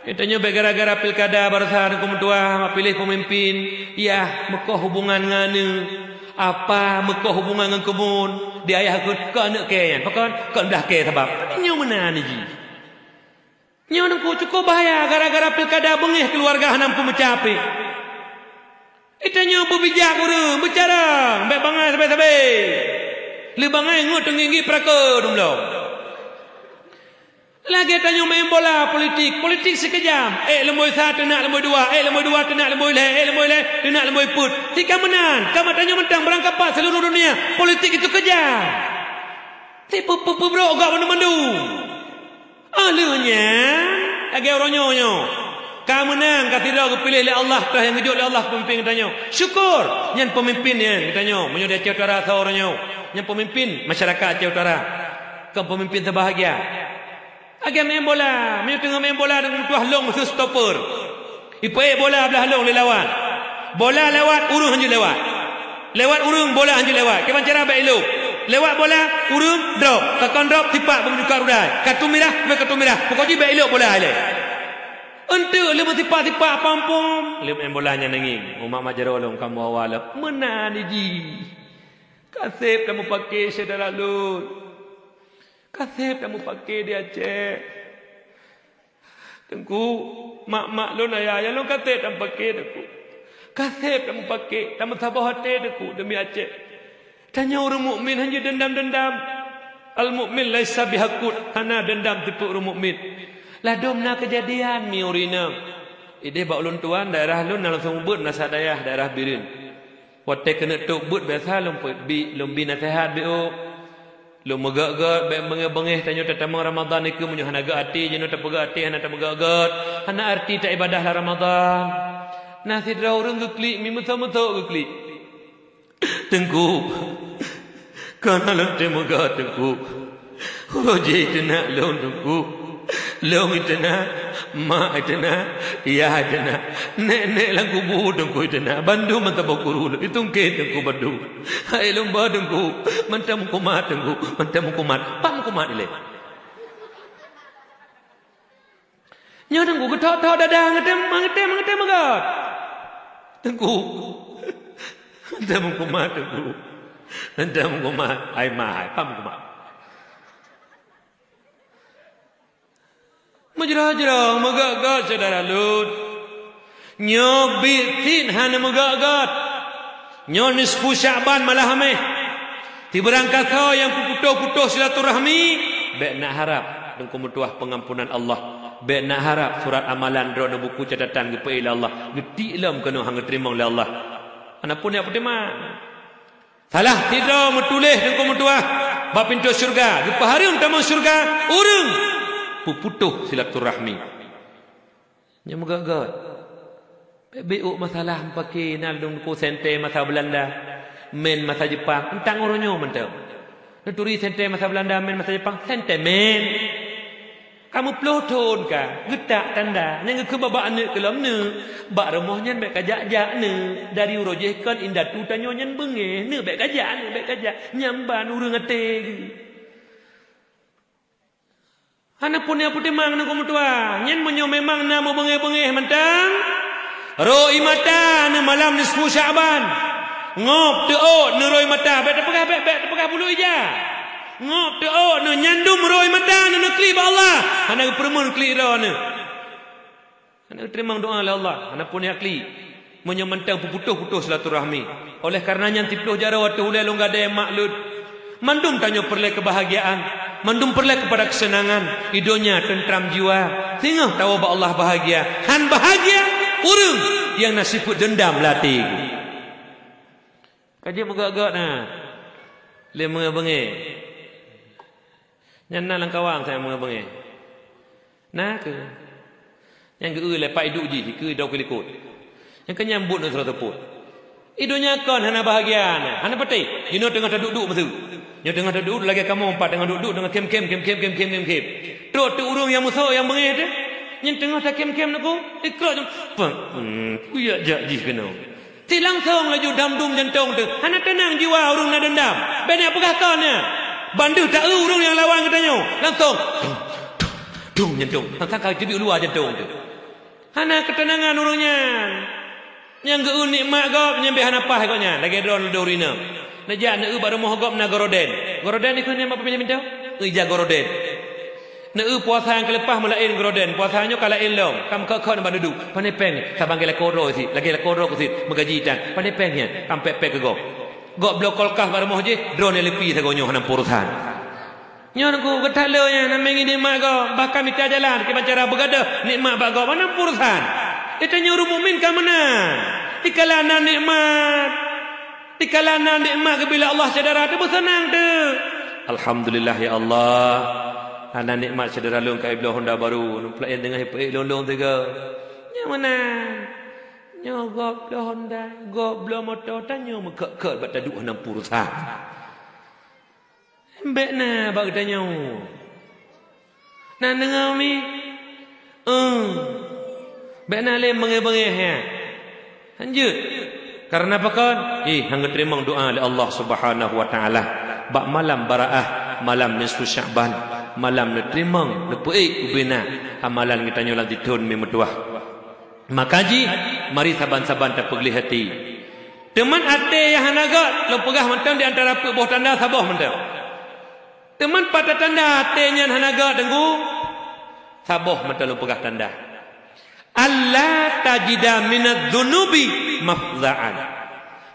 Geutanyoe bék gara-gara pilkada baroesa teungku meutuah, mak piléh peumimpin, yah, meukoh hubungan ngon aneuk. Apa meukoh hubungan ngon keumuen? Di ayah keu, keu aneuk kèe nyan. Pakon? Kon blah kèe sabab. Tapi nyoe meunan jih. Nyoe teungku cukup bahaya gara-gara pilkada beungéh keuluwarga hana meupeumeucapé. Geutanyoe beubijak ureuëng, beucarông, bék bangai sabé-sabé. Lé bangai ngon teungginggi peurakeue dumlom. Lagée tanyoe main bola politik, politik sikeujam. Ék lumboi sa teunak lumboi dua, ék lumboi dua teunak lumboi lhée, ék lumboi lhée teunak lumboi peuet. Tika meunan, ka meutanyoe mantong beurangkapat seuluruh dunia. Politik itu keujam. Tipeue-peue brok gak mandum-mandum. Óh lheueh nyan, lagée uroe nyoe nyoe, ka meunang, ka sidroe geupiléh lé Allah, toh nyang geujok lé Allah peumimpin geutanyoe. Syukur, nyan peumimpin nyan geutanyoe. Meunyoe di Aceh Utara soe uroe nyoe, nyan peumimpin masyarakat Aceh Utara. Kon peumimpin teubahagia. Lagée main bola, meunyoe teungoh main bola deungon meutuah lông meuseue stoper. Ipeuék bola blah lông lé lawan. Bola lewat, ureuëng hanjeuet lewat. Lewat ureuëng, bola hanjeuet lewat. Kiban cara bék ilok. Lewat bola, ureuëng drop. Ka kon drop, sipak beumeujuka rudai. Kartu mirah, beu kartu mirah. Pokok jih bék ilok bola ilée. Enteuk lé meusipak-sipak pom-pom. Lé main bola nyan neungieng. Umat majaroe lôn kamoe awai lom. Meunan jih. Ka sép tameupaké syedara lôn. Ka sép tameupaké di Aceh. Teungku, mak-mak lôn, ayah-ayah lôn ka sép tameupaké teungku. Ka sép tameupaké, tameusaboh até teungku deumi Aceh. Tanyoe ureuëng mukmin hanjeuet deundam-deundam. Al-mukmin laisa bihakud, hana deundam tipeue ureuëng mukmin. Ladôm na keujadian mi ureuëng inong. Idéh bak ulôn tuan, daerah lôn na langsong beuet na sa dayah, daerah Bireuen. Watée keuneuk tôb beuet biasa lôn peubi, lôn bi naseuhat beu. Lôn meugét-gét bék beungéh-beungéh tanyoe tatamong Ramadhan nikeue meunyoe hana gét até, jinoe tapeugét até hana tameugét-gét, hana arti taibadah lam Ramadhan. Na sidroe ureuëng geuklik, mi meuso-meuso geuklik. Teungku, kana lôn teumeugét teungku. Uroe jih teunak lôn teungku. Lôn teunak, mak teunak, yah teunak, nék-nék lam kubu teungku teunak. Bandum mantong boh kuru lôn itungké teungku bandum. Hai lôn ba teungku, mantong meukumat teungku, mantong meukumat. Pat meukumat ilée? Nyoe teungku geuthok-thok dada ngeutém, ngeutém, ngeutém meugot. Teungku, mantong meukumat teungku. Mantong meukumat. Hai ma, hai pat meukumat? Meujroh-jroh, meugét-gét syedara lôn. Nyoe biet cit hana meugét-gét. Nyoe nisfu Syakban malam hameh. Tibeurang kasoe nyang peuputôh-putôh silaturahmi, bék na harab teungku meutuah peungampunan Allah. Bék na harab surat amalan droeneuh buku catatan geupeu-ék lé Allah. Geutik lom keunoe han geuteurimong lé Allah. Hana peue neujak peutimang. Salah sidroe meutuléh Teungku meutuah bak pintoe syeuruga, geupeuhareuem tamong syeuruga ureuëng peuputôh silaturahmi. Nyan meugét-gét. Bék-bék ôk masalah meupaké na lôn ko sente masa Beulanda, mén masa Jepang, eunteuk uroe nyoe mantong. Neuturi sente masa Beulanda, mén masa Jepang, sente mén. Ka meuploh thon ka, geutak tanda, nyang geukheun bak aneuk keu lom neuk, bak rumoh nyan bék kajak-jak neuk, dari uroe jih kon indatu tanyoe nyan beungéh, neuk bék kajak, neuk bék kajak, nyan ban ureuëng até geuh. Hana peue nyang peutimang Teungku meutuah. Nyan meunyoe memang na meubeungéh-beungéh mantong, rhoi mata neuh malam nisfu Sya'ban. Ngop teuôt neuh rhoi mata, bék teupeugah, bék, bék teupeugah bulu ija. Ngop teuôt neuh, nyan dum rhoi mata neuh, neuklik bak Allah. Hana geupeureumeun klik droeneuh. Hana geuteurimong doá lé Allah, hana pun jak klik. Meunyoe mantong peuputôh-putôh silaturahmi. Oleh kareuna nyan, siploh jaroe ateueh ulée lôn gadée mak lôn. Mandum tanyoe peureulée keubahagiaan, mandum peureulée keupada keuseunangan, i donya teunteram jiwa, singoh tawoe bak Allah bahagia. Han bahagia ureuëng nyang na sifeuet deundam lam até geuh. Ka jeuet meugét-gét na lé meungeue-beungéh. Nyan na lam kawang sabe meungeue-beungéh. Na kheueh. Nyang geu-eu lé pat iduek jih, ikeue idong keu likot. Nyang keu nyan buet ngon sidroe seupôt. I donya kon hana bahagia na, hana patéh. Jinoe teungoh taduek-duek miseue. Nyoe teungoh taduek lagée kamoe pat teungoh duek-duek teungoh khém-khém, khém-khém, khém-khém, khém-khém. Trok teuk ureuëng nyang meusoe nyang beungéh teuh. Nyan teungoh takhém-khém Teungku, ikrok jeuem. Peuet, hmm, kuyak jak jih keunoe. Ti langsong laju dam dum jantong teuh. Hana teunang jiwa ureuëng na deundam. Bék na peugah kon nyan. Ban deuh ta-eu ureuëng nyang lawan geutanyoe. Langsong. Dung, dung, dung, jantong. Sang-sang ka teubiet luwa jantong teuh. Hana keuteunangan ureuëng nyan. Nyang geu-eu nikmat gob, nyan bék hana paih gobnyan. Lagée droeneuh leudoh ureuëng inong. Neujak neu-eu bak rumoh gob na goroden. Goroden dikheun nyan bak peumiléh mintong? Ija goroden. Neu-eu puasa nyang keuleupah meulaén goroden, puasa nyoe ka laén lom, ka meukhot-khot nibak dudoe. Pane péng, saban lagée lakoe droe sit, lagée lakoe droe keusit, meugaji tan. Pane péng nyan, ka meupeuk-peuk keu gob. Gob bloe kulkas bak rumoh jih, droeneuh leupie sagoe nyoe hana peurusan. Nyoe Teungku, geutak le nyan, na mé ngieng nikmat gob, bahkan mita jalan kiban cara beugadôh nikmat bak gob, hana peurusan. Geutanyoe ureuëng mukmin ka meunan. Dikala na nikmat, Dikala na nikmat geubri lé Allah syedara, teubeuseunang teuk. Alhamdulillah ya Allah. Hana nikmat syedara lôn ka ibloe honda baru, lôn peulaén teungoh ipeuék lôn-lôn sigoe. Nyang meunan. Nyoe gob bloe honda, gob bloe moto, tanyoe meukhot-khot bak taduek hana peurusan. Bék na bak geutanyoe. Na deungoe mi? Eh. Bék na lé beungéh-beungéh nyan. Hanjeuet. Kareuna pakon? Ih, han geuteurimong doá lé Allah Subhanahu wa Taala. Bak malam Baraah, malam nisfu Sya'ban, malam neuteurimong, neupeuék ubena amalan geutanyoe lam sithon mi meutuwah. Maka jih, mari saban-saban tapeugleh até. Teuma até nyang hana gét, lôn peugah mantong di antara peuet boh tanda saboh mantong. Teuma pat tanda até nyan hana gét, Teungku? Saboh mantong lôn peugah tanda. Alla tajida minadz-dzunubi mafza'an.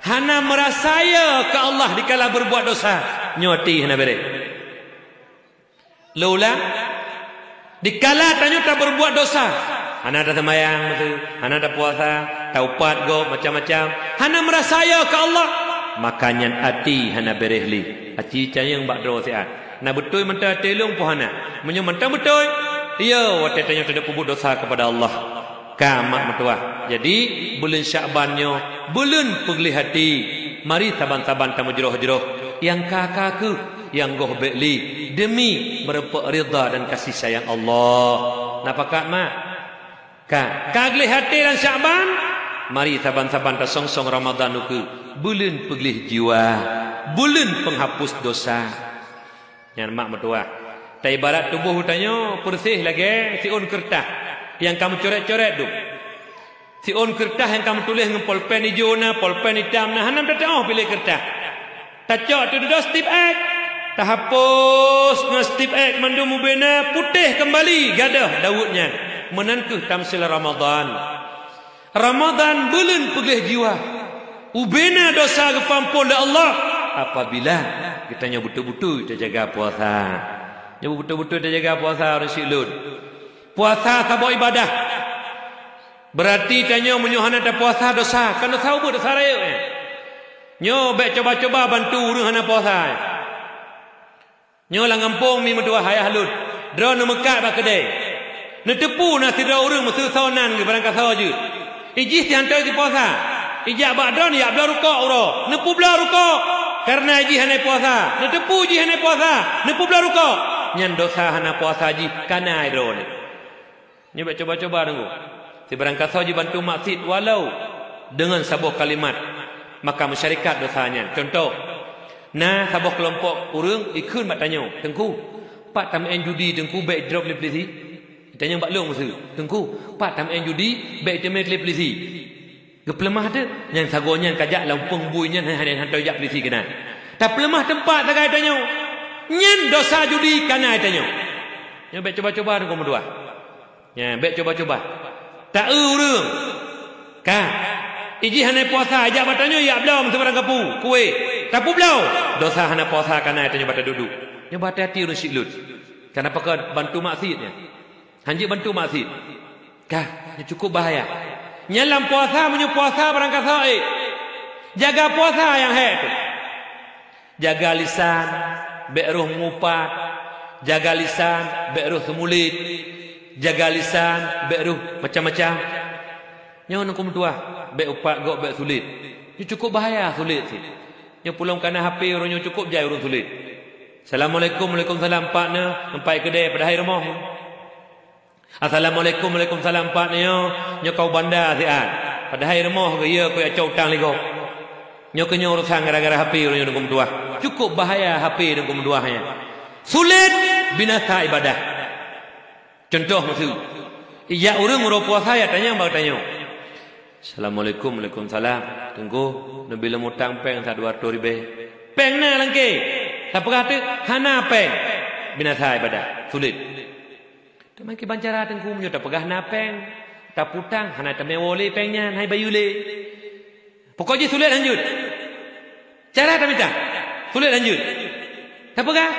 Hana meurasa yo keu Allah dikala beureubuat dosa. Nyoe até hana béreh. Lôn ulang, dikala tanyoe tabeureubuat dosa, hana taseumayang miseue, hana tapuasa, taupat gob macam-macam, hana meurasa yo keu Allah, maka nyan até hana béreh lé. Aci cayeueng bak droe siat. Na beutôi mantong até lôn peue hana? Meunyoe mantong beutôi, yo watée tanyoe taduek peubuet dosa keupada Allah. Ka mak meutuwah. Jadi, buleuen Syakban nyoe, buleuen peugleh até. Mari saban-saban tameujroh-jroh. Nyang ka-ka kheueh, nyang goh bék lé. Deumi meurumpok ridha dan kasih sayang Allah. Na pakat, mak? Ka. Ka gleh até lam Syakban? Mari saban-saban tasong-song Ramadhan ukeue. Buleuen peugleh jiwa. Buleuen penghapus dosa. Nyan mak meutuwah. Taibarat tuboh geutanyoe peureuseh lagée siôn keureutah nyang ka meucoret-coret dum. Siôn keureutah nyang ka meutuléh ngon polpen ijo na, polpen itam na, hana meutateuoh piléh keureutah. Tacok teududoe Steve X, tahapus ngon Steve X mandum ubena putéh keumbali gadôh daweuet nyan. Meunan kheueh tamsil Ramadhan. Ramadhan buleuen peugleh jiwa. Ubena dosa geupeuampon lé Allah apabila geutanyoe beutôi-beutôi tajaga puasa. Nyoe beutôi-beutôi tajaga puasa ureuëng syiek lôn. Puasa saboh ibadah. Beurati tanyoe meunyoe hana tapuasa dosa, kan dosa ubeut, dosa rayeuk nyan. Nyoe bék cuba-cuba bantu ureuëng hana puasa. Nyoe lam gampông mi meutuah ayah lôn, droe neumeukat bak keudè. Neuteupeue na sidroe ureuëng meuseusoe nan geuh barangkasoe jeuet. Ijih sihantoe jipuasa. Ijak bak droe neujak bloe rukok uroe. Neupeubloe rukok. Kareuna ijih hana puasa. Neuteupeue jih hana puasa. Neupeubloe rukok. Nyan dosa hana puasa jih kana droe nyoe. Nyoe bék cuba-cuba deungoe. Sibarangkasoe jibantu maksiet walau deungon saboh kalimat, maka meusyarikat dosa nyan. Cuntoh, na saboh keulompok ureuëng ikheun bak tanyoe, "Teungku, pat tameu'en judi Teungku bék jidrob lé peulisi?" Itanyong bak lôn meuseu, "Teungku, pat tameu'en judi bék iteumé lé peulisi?" Geupeuleumah teuk, nyang sagoe nyan kajak lam peung bui nyan hana hantom jak peulisi keunan. Tapeuleumah teumpat sagai tanyoe. Nyan dosa judi kana tanyoe. Nyoe bék cuba-cuba deungoe meutuah. Nyan, bék cuba-cuba. Ta-eu ureuëng. Ka. Ijih hana puasa, ijak bak tanyoe, ijak bloe meusebarang kapu, kueh. Tapeubloe. Dosa hana puasa kana tanyoe bak taduek-duek. Nyoe bak hati-hati ureuëng syiek lôn. Kana pakat bantu maksiet nyan. Hanjeuet bantu maksiet. Ka, nyoe cukup bahaya. Nyan lam puasa, meunyoe puasa barangkasoe. Jaga puasa nyang hék tu. Jaga lisan, bék roh mupat. Jaga lisan, bék roh seumulit. Jaga lisan, bék roh macam-macam. Nyoe neukeumeudua, bék upat gob, bék sulet. Nyoe cukup bahaya sulet sit. Nyoe pulom kana H P uroe nyoe cukup jai ureuëng sulet. Assalamualaikum, waalaikumsalam, pat nyoe, teumpat keudè padahai rumoh. Assalamualaikum, waalaikumsalam, pat nyoe, nyoe kau banda siat. Padahai rumoh geuh, iya kujak cok utang lé gob. Nyoe keuh nyoe urusan gara-gara H P uroe nyoe deungon meutuah. Cukup bahaya H P deungon meutuah nyan. Sulet binasa ibadah. Cuntoh meuseu. Ijak ureuëng uroe puasa ya tanyong bak tanyoe. Assalamualaikum, waalaikumsalam. Teungku, neubi lôn utang péng sa dua ratus ribèe. Péng na lam kèe. Tapeugah teuk hana péng. Binasa ibadah. Sulet. Teuma kiban cara Teungku meunyoe tapeugah na péng, taputang hana tamé woe lé péng nyan, hai bayeue lé. Pokok jih sulet hanjeuet. Cara tamita, sulet hanjeuet. Tapeugah,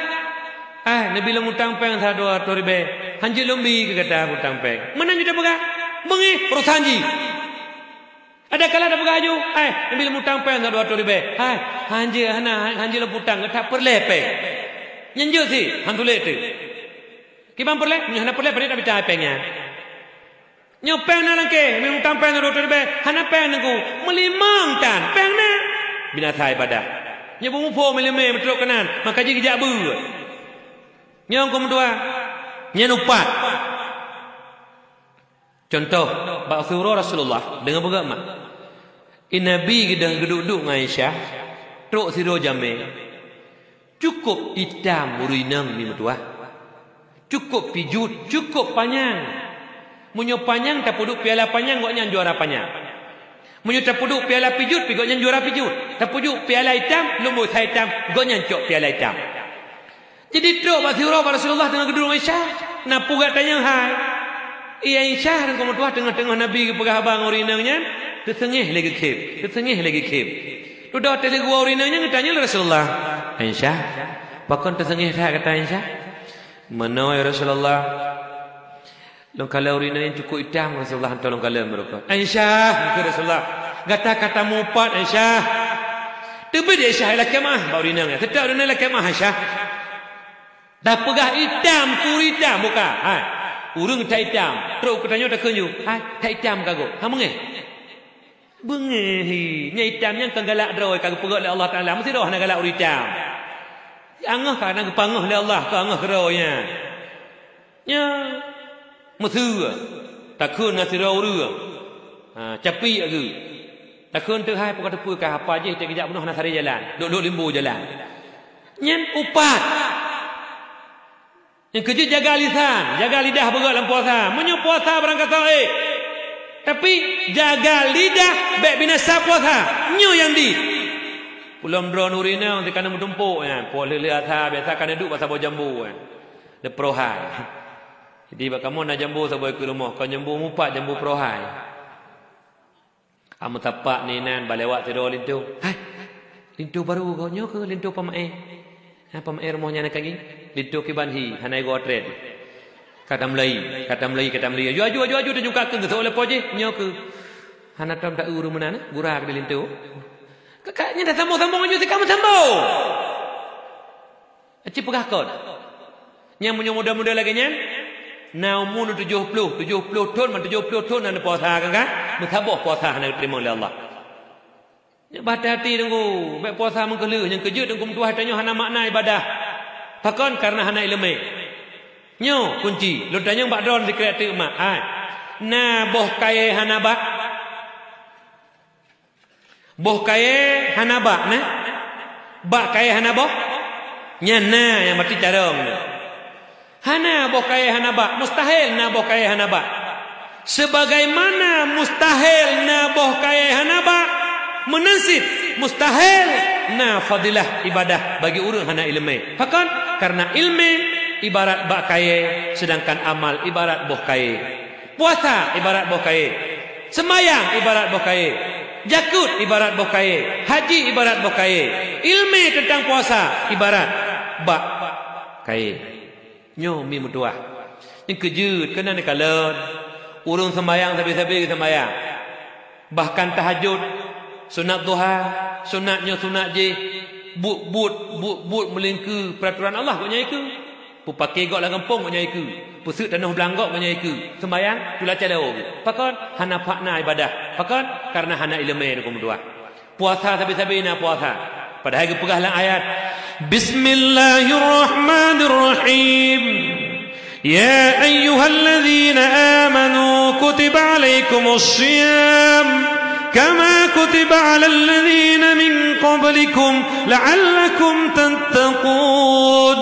"Ah, neubi lôn utang péng sa dua ratus ribèe, hanjeuet lôn bi keu gata utang péng." Meunan jih tapeugah, beungéh urosan jih. Ada kala tapeugah laju, "Hai, neubi lôn utang péng sa dua ratus ribèe. Hai, hanjeuet hana, hanjeuet lôn putang, that peureulèe péng." Nyan jeuet sit, han sulet teuk. Kiban peureulèe, meunyoe hana peureulèe, padahai tamita péng nyan. Nyoe péng na lam kèe, neubi lôn utang péng sa dua ratus ribèe, hana péng Teungku. Meulimong tan, péng na. Binasa ibadah. Nyoe beumuphom ileumèe meutrok keunan, maka jih geujak beuet. Nyoe keu meutuah, nyan upat. Cuntoh, bak siuroe Rasulullah deungon beugét mak. I Nabi geudong geuduek-duek ngon Aisyah, trok sidroe jamé. Cukup itam ureuëng inong mi meutuah. Cukup pijuet, cukup panyang. Meunyoe panyang tapeuduek piala panyang, gobnyan juara panyang. Meunyoe tapeuduek piala pijuet, pi gobnyan juara pijuet. Tapeuduek piala itam, lumbôi sa itam, gobnyan cok piala itam. Jadi trok bak siuroe bak Rasulullah teungoh geuduek ngon Aisyah, na peugah tanyong hai. Iya Aisyah, deungon meutuah teungoh-teungoh Nabi geupeugah haba ngon ureuëng inong nyan, teuseungéh lé geukhém, teuseungéh lé geukhém. Dudoe teuleuguwa ureuëng inong nyan geutanyong lé Rasulullah, "Aisyah, pakon teuseungéh that gata Aisyah?" "Meunoe ya Rasulullah, lôn kalon ureuëng inong nyan cukup itam Rasulullah, hantom lôn kalon meureuka." "Aisyah," kheun Rasulullah, "gata ka tamupat Aisyah." Teubiet Aisyah lakèe meu'ah bak ureuëng inong nyan. Teutap ureuëng inong lakèe meu'ah Aisyah. Tapeugah itam, puri itam buka. Hai, ureuëng that itam. Trok keu tanyoe takheun ju. Hai, that itam ka gob. Ha meungéh. Beungéh hi. Nyang itam nyan kon galak droe ka geupeugét lé Allah Taala. Meusidroe hana galak ureuëng itam. Angoh ka na geupangoh lé Allah, ka angoh keudroe nyan. Nya, meuseu. Takheun na sidroe ureuëng. Ha, capi lagèe. Takheun teuhai pukon teupeu ka apa jih teukeujak bunoe hana sari jalan. Lok-lok limbu jalan. Nyan upat. Nyang keujeuet jaga lisan, jaga lidah beugét lam puasa. Meunyoe puasa barangkasoe, tapi jaga lidah bék binasa puasa. Nyoe nyang di. Ulôn droe nuri nyoe teuka na meutumpôk nyan, poh lheueh-lheueh asa biasa ka neuduek bak saboh jambu nyan. Neuprohai. Jadi bak kamoe na jambu saboh keue rumoh, kon jambu mupat, jambu prohai. Ameusapat ni nan balewat sidroe linto. Hai, linto baru goe nyoe keu linto pamaé. Ha, pamaé rumoh nyan ka ngieng. Linto kiban hi, hana igoe trét. Ka tamlai, ka tamlai, ka tamlai. Aju, aju, aju, aju, tajungka keu geusok lé po jih, nyoe keu. Hana tom ta-eu ureuëng meunan, gura keu linto. Kakak nyan dah sambong-sambong nyoe, si kamoe sambong. Aci peugah kon. Nyang meunyoe muda-muda lagée nyan, na umu tujoh ploh, tujoh ploh thon, man tujoh ploh thon na puasa kan, kan? Meusaboh puasa hana teurimong lé Allah. Nyoe bah hati-hati Teungku, bék puasa meukeuleuh, nyang keujeuet Teungku meutuah tanyoe hana makna ibadah. Pakon? Karena hana ileumé. Nyoe kunci, lôn tanyong bak droeneuh sikrék teuk mak. Hai. Na boh kayée hana bak? Boh kayée hana bak, nah? Bak kayée hana boh? Nyan na nyang mati carông nyoe. Hana boh kayée hana bak, mustahil na boh kayée hana bak. Sebagaimana mustahil na boh kayée hana bak, meunan cit mustahil na fadilah ibadah bagi ureuëng hana ileumé. Pakon? Karena ileumé ibarat bak kayée, sedangkan amal ibarat boh kayée. Puasa ibarat boh kayée. Seumayang ibarat boh kayée. Jakeuet ibarat boh kayée. Haji ibarat boh kayée. Ileumé teuntang puasa ibarat bak kayée. Nyoe mi meutuah. Nyang keujeuet keunan kalon. Ureuëng seumayang sabe-sabe geuseumayang. Bahkan tahajud, sunat duha, sunat nyoe sunat jih, buet-buet, buet-buet meulingkeue peuraturan Allah gobnyan ikeue. Peupake gok lam gampông gobnyan ikeue. Peuseuek tanoh blang gok gobnyan ikeue. Seumayang tula calo. Pakon? Hana pakna ibadah. Pakon? Karena hana ileumé Teungku meutuah. Puasa sabe-sabe na puasa. Padahai geupeugah lam ayat, "Bismillahirrahmanirrahim. Ya ayyuhalladzina amanu kutiba alaikumus shiyam kama kutiba alal ladzina min qablikum la'allakum tattaqun."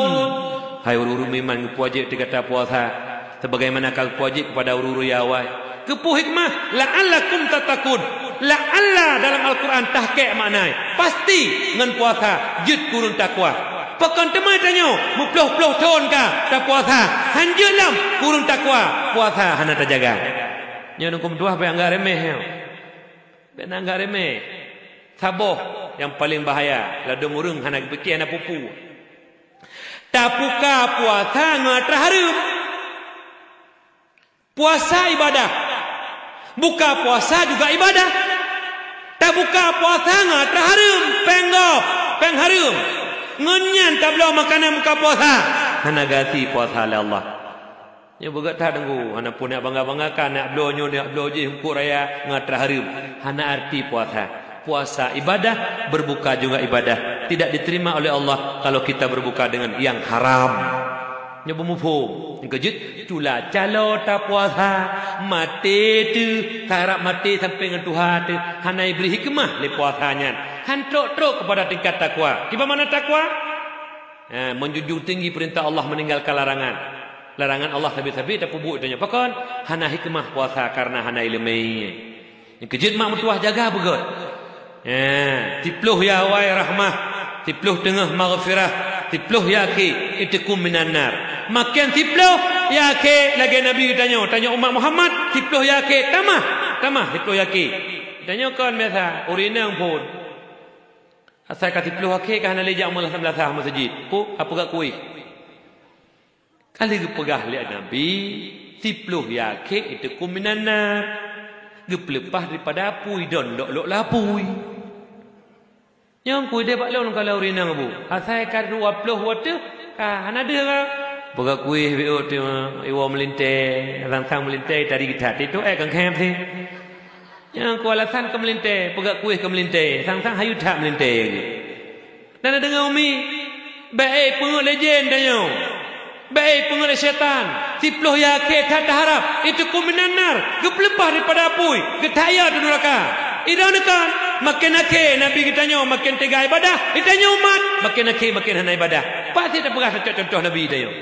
Hai ureuëng-ureuëng meuiman, geupeuwajéb teuh gata puasa, sebagaimana ka geupeuwajéb kepada ureuëng-ureuëng nyang awai. Keupeue hikmah? La'allakum tattaqun. La'alla dalam Al-Quran tahkik makna, pasti ngon puasa jeuet keu ureuëng takwa. Pakon teuma tanyoe meuploh-ploh thon ka tapuasa, han jeuet lom keu ureuëng takwa, puasa hana tajaga. Nyoe Teungku meutuah bék anggap remeh nyoe. Bék na anggap remeh. Saboh nyang paleng bahaya, ladôm ureuëng hana geupike, hana peue-peue. Tapuka puasa ngon atra hareuem. Puasa ibadah. Buka puasa juga ibadah. Tabuka puasa ngon atra hareuem, péng gob, péng hareuem. Ngon nyan tabloe makanan buka puasa. Hana gasi puasa lé Allah. Nyoe beugét that Teungku, hana peue nak bangga-banggakan nak bloe nyoe, nak bloe jih eungkôt raya ngon atra hareuem. Hana arti puasa. Puasa ibadah, berbuka juga ibadah. Tidak diterima oleh Allah kalau kita berbuka dengan yang haram. Nyoe beumuphom. Nyang keujeuet, tula calo tapuasa, maté teuh, sarap maté sampoe ngon tuha teuh, hana ibri hikmah lé puasa nyan. Han trok-trok kepada tingkat takwa. Kiban makna takwa? Ha, menjunjung tinggi perintah Allah, meninggalkan larangan. Larangan Allah sabe-sabe tapeubuet tanyoe. Pakon? Hana hikmah puasa karena hana ileumé. Nyang keujeuet mak meutuah jaga beugét. Ha, siploh ya awai rahmah, siploh teungoh maghfirah, siploh ya akhé itqum minan nar. Maken siploh ya akhé lagée Nabi geutanyoe, tanyoe umat Muhammad, siploh ya akhé tamah, tamah siploh ya akhé. Tanyoe kon biasa, ureuëng inong phon. Asai ka siploh akhé ka hana lé jak meulasah-lasah meuseujid. Peue? Ka peugah kueh. Ka lheueh geupeugah lé Nabi, siploh ya akhé itqum minan nar. Geupeuleupah daripada apui, don lok-lok lam apui. Nyang kuideh bak lôn ka lheueh ureuëng inong bu. Asai ka dua ploh watée, ka hana deuh ka. Peugah kueh biôh tu, iwoe meulintée, sang-sang meulintée tari geutat. Itu eh kang khem sih. Nyang keu alasan keu meulintée, peugah kueh keu meulintée, sang-sang hayeu that meulintée. Dan na deungoe umi, bék peungeut lé jén tanyoe. Bék peungeut lé syaitan. Siploh ya akhé that taharab, itqum minan nar, geupeuleupah daripada apui, geutaya di neuraka. Idong neukan, maken akhé Nabi geutanyoe maken teuga ibadah, geutanyoe umat maken akhé maken hana ibadah. Pat sit tapeugah tacok cuntoh Nabi tanyoe.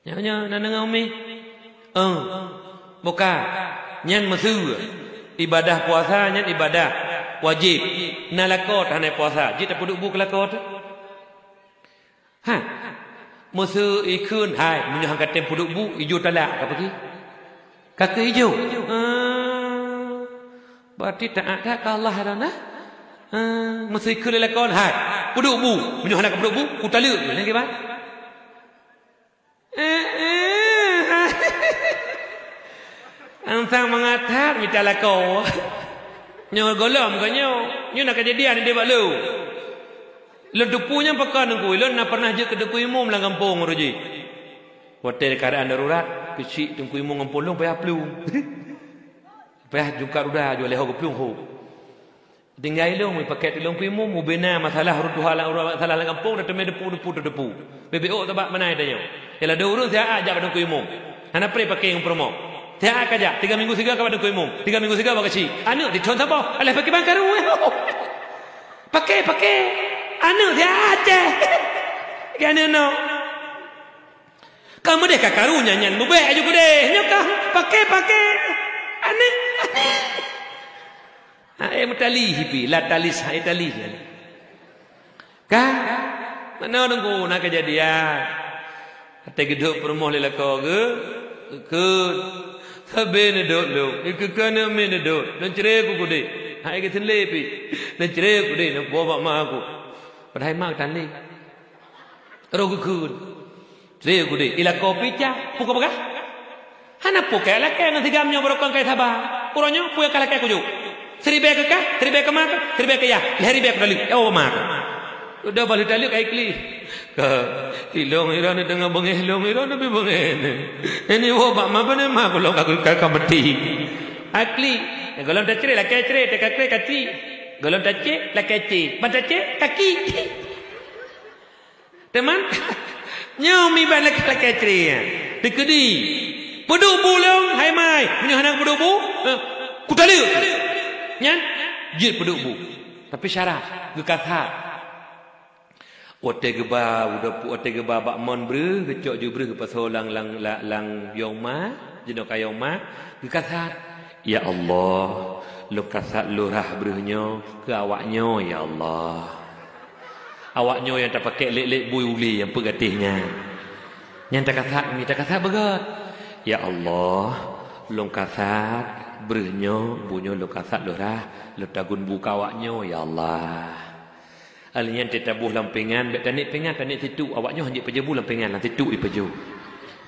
Nyoe, nyoe, na deungoe umi? Oh, buka. Nyan meuseu. Ibadah puasa nyan ibadah wajéb. Na lakoe teuh hana puasa, jeuet tapeuduek bu keu lakoe teuh? Ha. Meuseu ikheun, hai, meunyoe han ka tem peuduek bu, ijo talak ka peugi. Ka keu ijo. Ah. Berarti taat that keu Allah dah nah. Ah, meuseu ikheun lé lakoe, hai, peuduek bu. Meunyoe hana ka peuduek bu, kutaleuek. Nyan kiban? Eh, eh. Sang-sang mangat that mita lakoe. Nyoe gohlom ka nyoe, nyoe na keujadian di bak lôn. Lôn teupeu nyang pakon Teungku, lôn na pernah jeuet keu Teungku Imum lam gampông uroe jih. Watèe keuadaan darurat, keuchik Teungku Imum ngon Po lôn payah plueng. Payah jungkat ruda, jeuet lé ho geuplueng ho. Tinggai lôn, meupaket lôn Teungku Imum, ubena masalah, ureueng tuha lam, ureueng masalah lam gampông, dah teumé depu, depu, depu. Bebek ôk tabak meunan tanyoe. Yalah, dua ureueng siat jak bak Teungku Imum. Hana preh paké ngon peurumoh. Siat ka jak, tiga minggu sigoe ka bak Teungku Imum, tiga minggu sigoe bak keuchik. Aneuk di thon saboh, alah paké bang karu. Paké, paké. Aneuk siat Aceh. Paké aneuk no. Ka meudeh ka karu nyan, nyan beubèk aju keudeh. Nyoe ka paké, paké. Aneuk, aneuk. Hai meutali hipi, la talis, hai talis. Ka? Manoe Teungku na keujadian. Watèe geudhôt peurumoh lé lakoe geuh, geukheun. Sabé neudhôt lôn, geukheun keuneuk miet neudhôt, lôn cre ku keudeh. Hai geuseulee pih, lôn cre ku keudeh, lôn puwoe bak ma ku. Padahai ma geutanlé. Roh geukheun. Cre ku keudeh, i lakoe pih cah, peue kapeugah? Hana peue keu lakèe ngon si Gam nyoe barokon keu saba. Uroe nyoe peue nyang ka lakèe kujok? Siribèe keu kah, siribèe keu ma kah, siribèe keu yah, lhèe ribèe keu taleuek. Oh, ma kah. Udah bah lheueh taleuek ai klik. Ka, ilôn iran deungon beungèh, lôn iran leubeh beungèh. Ini woe bak ma beuneuma kulôn ka, ka, ka meuti. Ai klik. Gohlom tacre lakèe cre, teuka cre kaki. Gohlom tacre lakèe ce, ban tacre kaki. Teuma, nyoe miban lakèe-lakèe cre nyan. Teukeudi. Peuduek bu lôn, hai mai. Meunyoe hana peuduek bu, eh, kutaleuek. Nyan, jeuet peuduek bu. Tapi syarat, geukasat. Watèe geuba, watèe geuba bak mon breuh, geucok ju breuh geupasoe lam, lam, lam, lam yong ma, jinoe ka yong ma, geukasat. Ya Allah, lôn kasat lurah breuh nyoe keu awak nyoe, ya Allah. Awak nyoe nyang tapakèk lét-lét bui ulèe nyang peuet gatéh nyan. Nyan takasat mi, takasat beugöt. Ya Allah, lôn kasat breuh nyoe, bu nyoe lôn kasat lurah, lôn tagun bu keu awak nyoe, ya Allah. Alèh nyan teutabôh lam pingan, bèk tanek pingan, tanek situk. Awak nyoe hanjeuet pajoh bu lam pingan, lam situk ipajoh.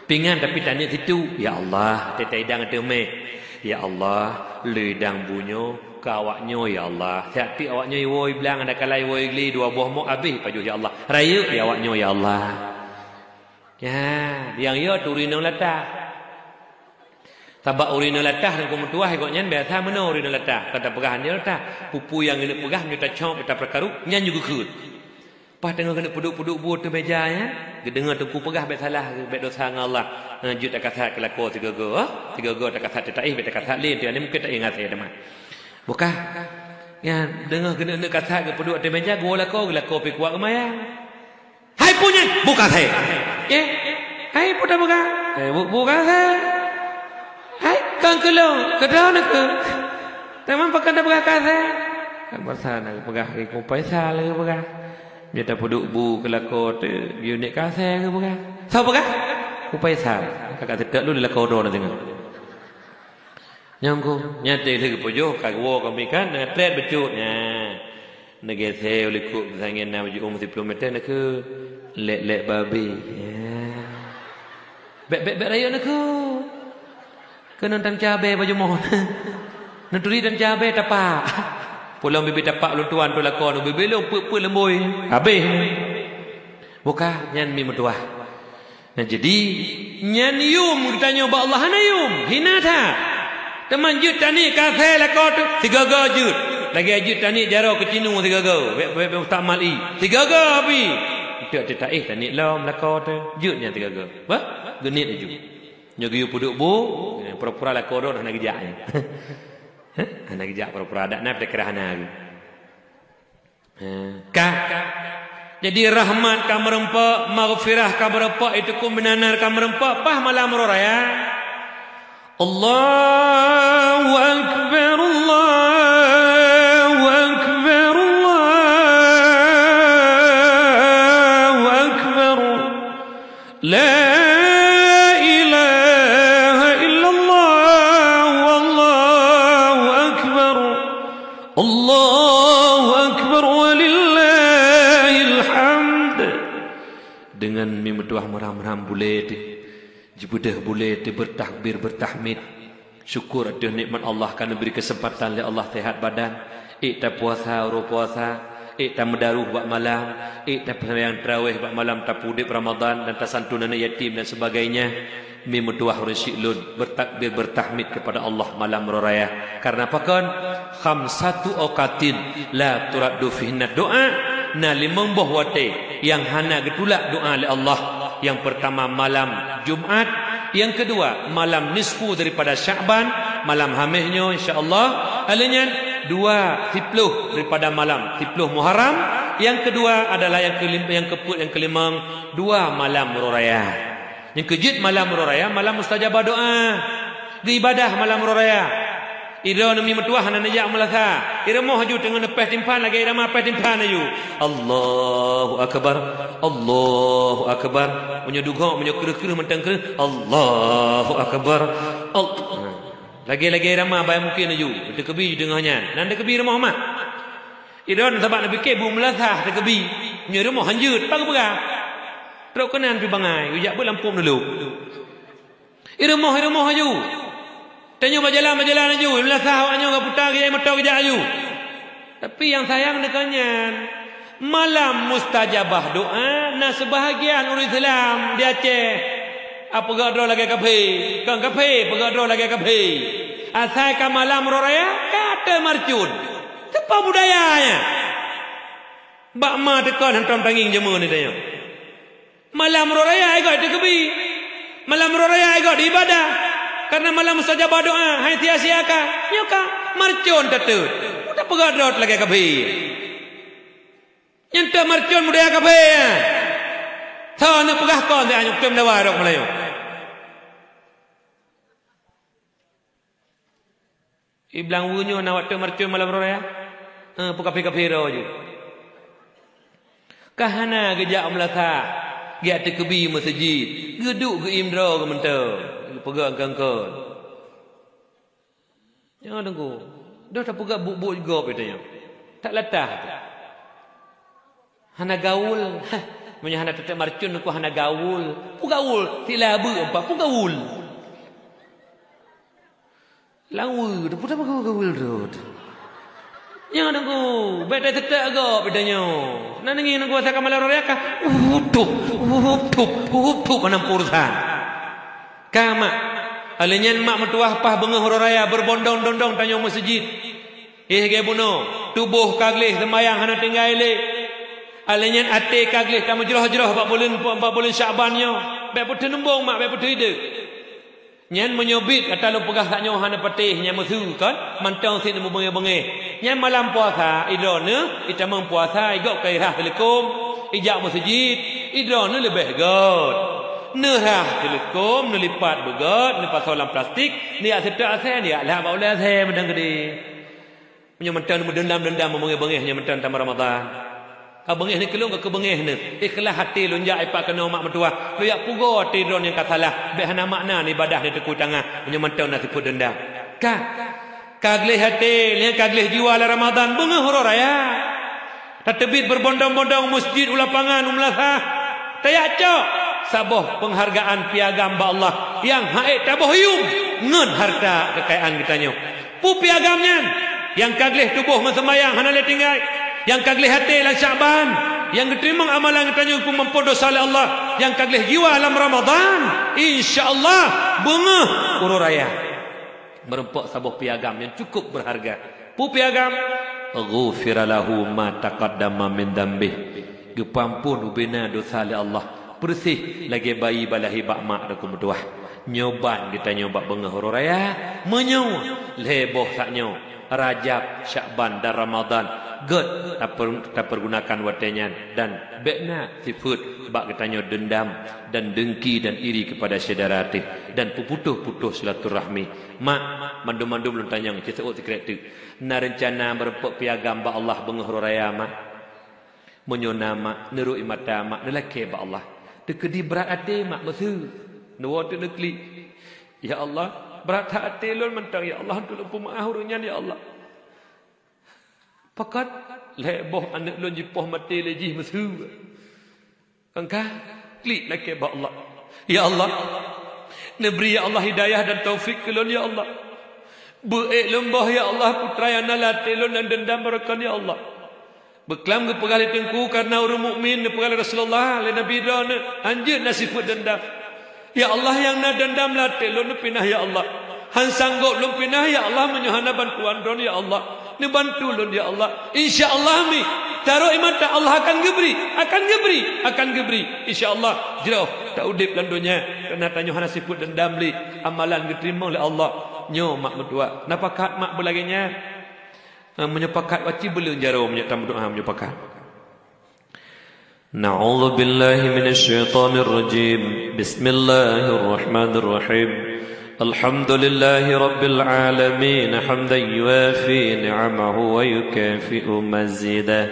Pingan tapi tanek situk. Ya Allah, teuta idang teumé. Ya Allah, lheueh idang bu nyoe keu awak nyoe, ya Allah. Siat teuk awak nyoe iwoe blang, ada kala iwoe glé, dua boh mok habéh ipajoh, ya Allah. Rayeuk lé awak nyoe, ya Allah. Ya, nyang yo turi nong latah. Sabab ureueng inong latah nyang ka meutuwah gobnyan biasa meunoe ureueng inong latah, ka tapeugah nyoe latah. Peue-peue nyang geuneuk peugah meunyoe tacok, tapeukaru, nyan ju geukheun. Paih teungoh geuneuk peuduek-peuduek bu ateueh meuja nyan, geudeungoe teungku peugah bèk salah, bèk dosa ngon Allah. Eh, jeuet takasat keu lakoe sigoe-goe, sigoe-goe takasat teuh taéh, bèk takasat lé, teuh nyan mungken taéh ngasé teuma. Bukah, nyan deungoh geuneuk-neuk kasat geupeuduek ateueh meuja, geuwoe lakoe, lakoe pih kuat geumayang. Hai peue nyan? Bu kasé. Eh? Hai peue tapeugah? Eh, bu, bu kasé. Hai, kon keu lôn, keu droeneuh keuh. Teuma pakon tapeugah kasé? Kan masa na geupeugah, eh, ku Faisal geupeugah. Meunyoe tapeuduek bu keu lakoe teuh, geuyue niet kasé geupeugah. Soe peugah? Ku Faisal. Ka, ka teutot lôn di lakoe droeneuh teungoh. Nyang ku, nyan teuh lheueh geupajoh, ka geuwoe kami kan, na trét bacut. Nyan. Neugeuséh u likot, misalnya na jiôh siploh meter, neukheun, lét-lét babi. Ya. Bèk, bèk, bèk rayeuk neukheun. Keuneuk tan cabe bak jumoh. Neuturi tan cabe tapak. Pulang bibit tapak lôn tuan tu lakoe, bibit lôn peuet-peuet leumbôi. Habéh. Bukah nyan mi meutuwah. Nah, jadi, nyan yum geutanyoe bak Allah hana yum, hina that. Teuma jeuet taniet kasé lakoe teuh, sigoe-goe jeuet. Lagèe jeuet taniet jaroe keucinu sigoe-goe, bèk, bèk, bèk musta'mal ie. Sigoe-goe pih. Eunteuk teuh taéh taniet lom lakoe teuh, jeuet nyan sigoe-goe. Bah, geuniet laju. Nyoe geuyue peuduek bu, eh, pura-pura lakoe droe hana geujak nyan. Hana geujak pura-pura, dak na pih kira hana. Ka. Jadi rahmat ka meureumpok, maghfirah ka meureumpok, itu ku meunanar ka meureumpok, paih malam uroe raya. Allahu Akbar, Allahu Akbar, Allahu Akbar. La ilaha illallah, wallahu akbar. Allahu akbar walillahil hamd. Deungon mi meutuwah meuram-ram bulèe teuh, jibeudôh bulèe teuh, beutakbir, beutahmid. Syukur ateueh nikmat Allah ka neubri keuseumpatan lé Allah seuhat badan. Ék tapuasa uroe puasa, ék tameudaroh bak malam, ék tapeusambayang tarawih bak malam, tapeudeb Ramadan dan tasanton aneuk yatim dan sebagainya. Mi meutuwah ureuëng syiek lôn, bertakbir, bertahmid kepada Allah malam uroe raya. Karena pakon? Khamsatu awqatin la turaddu fihinna doa. Na limong boh watée nyang hana geutulak doa lé Allah. Yang pertama malam Jumat, yang kedua malam nisfu daripada Syakban, malam Haméh nyoe insya Allah. Aleuh nyan dua siploh daripada malam siploh Muharram. Yang kedua adalah yang kelim-, yang keupeuet, yang kelimong, dua malam uroe raya. Nyang keujeuet malam uroe raya, malam mustajabah doa. Geuibadah malam uroe raya. Idroe neumi meutuwah hana neujak meulasa. Irumoh aju teungoh neupéh timphan lagée irama péh timphan aju. Allahu akbar. Allahu akbar. Meunyoe dugok, meunyoe kreueh-kreueh mantong kreueh. Allahu akbar. Al-, lagée-lagée irama bai mungken aju. Teukeubi teungoh nyan. Nan teukeubi irumoh mak. Idroe sabab neupike bu meulasa teukeubi. Meunyoe irumoh hanjeuet, peue geupeugah? Trok keunan pi bangai, geujak beuet lampôh meunulok. Irumoh-irumoh aju. Tanyoe bajalan-bajalan aju, meulasa awak nyoe geuputa geujak moto geujak aju. Tapi nyang sayang deungon nyan, malam mustajabah doa na seubahagian ureuëng Islam di Aceh. A peugah droe lagée kafé, kon kafé peugah droe lagée kafé. Asai ka malam uroe raya, ka ateueh marcon. Teupa budaya nyan. Bak ma teukon hantom tangieng jameun tanyoe. Malam uroe raya ai gob teukeubi. Malam uroe raya ai gob diibadah. Karena malam mustajabah doa, hai sia-sia ka. Nyoe ka marcon teuteuet. Udah peugah droe lagée kafé. Nyan teuh marcon budaya kafé. Tho neuk peugah kon teuh anyok tem dawa rok Meulayu. Iblang weue nyoe na watée marcon malam uroe raya? Eh, peukafé-kafé droe ju. Ka hana geujak meulasa, geujak teukeubi meuseujid, geuduek geuiem droe geuh mantong, geupeugah angkon-angkon. Nyoe deungoe, doh tapeugah buet-buet gob itu nyoe. Tak latah. Hana gaul. Hah, meunyoe hana teuteuek marcon, nyoe hana gaul. Peue gaul? Sila beuet empat, peue gaul? Laweue, peue gaul-gaul rot? Nyoe deungoe, bék tateuteuek gob ita nyoe. Na neungieng deungoe asai ka malam uroe raya ka. Utup, utup, utup, mana pursan. Ka mak. Aleuh nyan mak meutuwah paih beungoh uroe raya beubondong-dondong tanyoe meuseujid. Éh, lagée bunoe, tuboh ka gleh seumayang hana tinggai lé. Aleuh nyan até ka gleh ka meujroh-jroh bak buleuen, bak buleuen Syakban nyoe. Bék peuteunembong mak, bék peuteudeuek. Nyan meunyoe biet ata lôn peugah sak nyoe hana patéh nyan meusu kon, mantong sit meubeungéh-beungéh. Nyan malam puasa, idroeneuh itamong puasa, igob ka irhah teuleukom, ijak meuseujid, idroeneuh leubeh göt. Neurhah teuleukom, neulipat beugöt, neupasoe lam plastik, neujak seutôt asèe, neujak lhah bak ulèe asèe meudang keudéh. Meunyoe mantong meudeundam-deundam, meubeungéh-beungéh, nyoe mantong tamah Ramadhan. Ka beungéh neuh keu lôn, ka keubeungéh neuh. Ikhlaih até lôn jak ipak keunoe mak meutuwah. Lôn jak pugoe até droeneuh nyang ka salah. Bék hana makna ibadah di teukui tangah. Meunyoe mantong na sifeuet deundam. Ka. Ka gleh até, lheueh ka gleh jiwa lam Ramadhan, beungéh uroe raya. Tateubiet beubondong-bondong u meuseujid, u lapangan, u meulasah. Tajak cok saboh peunghargaan piagam bak Allah nyang han ék taboh yuem ngon hareuta keukayaan geutanyoe. Peue piagam nyan? Nyang ka gleh tuboh ngon seumayang hana lé tinggai, nyang ka gleh até lam Syakban, nyang geuteurimong amalan geutanyoe geupeumampôh desya lé Allah, nyang ka gleh jiwa lam Ramadhan, insya Allah beungéh uroe raya. Meureumpok saboh piagam nyang cukup beurharga. Peue piagam? Ghufira lahu ma taqaddama min dzambih. Geupeuamphon ubena desya lé Allah. Peureuseh lagée bayi ban lahé bak mak teungku meutuwah. Nyoe ban geutanyoe bak beungéh uroe raya, meunyoe lhée boh sak nyoe, Rajab, Syakban dan Ramadhan, gét taper-, tapeurgunakan watée nyan dan bék na sifeuet bak geutanyoe deundam dan dengki dan iri keupada syedara teuh dan peuputôh-putôh silaturahmi. Mak, mandum-mandum lôn tanyong, cit seuôt sikrek teuk. Na reuncana meureumpok piagam bak Allah beungéh uroe raya, mak? Meunyoe na mak, neurôk ie mata mak neulakée bak Allah. Teukeudi brat até mak meusu. Neuwoe teuk neuklik. Ya Allah, brat that até lôn mantong ya Allah, hantom lôn peumeu'ah ureuëng nyan ya Allah. Pakat lhée boh aneuëk lôn jipoh maté lé jih meusu. Angka klik lakée bak Allah. Ya Allah, neubri ya Allah hidayah dan taufik keu lôn ya Allah. Beu ék lôn boh, ya Allah, putra nyang na lam até lôn nyang deundam beureukan, ya Allah. Beuklam geupeugah lé Teungku, kareuna ureuëng mukmin, neupeugah lé Rasulullah, lé Nabi droeneuh, hanjeuet na sifeuet deundam. Ya Allah, nyang na deundam lam até lôn neupinah, ya Allah. Han sanggob lôn pinah, ya Allah, meunyoe hana bantuan droeneuh, ya Allah. Neubantu lôn, ya Allah. Insya Allah, mi, taroh iman ta, Allah akan geubri, akan geubri, akan geubri. Insya Allah, jroh ta udeb lam donya, kareuna tanyoe hana sifeuet deundam lé, amalan geuteurimong lé Allah. Nyoe mak meutuah, na pakat mak beulagée nyan? Ha, meunyoe pakat, baca beuleuen jaroe meunyoe tameudoá meunyoe pakat. أعوذ بالله من الشيطان الرجيم. بسم الله الرحمن الرحيم. الحمد لله رب العالمين، حمدا يوافي نعمه ويكافئ مزيده.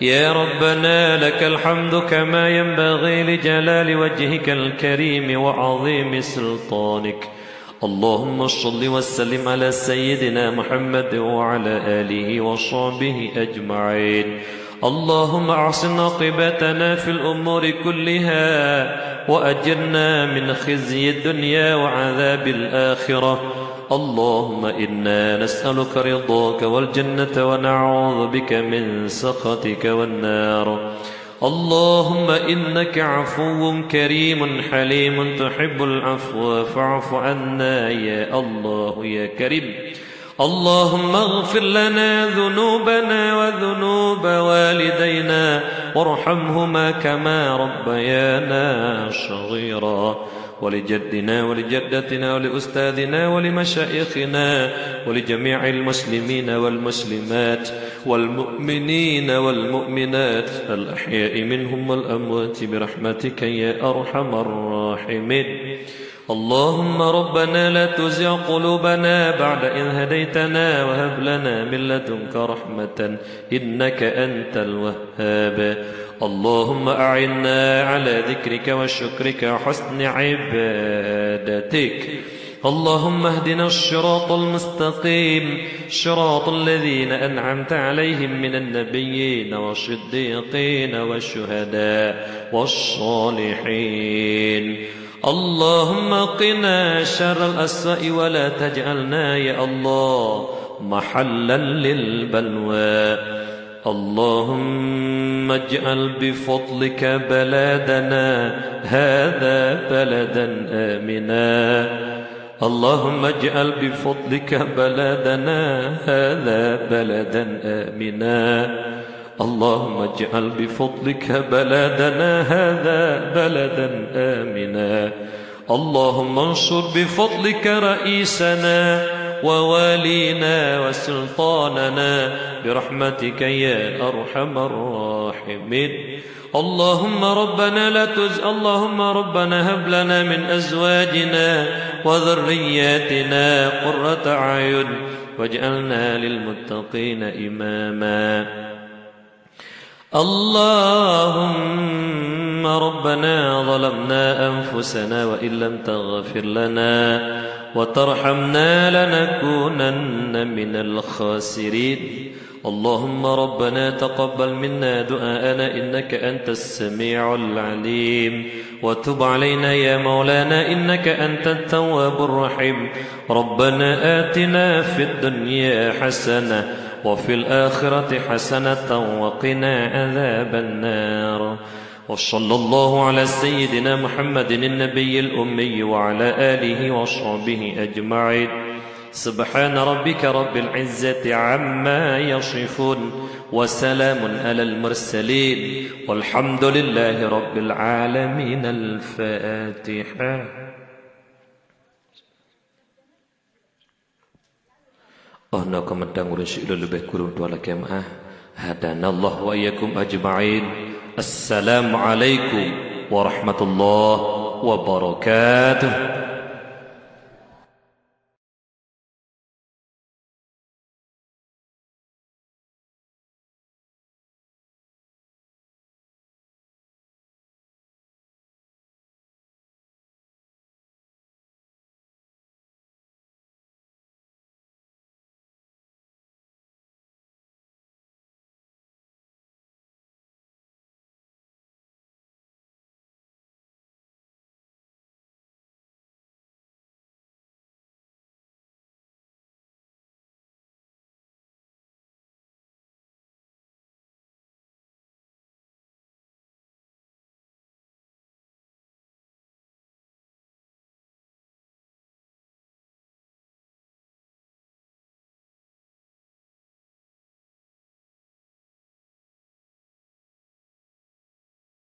يا ربنا، لك الحمد كما ينبغي لجلال وجهك الكريم وعظيم سلطانك. اللهم صل وسلم على سيدنا محمد وعلى آله وصحبه أجمعين. اللهم أحسن عاقبتنا في الأمور كلها، وأجرنا من خزي الدنيا وعذاب الآخرة. اللهم إنا نسألك رضاك والجنة، ونعوذ بك من سخطك والنار. اللهم إنك عفو كريم حليم تحب العفو فاعف عنا يا الله يا كريم. اللهم اغفر لنا ذنوبنا وذنوب والدينا وارحمهما كما ربيانا صغيرا. ولجدنا ولجدتنا ولأستاذنا ولمشايخنا ولجميع المسلمين والمسلمات والمؤمنين والمؤمنات الأحياء منهم والأموات برحمتك يا أرحم الراحمين. اللهم ربنا لا تزغ قلوبنا بعد إذ هديتنا وهب لنا من لدنك رحمة إنك أنت الوهاب. اللهم أعنا على ذكرك وشكرك وحسن عبادتك. اللهم اهدنا الصراط المستقيم، صراط الذين أنعمت عليهم من النبيين والصديقين والشهداء والصالحين. اللهم قنا شر الأسوأ ولا تجعلنا يا الله محلا للبلوى. اللهم اجعل بفضلك بلدنا هذا بلدا آمنا. اللهم اجعل بفضلك بلدنا هذا بلدا آمنا. اللهم اجعل بفضلك بلدنا هذا بلدا آمنا. اللهم انصر بفضلك رئيسنا ووالينا وسلطاننا برحمتك يا أرحم الراحمين. اللهم ربنا لا تز-، اللهم ربنا هب لنا من أزواجنا وذرياتنا قرة أعين واجعلنا للمتقين إماما. اللهم ربنا ظلمنا أنفسنا وإن لم تغفر لنا وترحمنا لنكونن من الخاسرين. اللهم ربنا تقبل منا دعاءنا إنك أنت السميع العليم وتب علينا يا مولانا إنك أنت التواب الرحيم. ربنا آتنا في الدنيا حسنة وفي الآخرة حسنة وقنا عذاب النار. وصلى الله على سيدنا محمد النبي الأمي وعلى آله وصحبه أجمعين. سبحان ربك رب العزة عما يصفون وسلام على المرسلين والحمد لله رب العالمين. الفاتحة. Oh, na ka mantong ureuëng syik lôn leubeh kureueng tuan lakée meu'ah. Hadanallahu wa iyyakum ajma'in. Assalamualaikum warahmatullahi wabarakatuh.